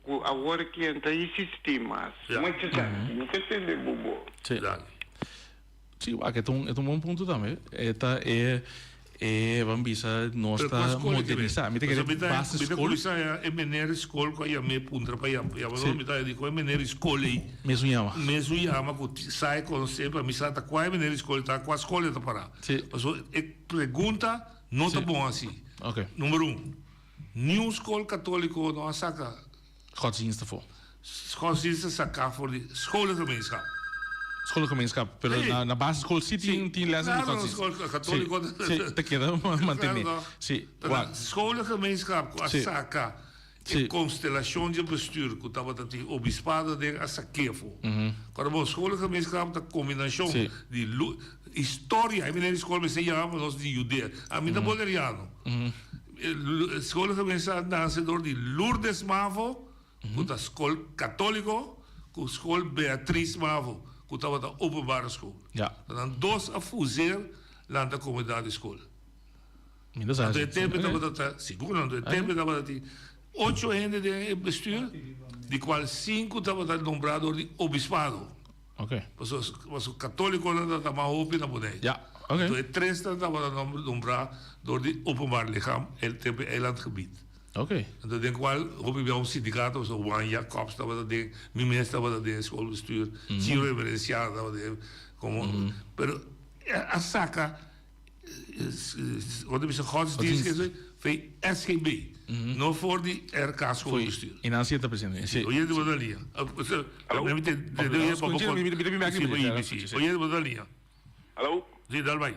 ku awor ki ta existi mas. Mucho danki. Mi ta tende bo bo. Sí. Sí, wak, e ta un, e ta un bon punto tambe. E ta e, e ban bisa nos ta modernisa. Mi ta kere base Mi ta skol. kuminsá ya e meneer di skol ku a yam'é puntra pa yama yama Sí. Mi ta di ku e meneer di skol ei. Mesun yama. Mesun yama ku sa e konosé pa mi sa ta kua e meneer di skol ta, kua skol e ta pará. Sí. Pasobra e pregunta no ta Sí. bon asi. Oké. Number un. Niun skol katóliko no a saka. Godsdienst afó. Godsdienst a saka for di scholengemeenschap. Scholengemeenschap, pero Sí. na, na basisschool sí tin, tin lessen di Claro, godsdienst. skol katóliko. Sí, sí, ta keda mantené. Claro, no. Sí, Ta wak. na scholengemeenschap ku a Sí. saka e Sí. konstelashon di bestuur ku tabata tin obispado den a sak'é afó. Kòrda bo, scholengemeenschap ta kombinashon Sí. di lu, historia. E meneer di skol mester yama pa nos di Judea. Ami ta boneriano. Skol a kuminsá nase dor di Lourdes Mavo, ku ta skol katóliko, ku skol Beatriz Mavo, ku tabata openbare skol. Nan dos a fuseer lanta komunidat di skol. Anto e tempu tabata ta, sigur, anto e tempu tabata tin ocho hende den e bestuur, di kual sinku tabata nombrá dor di obispado. Pasobra katólikonan tabata mas hopi na Boneiru. Anto e tresnan tabata nombrá dor di Openbaar Lichaam LTP Eilandgebied. Anto den kual hopi bia un sindikato, pasobra Juan Jacobs tabata den, mi mes tabata den e schoolbestuur, Chiro Emerenciana tabata den, komo, pero a saka, ora ta bisa godsdienst, Fei SGB, no for di RK Schoolbestuur. I nan si ta presente. Si. Oyente bo ta liña. Oyente bo ta liña. Hallo. Si, dal bai.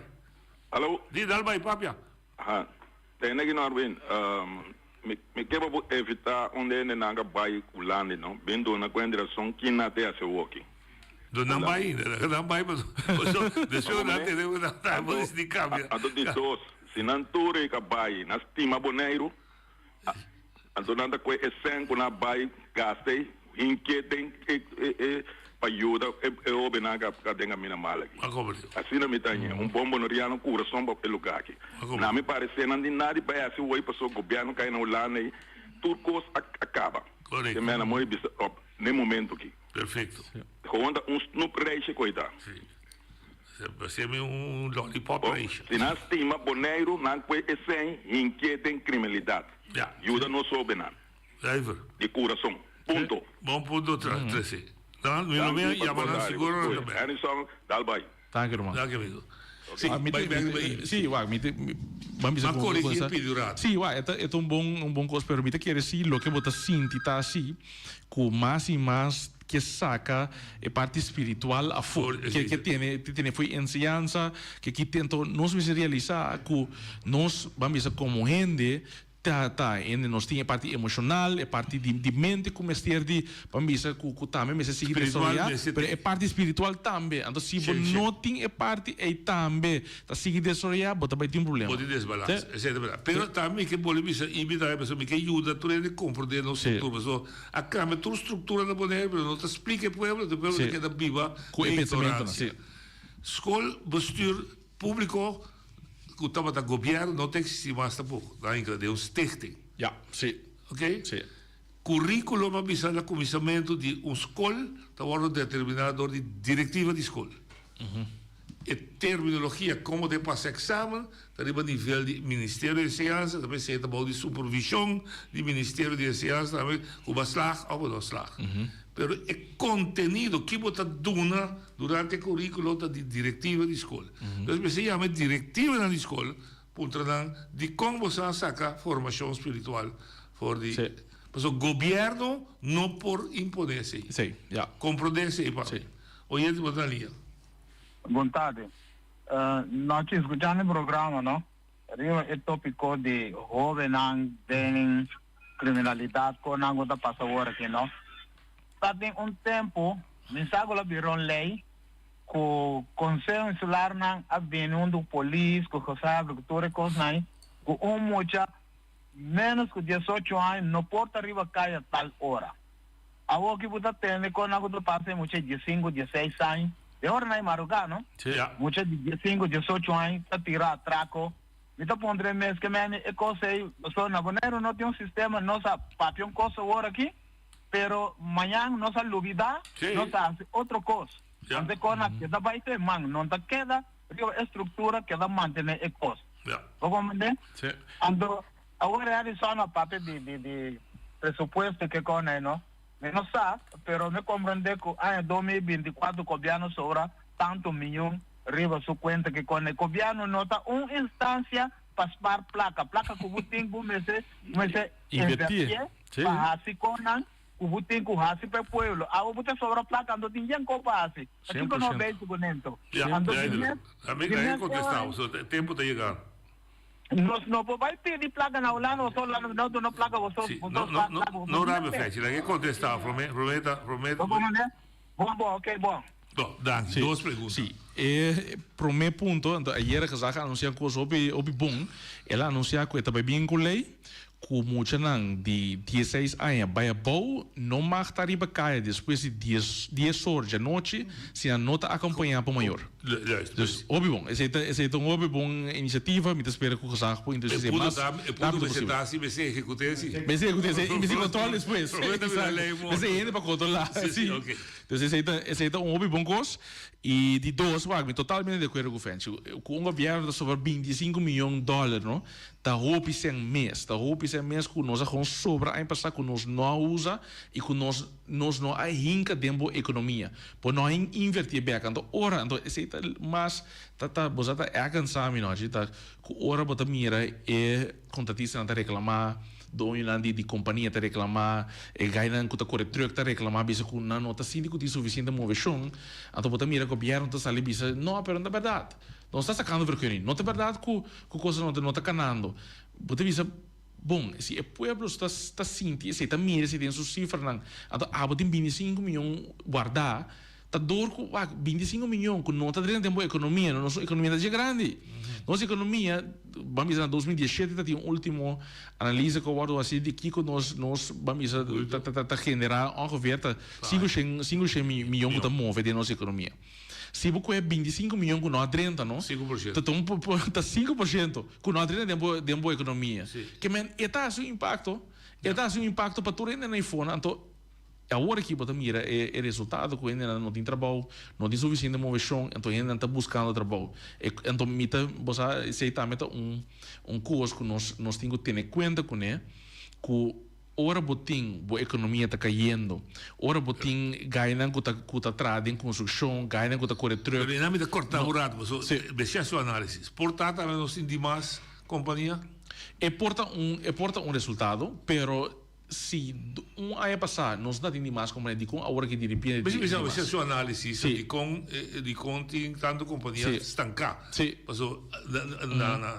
Hallo. Si, dal bai, papia. Aha. Tende aki Norwin, mi mi ke pa bo evita un de hendenan ka bai Hulanda no, bin duna ku hende rason kin nan ta hasi awoki. Do nan bai ainda, nan bai paso despues nan tene ku nan ta bo disidi kambia. Anto di dos, si nan tur ei ka bai nan stima Boneiru, anto nan ta kue e sèn ku nan a bai gasta ei hinke den e pa yuda e hobennan ka den kaminda mal aki. Asina mi ta haña un bon boneriano kurason pa e luga aki. Na mi pareser nan tin nada di bai hasi woi pasobra gobièrnu kai na Hulanda ei tur kos a kaba. Te mena mooi bisa op n'e momento aki. Perfecto. Gewoon ta un snoep reisje koe ta. Si. Parsemi un lollipop reisje. Si nan stima Boneiru nan kue e sèn hinkié den kriminalidat. Ja. Yuda nos hobennan. Zuiver. Di kurason. Punto. Bon punto trese. Dan mi lo mira yama nan siguro nan ta bek. Harrison, dal bai. Danki ruman. Danki amigo. Si, mi te, mi te, si, wak, mi te, ban bisa Ma corrigi e pidi un rato. Si, wak, e ta, e ta un bon, un bon cos, pero mi ta kere si loke bo ta sinti ta asi, cu mas y mas ke saca e parti spiritual afo, ke, ke tene, ke tene fo'i enseñansa, ke ki ten, to nos mester realisa cu nos, ban bisa como hende, Ta ta hende nos tin e parti emoshonal, e parti di di mente ku mester di pa bisa ku ku tambe mester sigui Spiritual desaroyá, mester pero tin. e parti spiritual tambe. Anto si bo Shen, shen. no tin e parti ei tambe ta sigui desaroyá, bo ta bai tin problema. Bo tin desbalans, Sí. esei ta berdad. Pero Sí. tambe mi ke bolbe bisa Ibi tambe pasobra mi ke yuda tur hende komprondé nos Sí. struktura. Pasobra a kambia tur struktura na Bonaire pero no ta splika e pueblo, e pueblo ta Sí. keda biba Ku e den pensamentonan, ignoransia. sí. Skol, bestuur Públiko ku tabata gobièrnu no ta eksistí mas tampoko. Nan a hinka den un stichting. Ja, sí. Oké? Sí. Kuríkulum a bisa na kuminsamentu di un skol ta wòrdu determiná dor di direktiva di skol. E terminologia komo ta e pasa eksamen ta riba nivel di Ministerio di Enseñansa, ta p'esei ta bou di supervishon di Ministerio di Enseñansa tambe ku bo a slag òf bo no a slag. Pero e kontenido ki bo ta duna Durante e curriculo ta di directiva di scol. Entonces mester yama e directivanan di scol puntra nan dicon boso a saca formacion spiritual for di pasobra gobierno no por impone esey. Sí, ya. Comprende esey pa mi. Oyente bo ta na liña. Bon tarde. Nochi escuchando e programa no riba e topico di hobennan den criminalidad con nan cu ta pasa awor aki no. Ta den un tempu mi sa ku lo bira un lei ku Konseho Insularnan a bini huntu ku polis, ku gezaghebber, ku tur e kosnan ei, ku un mucha ménos ku diesocho aña no por ta riba kaya tal ora. Awor ki bo ta tende kon nan ku ta pasa e mucha di diesinku, dieseis aña, e oranan ei marugá no? Mucha di diesinku, diesocho aña ta tira atrako. Mi ta puntra e mes ke meni e kos ei, pasobra na Boneiru no tin un sistema, nos a papia un kos awor aki, Pero mañan nos a lubida, nos a haci otro cos. Anto e cos na keda bay te man, no ta keda riba e structura keda mantene e cos. Bo comprende? Anto awor e Arizona a papia di di di presupuesto ke con ey no. Mi no sa, pero mi comprende cu aña 2024 gobièrnu sobra tanto miyon riba su cuenta ke con ey. Gobièrnu no ta un instancia pa spaar placa. Placa cu bo tin bo mester mester Inverti. invertié pa hasi konan ku bo tin ku hasi pa e pueblo. Awe bo ta sobra plaka anto tin yen ko pa hasi. Pakiko no besi ku nento? Ya, Anto ya, di mes A mi di a mes contesta, ora so tempo ta yegando. nos no por bai pidi plaka na Hulanda, boso Hulanda no duna plaka, boso Sí, boso no, no, spaar no, plaka, boso no no rabia mester. Fechi, laga e contesta, prome, prometa, prometa. Bo comprende? Bon, bon, ok, bon. Bon, danki. Sí, Dos pregunta. Sí. E prome punto, anto ayera gezag a anuncia un cos hopi, hopi bon. El a anuncia cu e ta bay bin cu ley cu muchanan di dieseis aña bay abou no mag ta riba caya despues di dies, dies or djanochi si nan no ta acompaña pa mayor. Juist, Dus hopi bon. Esey ta, esey ta un hopi bon iniciativa. Mi ta spera cu gezag por E introduci punto mas ta, e punto rapido mester posibel. ta si mester ehecuta si. Mester ehecuta si y mester control despues. Prome ta bira ley morto. Mester hende pa controla. Sí, sí, ok. Entonces esey ta esey ta un hopi bon cos. Y di dos, wak, mi totalmente di acuerdo cu Fenchi. Cu un gobierno ta sobra 25 miyon dollar, no? Ta hopi sèn mes, ta hopi sèn mes ku nos a gewoon sobra aña pasá ku nos no a usa i ku nos nos no a hinka den bo ekonomia. Bo no a invertí bèk. Anto ora, anto esei ta mas ta ta bo sa ta èk kansa mi nochi ta ku ora bo ta mira e kontratistanan ta reklamá, doñonan di di kompania ta reklamá, e gainan ku ta kore trùk ta reklamá bisa ku nan no ta sinti ku tin sufisiente moveshon. Anto bo ta mira gobièrnu ta sali bisa, no, pero no ta bèrdat. Nos ta sakando vergunning. No ta bèrdat ku ku kosnan no ta no ta kanando. Bo ta bisa, bon, si e pueblo ta ta sinti esei, ta mira esei den su sifranan, anto abo tin bintisinku miyon wardá, ta dor ku wak bintisinku miyon ku no ta drenta den bo ekonomia, no nos ekonomia ta dje grandi. Nos ekonomia, ban bisa na 2017 ta tin un ultimo analisa ku a wòrdu hasi di kiko nos nos ban bisa ta ta ta generá ongeveer ta sinku shen sinku shen miyon ku ta move den nos ekonomia. Si bo kohe 25 miyon ku no a drenta no, ta ta un ta 5% ku no a drenta den bo den bo ekonomia. Ke men e ta hasi un impakto, e ta hasi un impakto pa tur hende na ifona. Anto awor aki bo ta mira e e resultado ku hendenan no tin trabou, no tin sufisiente moveshon, anto hendenan ta buskando trabou. E anto mi ta bo sa esei tambe ta un un kos ku nos nos tin ku tene kuenta kuné ku Ora bo tin bo ekonomia ta kayendo, ora bo tin gainan ku ta ku ta traha den konstrukshon, gainan ku ta kore trùk. Pero mi ta kòrta un rato pasobra bestia su análisis. Por ta tambe nos tin dimas kompania? E por ta un e por ta un resultado, pero si un aña pasá nos no tin dimas kompania dikon awor aki diripiente tin dimas? Bestia su análisis dikon dikon tin tantu kompania stanká. Pasobra na na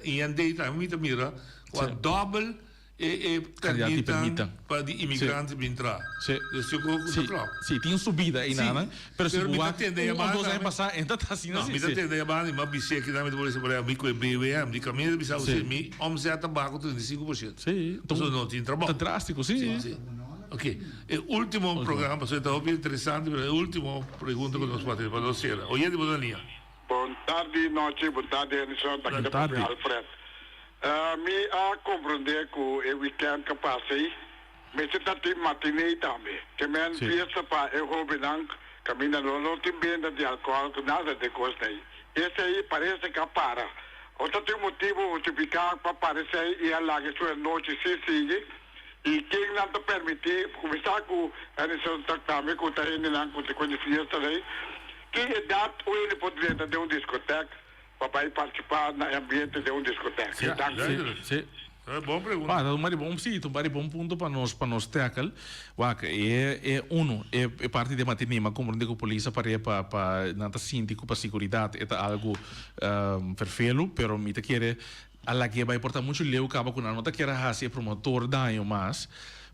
IND tambe mi ta mira ku a dòbel E e permitan pa di imigrante bin tra. Sí. Dus yo creo cu ta klopt. Sí, tin subida einan, pero si bo wak un of dos aña pasa e ta asina si. No, mi ta tende yamada y mi a bis'é kinan mi ta por bisa por ehempel mi cu e BWM di caminda ta bisa si mi omzet ta baha cu 35%. Sí. Pasobra no tin trabou. Ta drastico, sí. Sí, sí. Ok, e ultimo programa pasobra e ta hopi interesante pero e ultimo pregunta cu nos por haci pa nos cera. Oyente bo ta na liña. Bon tardi nochi, bon tardi Henderson, taki ta papia Alfred. Mi a komprondé ku e wikènt ku a pasa ei mester ta tin matinee tambe. Ke men fiesta pa e hóbennan kaminda lo no tin benta di alkohòl ku nada di e kosnan ei. Esei parese ku a para. O ta tin motibu hustifiká pa para esei i a laga esun anochi sin sigui? I ken nan ta permití? Kuminsá ku Henderson ta tambe ku ta hendenan ku ta kende fiesta ei. Ki edat un hende por drenta den un diskotèk? Pa bai participá na e ambiente den un discoteca. Sí, Danki. sí. Bon pregunta. Ah, ta un bari bon, sí, ta un bari bon punto pa nos, pa nos tackle. Wak, e, e uno, e, e parti di matiné, m'a comprende cu polis a parea pa, pa nan ta sinti cu pa siguridad e ta algo ferfelu, pero mi ta kere a lag'é bai por ta mucho leu caba cu nan no ta kier a haci e promotor daño mas,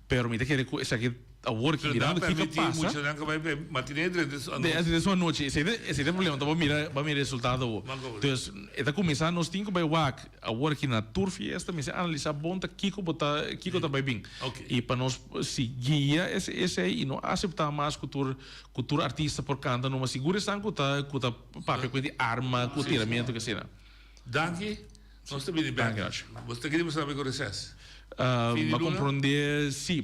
pero mi ta kere cu esaki Awor ki Pero nan mirando kiko permití pasa. muchanan ka bai matiné drenta su anochi. Drenta su anochi. Esei ta esei ta e problema. Bo mira bo mira e resultado awor. Dus e ta kuminsá nos tin ku bai wak awor aki na tur fiesta mester analisá bon ta kiko bo ta kiko ta bai bin. I pa nos si guia esei i no aseptá mas ku tur ku tur artista por kanta numa sigur esnan ku ta ku ta papia ku di arma ku tiramentu ke asina. Danki. Nos ta bini bek. Bo ta kere bo sa ku reces? Fin di luna? Comprende, si.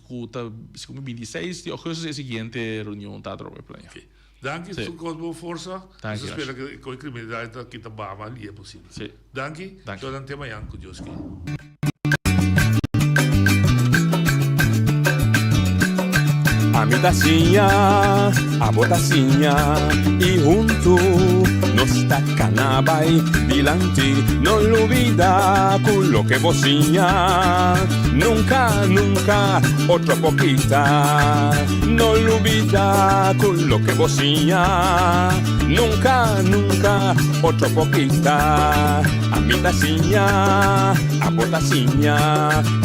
Ku ta si ku 26 di augustus e siguiente reunion ta atrobe plania. Ok. Danki Si. Su kos bo forsa. Danki, Nos ta spera Nacho. ku e kriminalidat ta kita baba lia posibel. Si. Danki. Danki. Jordan te mañan ku Dios ke. Ami ta siña, abo ta siña y huntu nos ta cana bay dilanti. No lubida cu loke bo siña nunca, nunca otro por kita. No lubida cu loke bo siña nunca, nunca otro por kita. Ami ta siña, abo ta siña.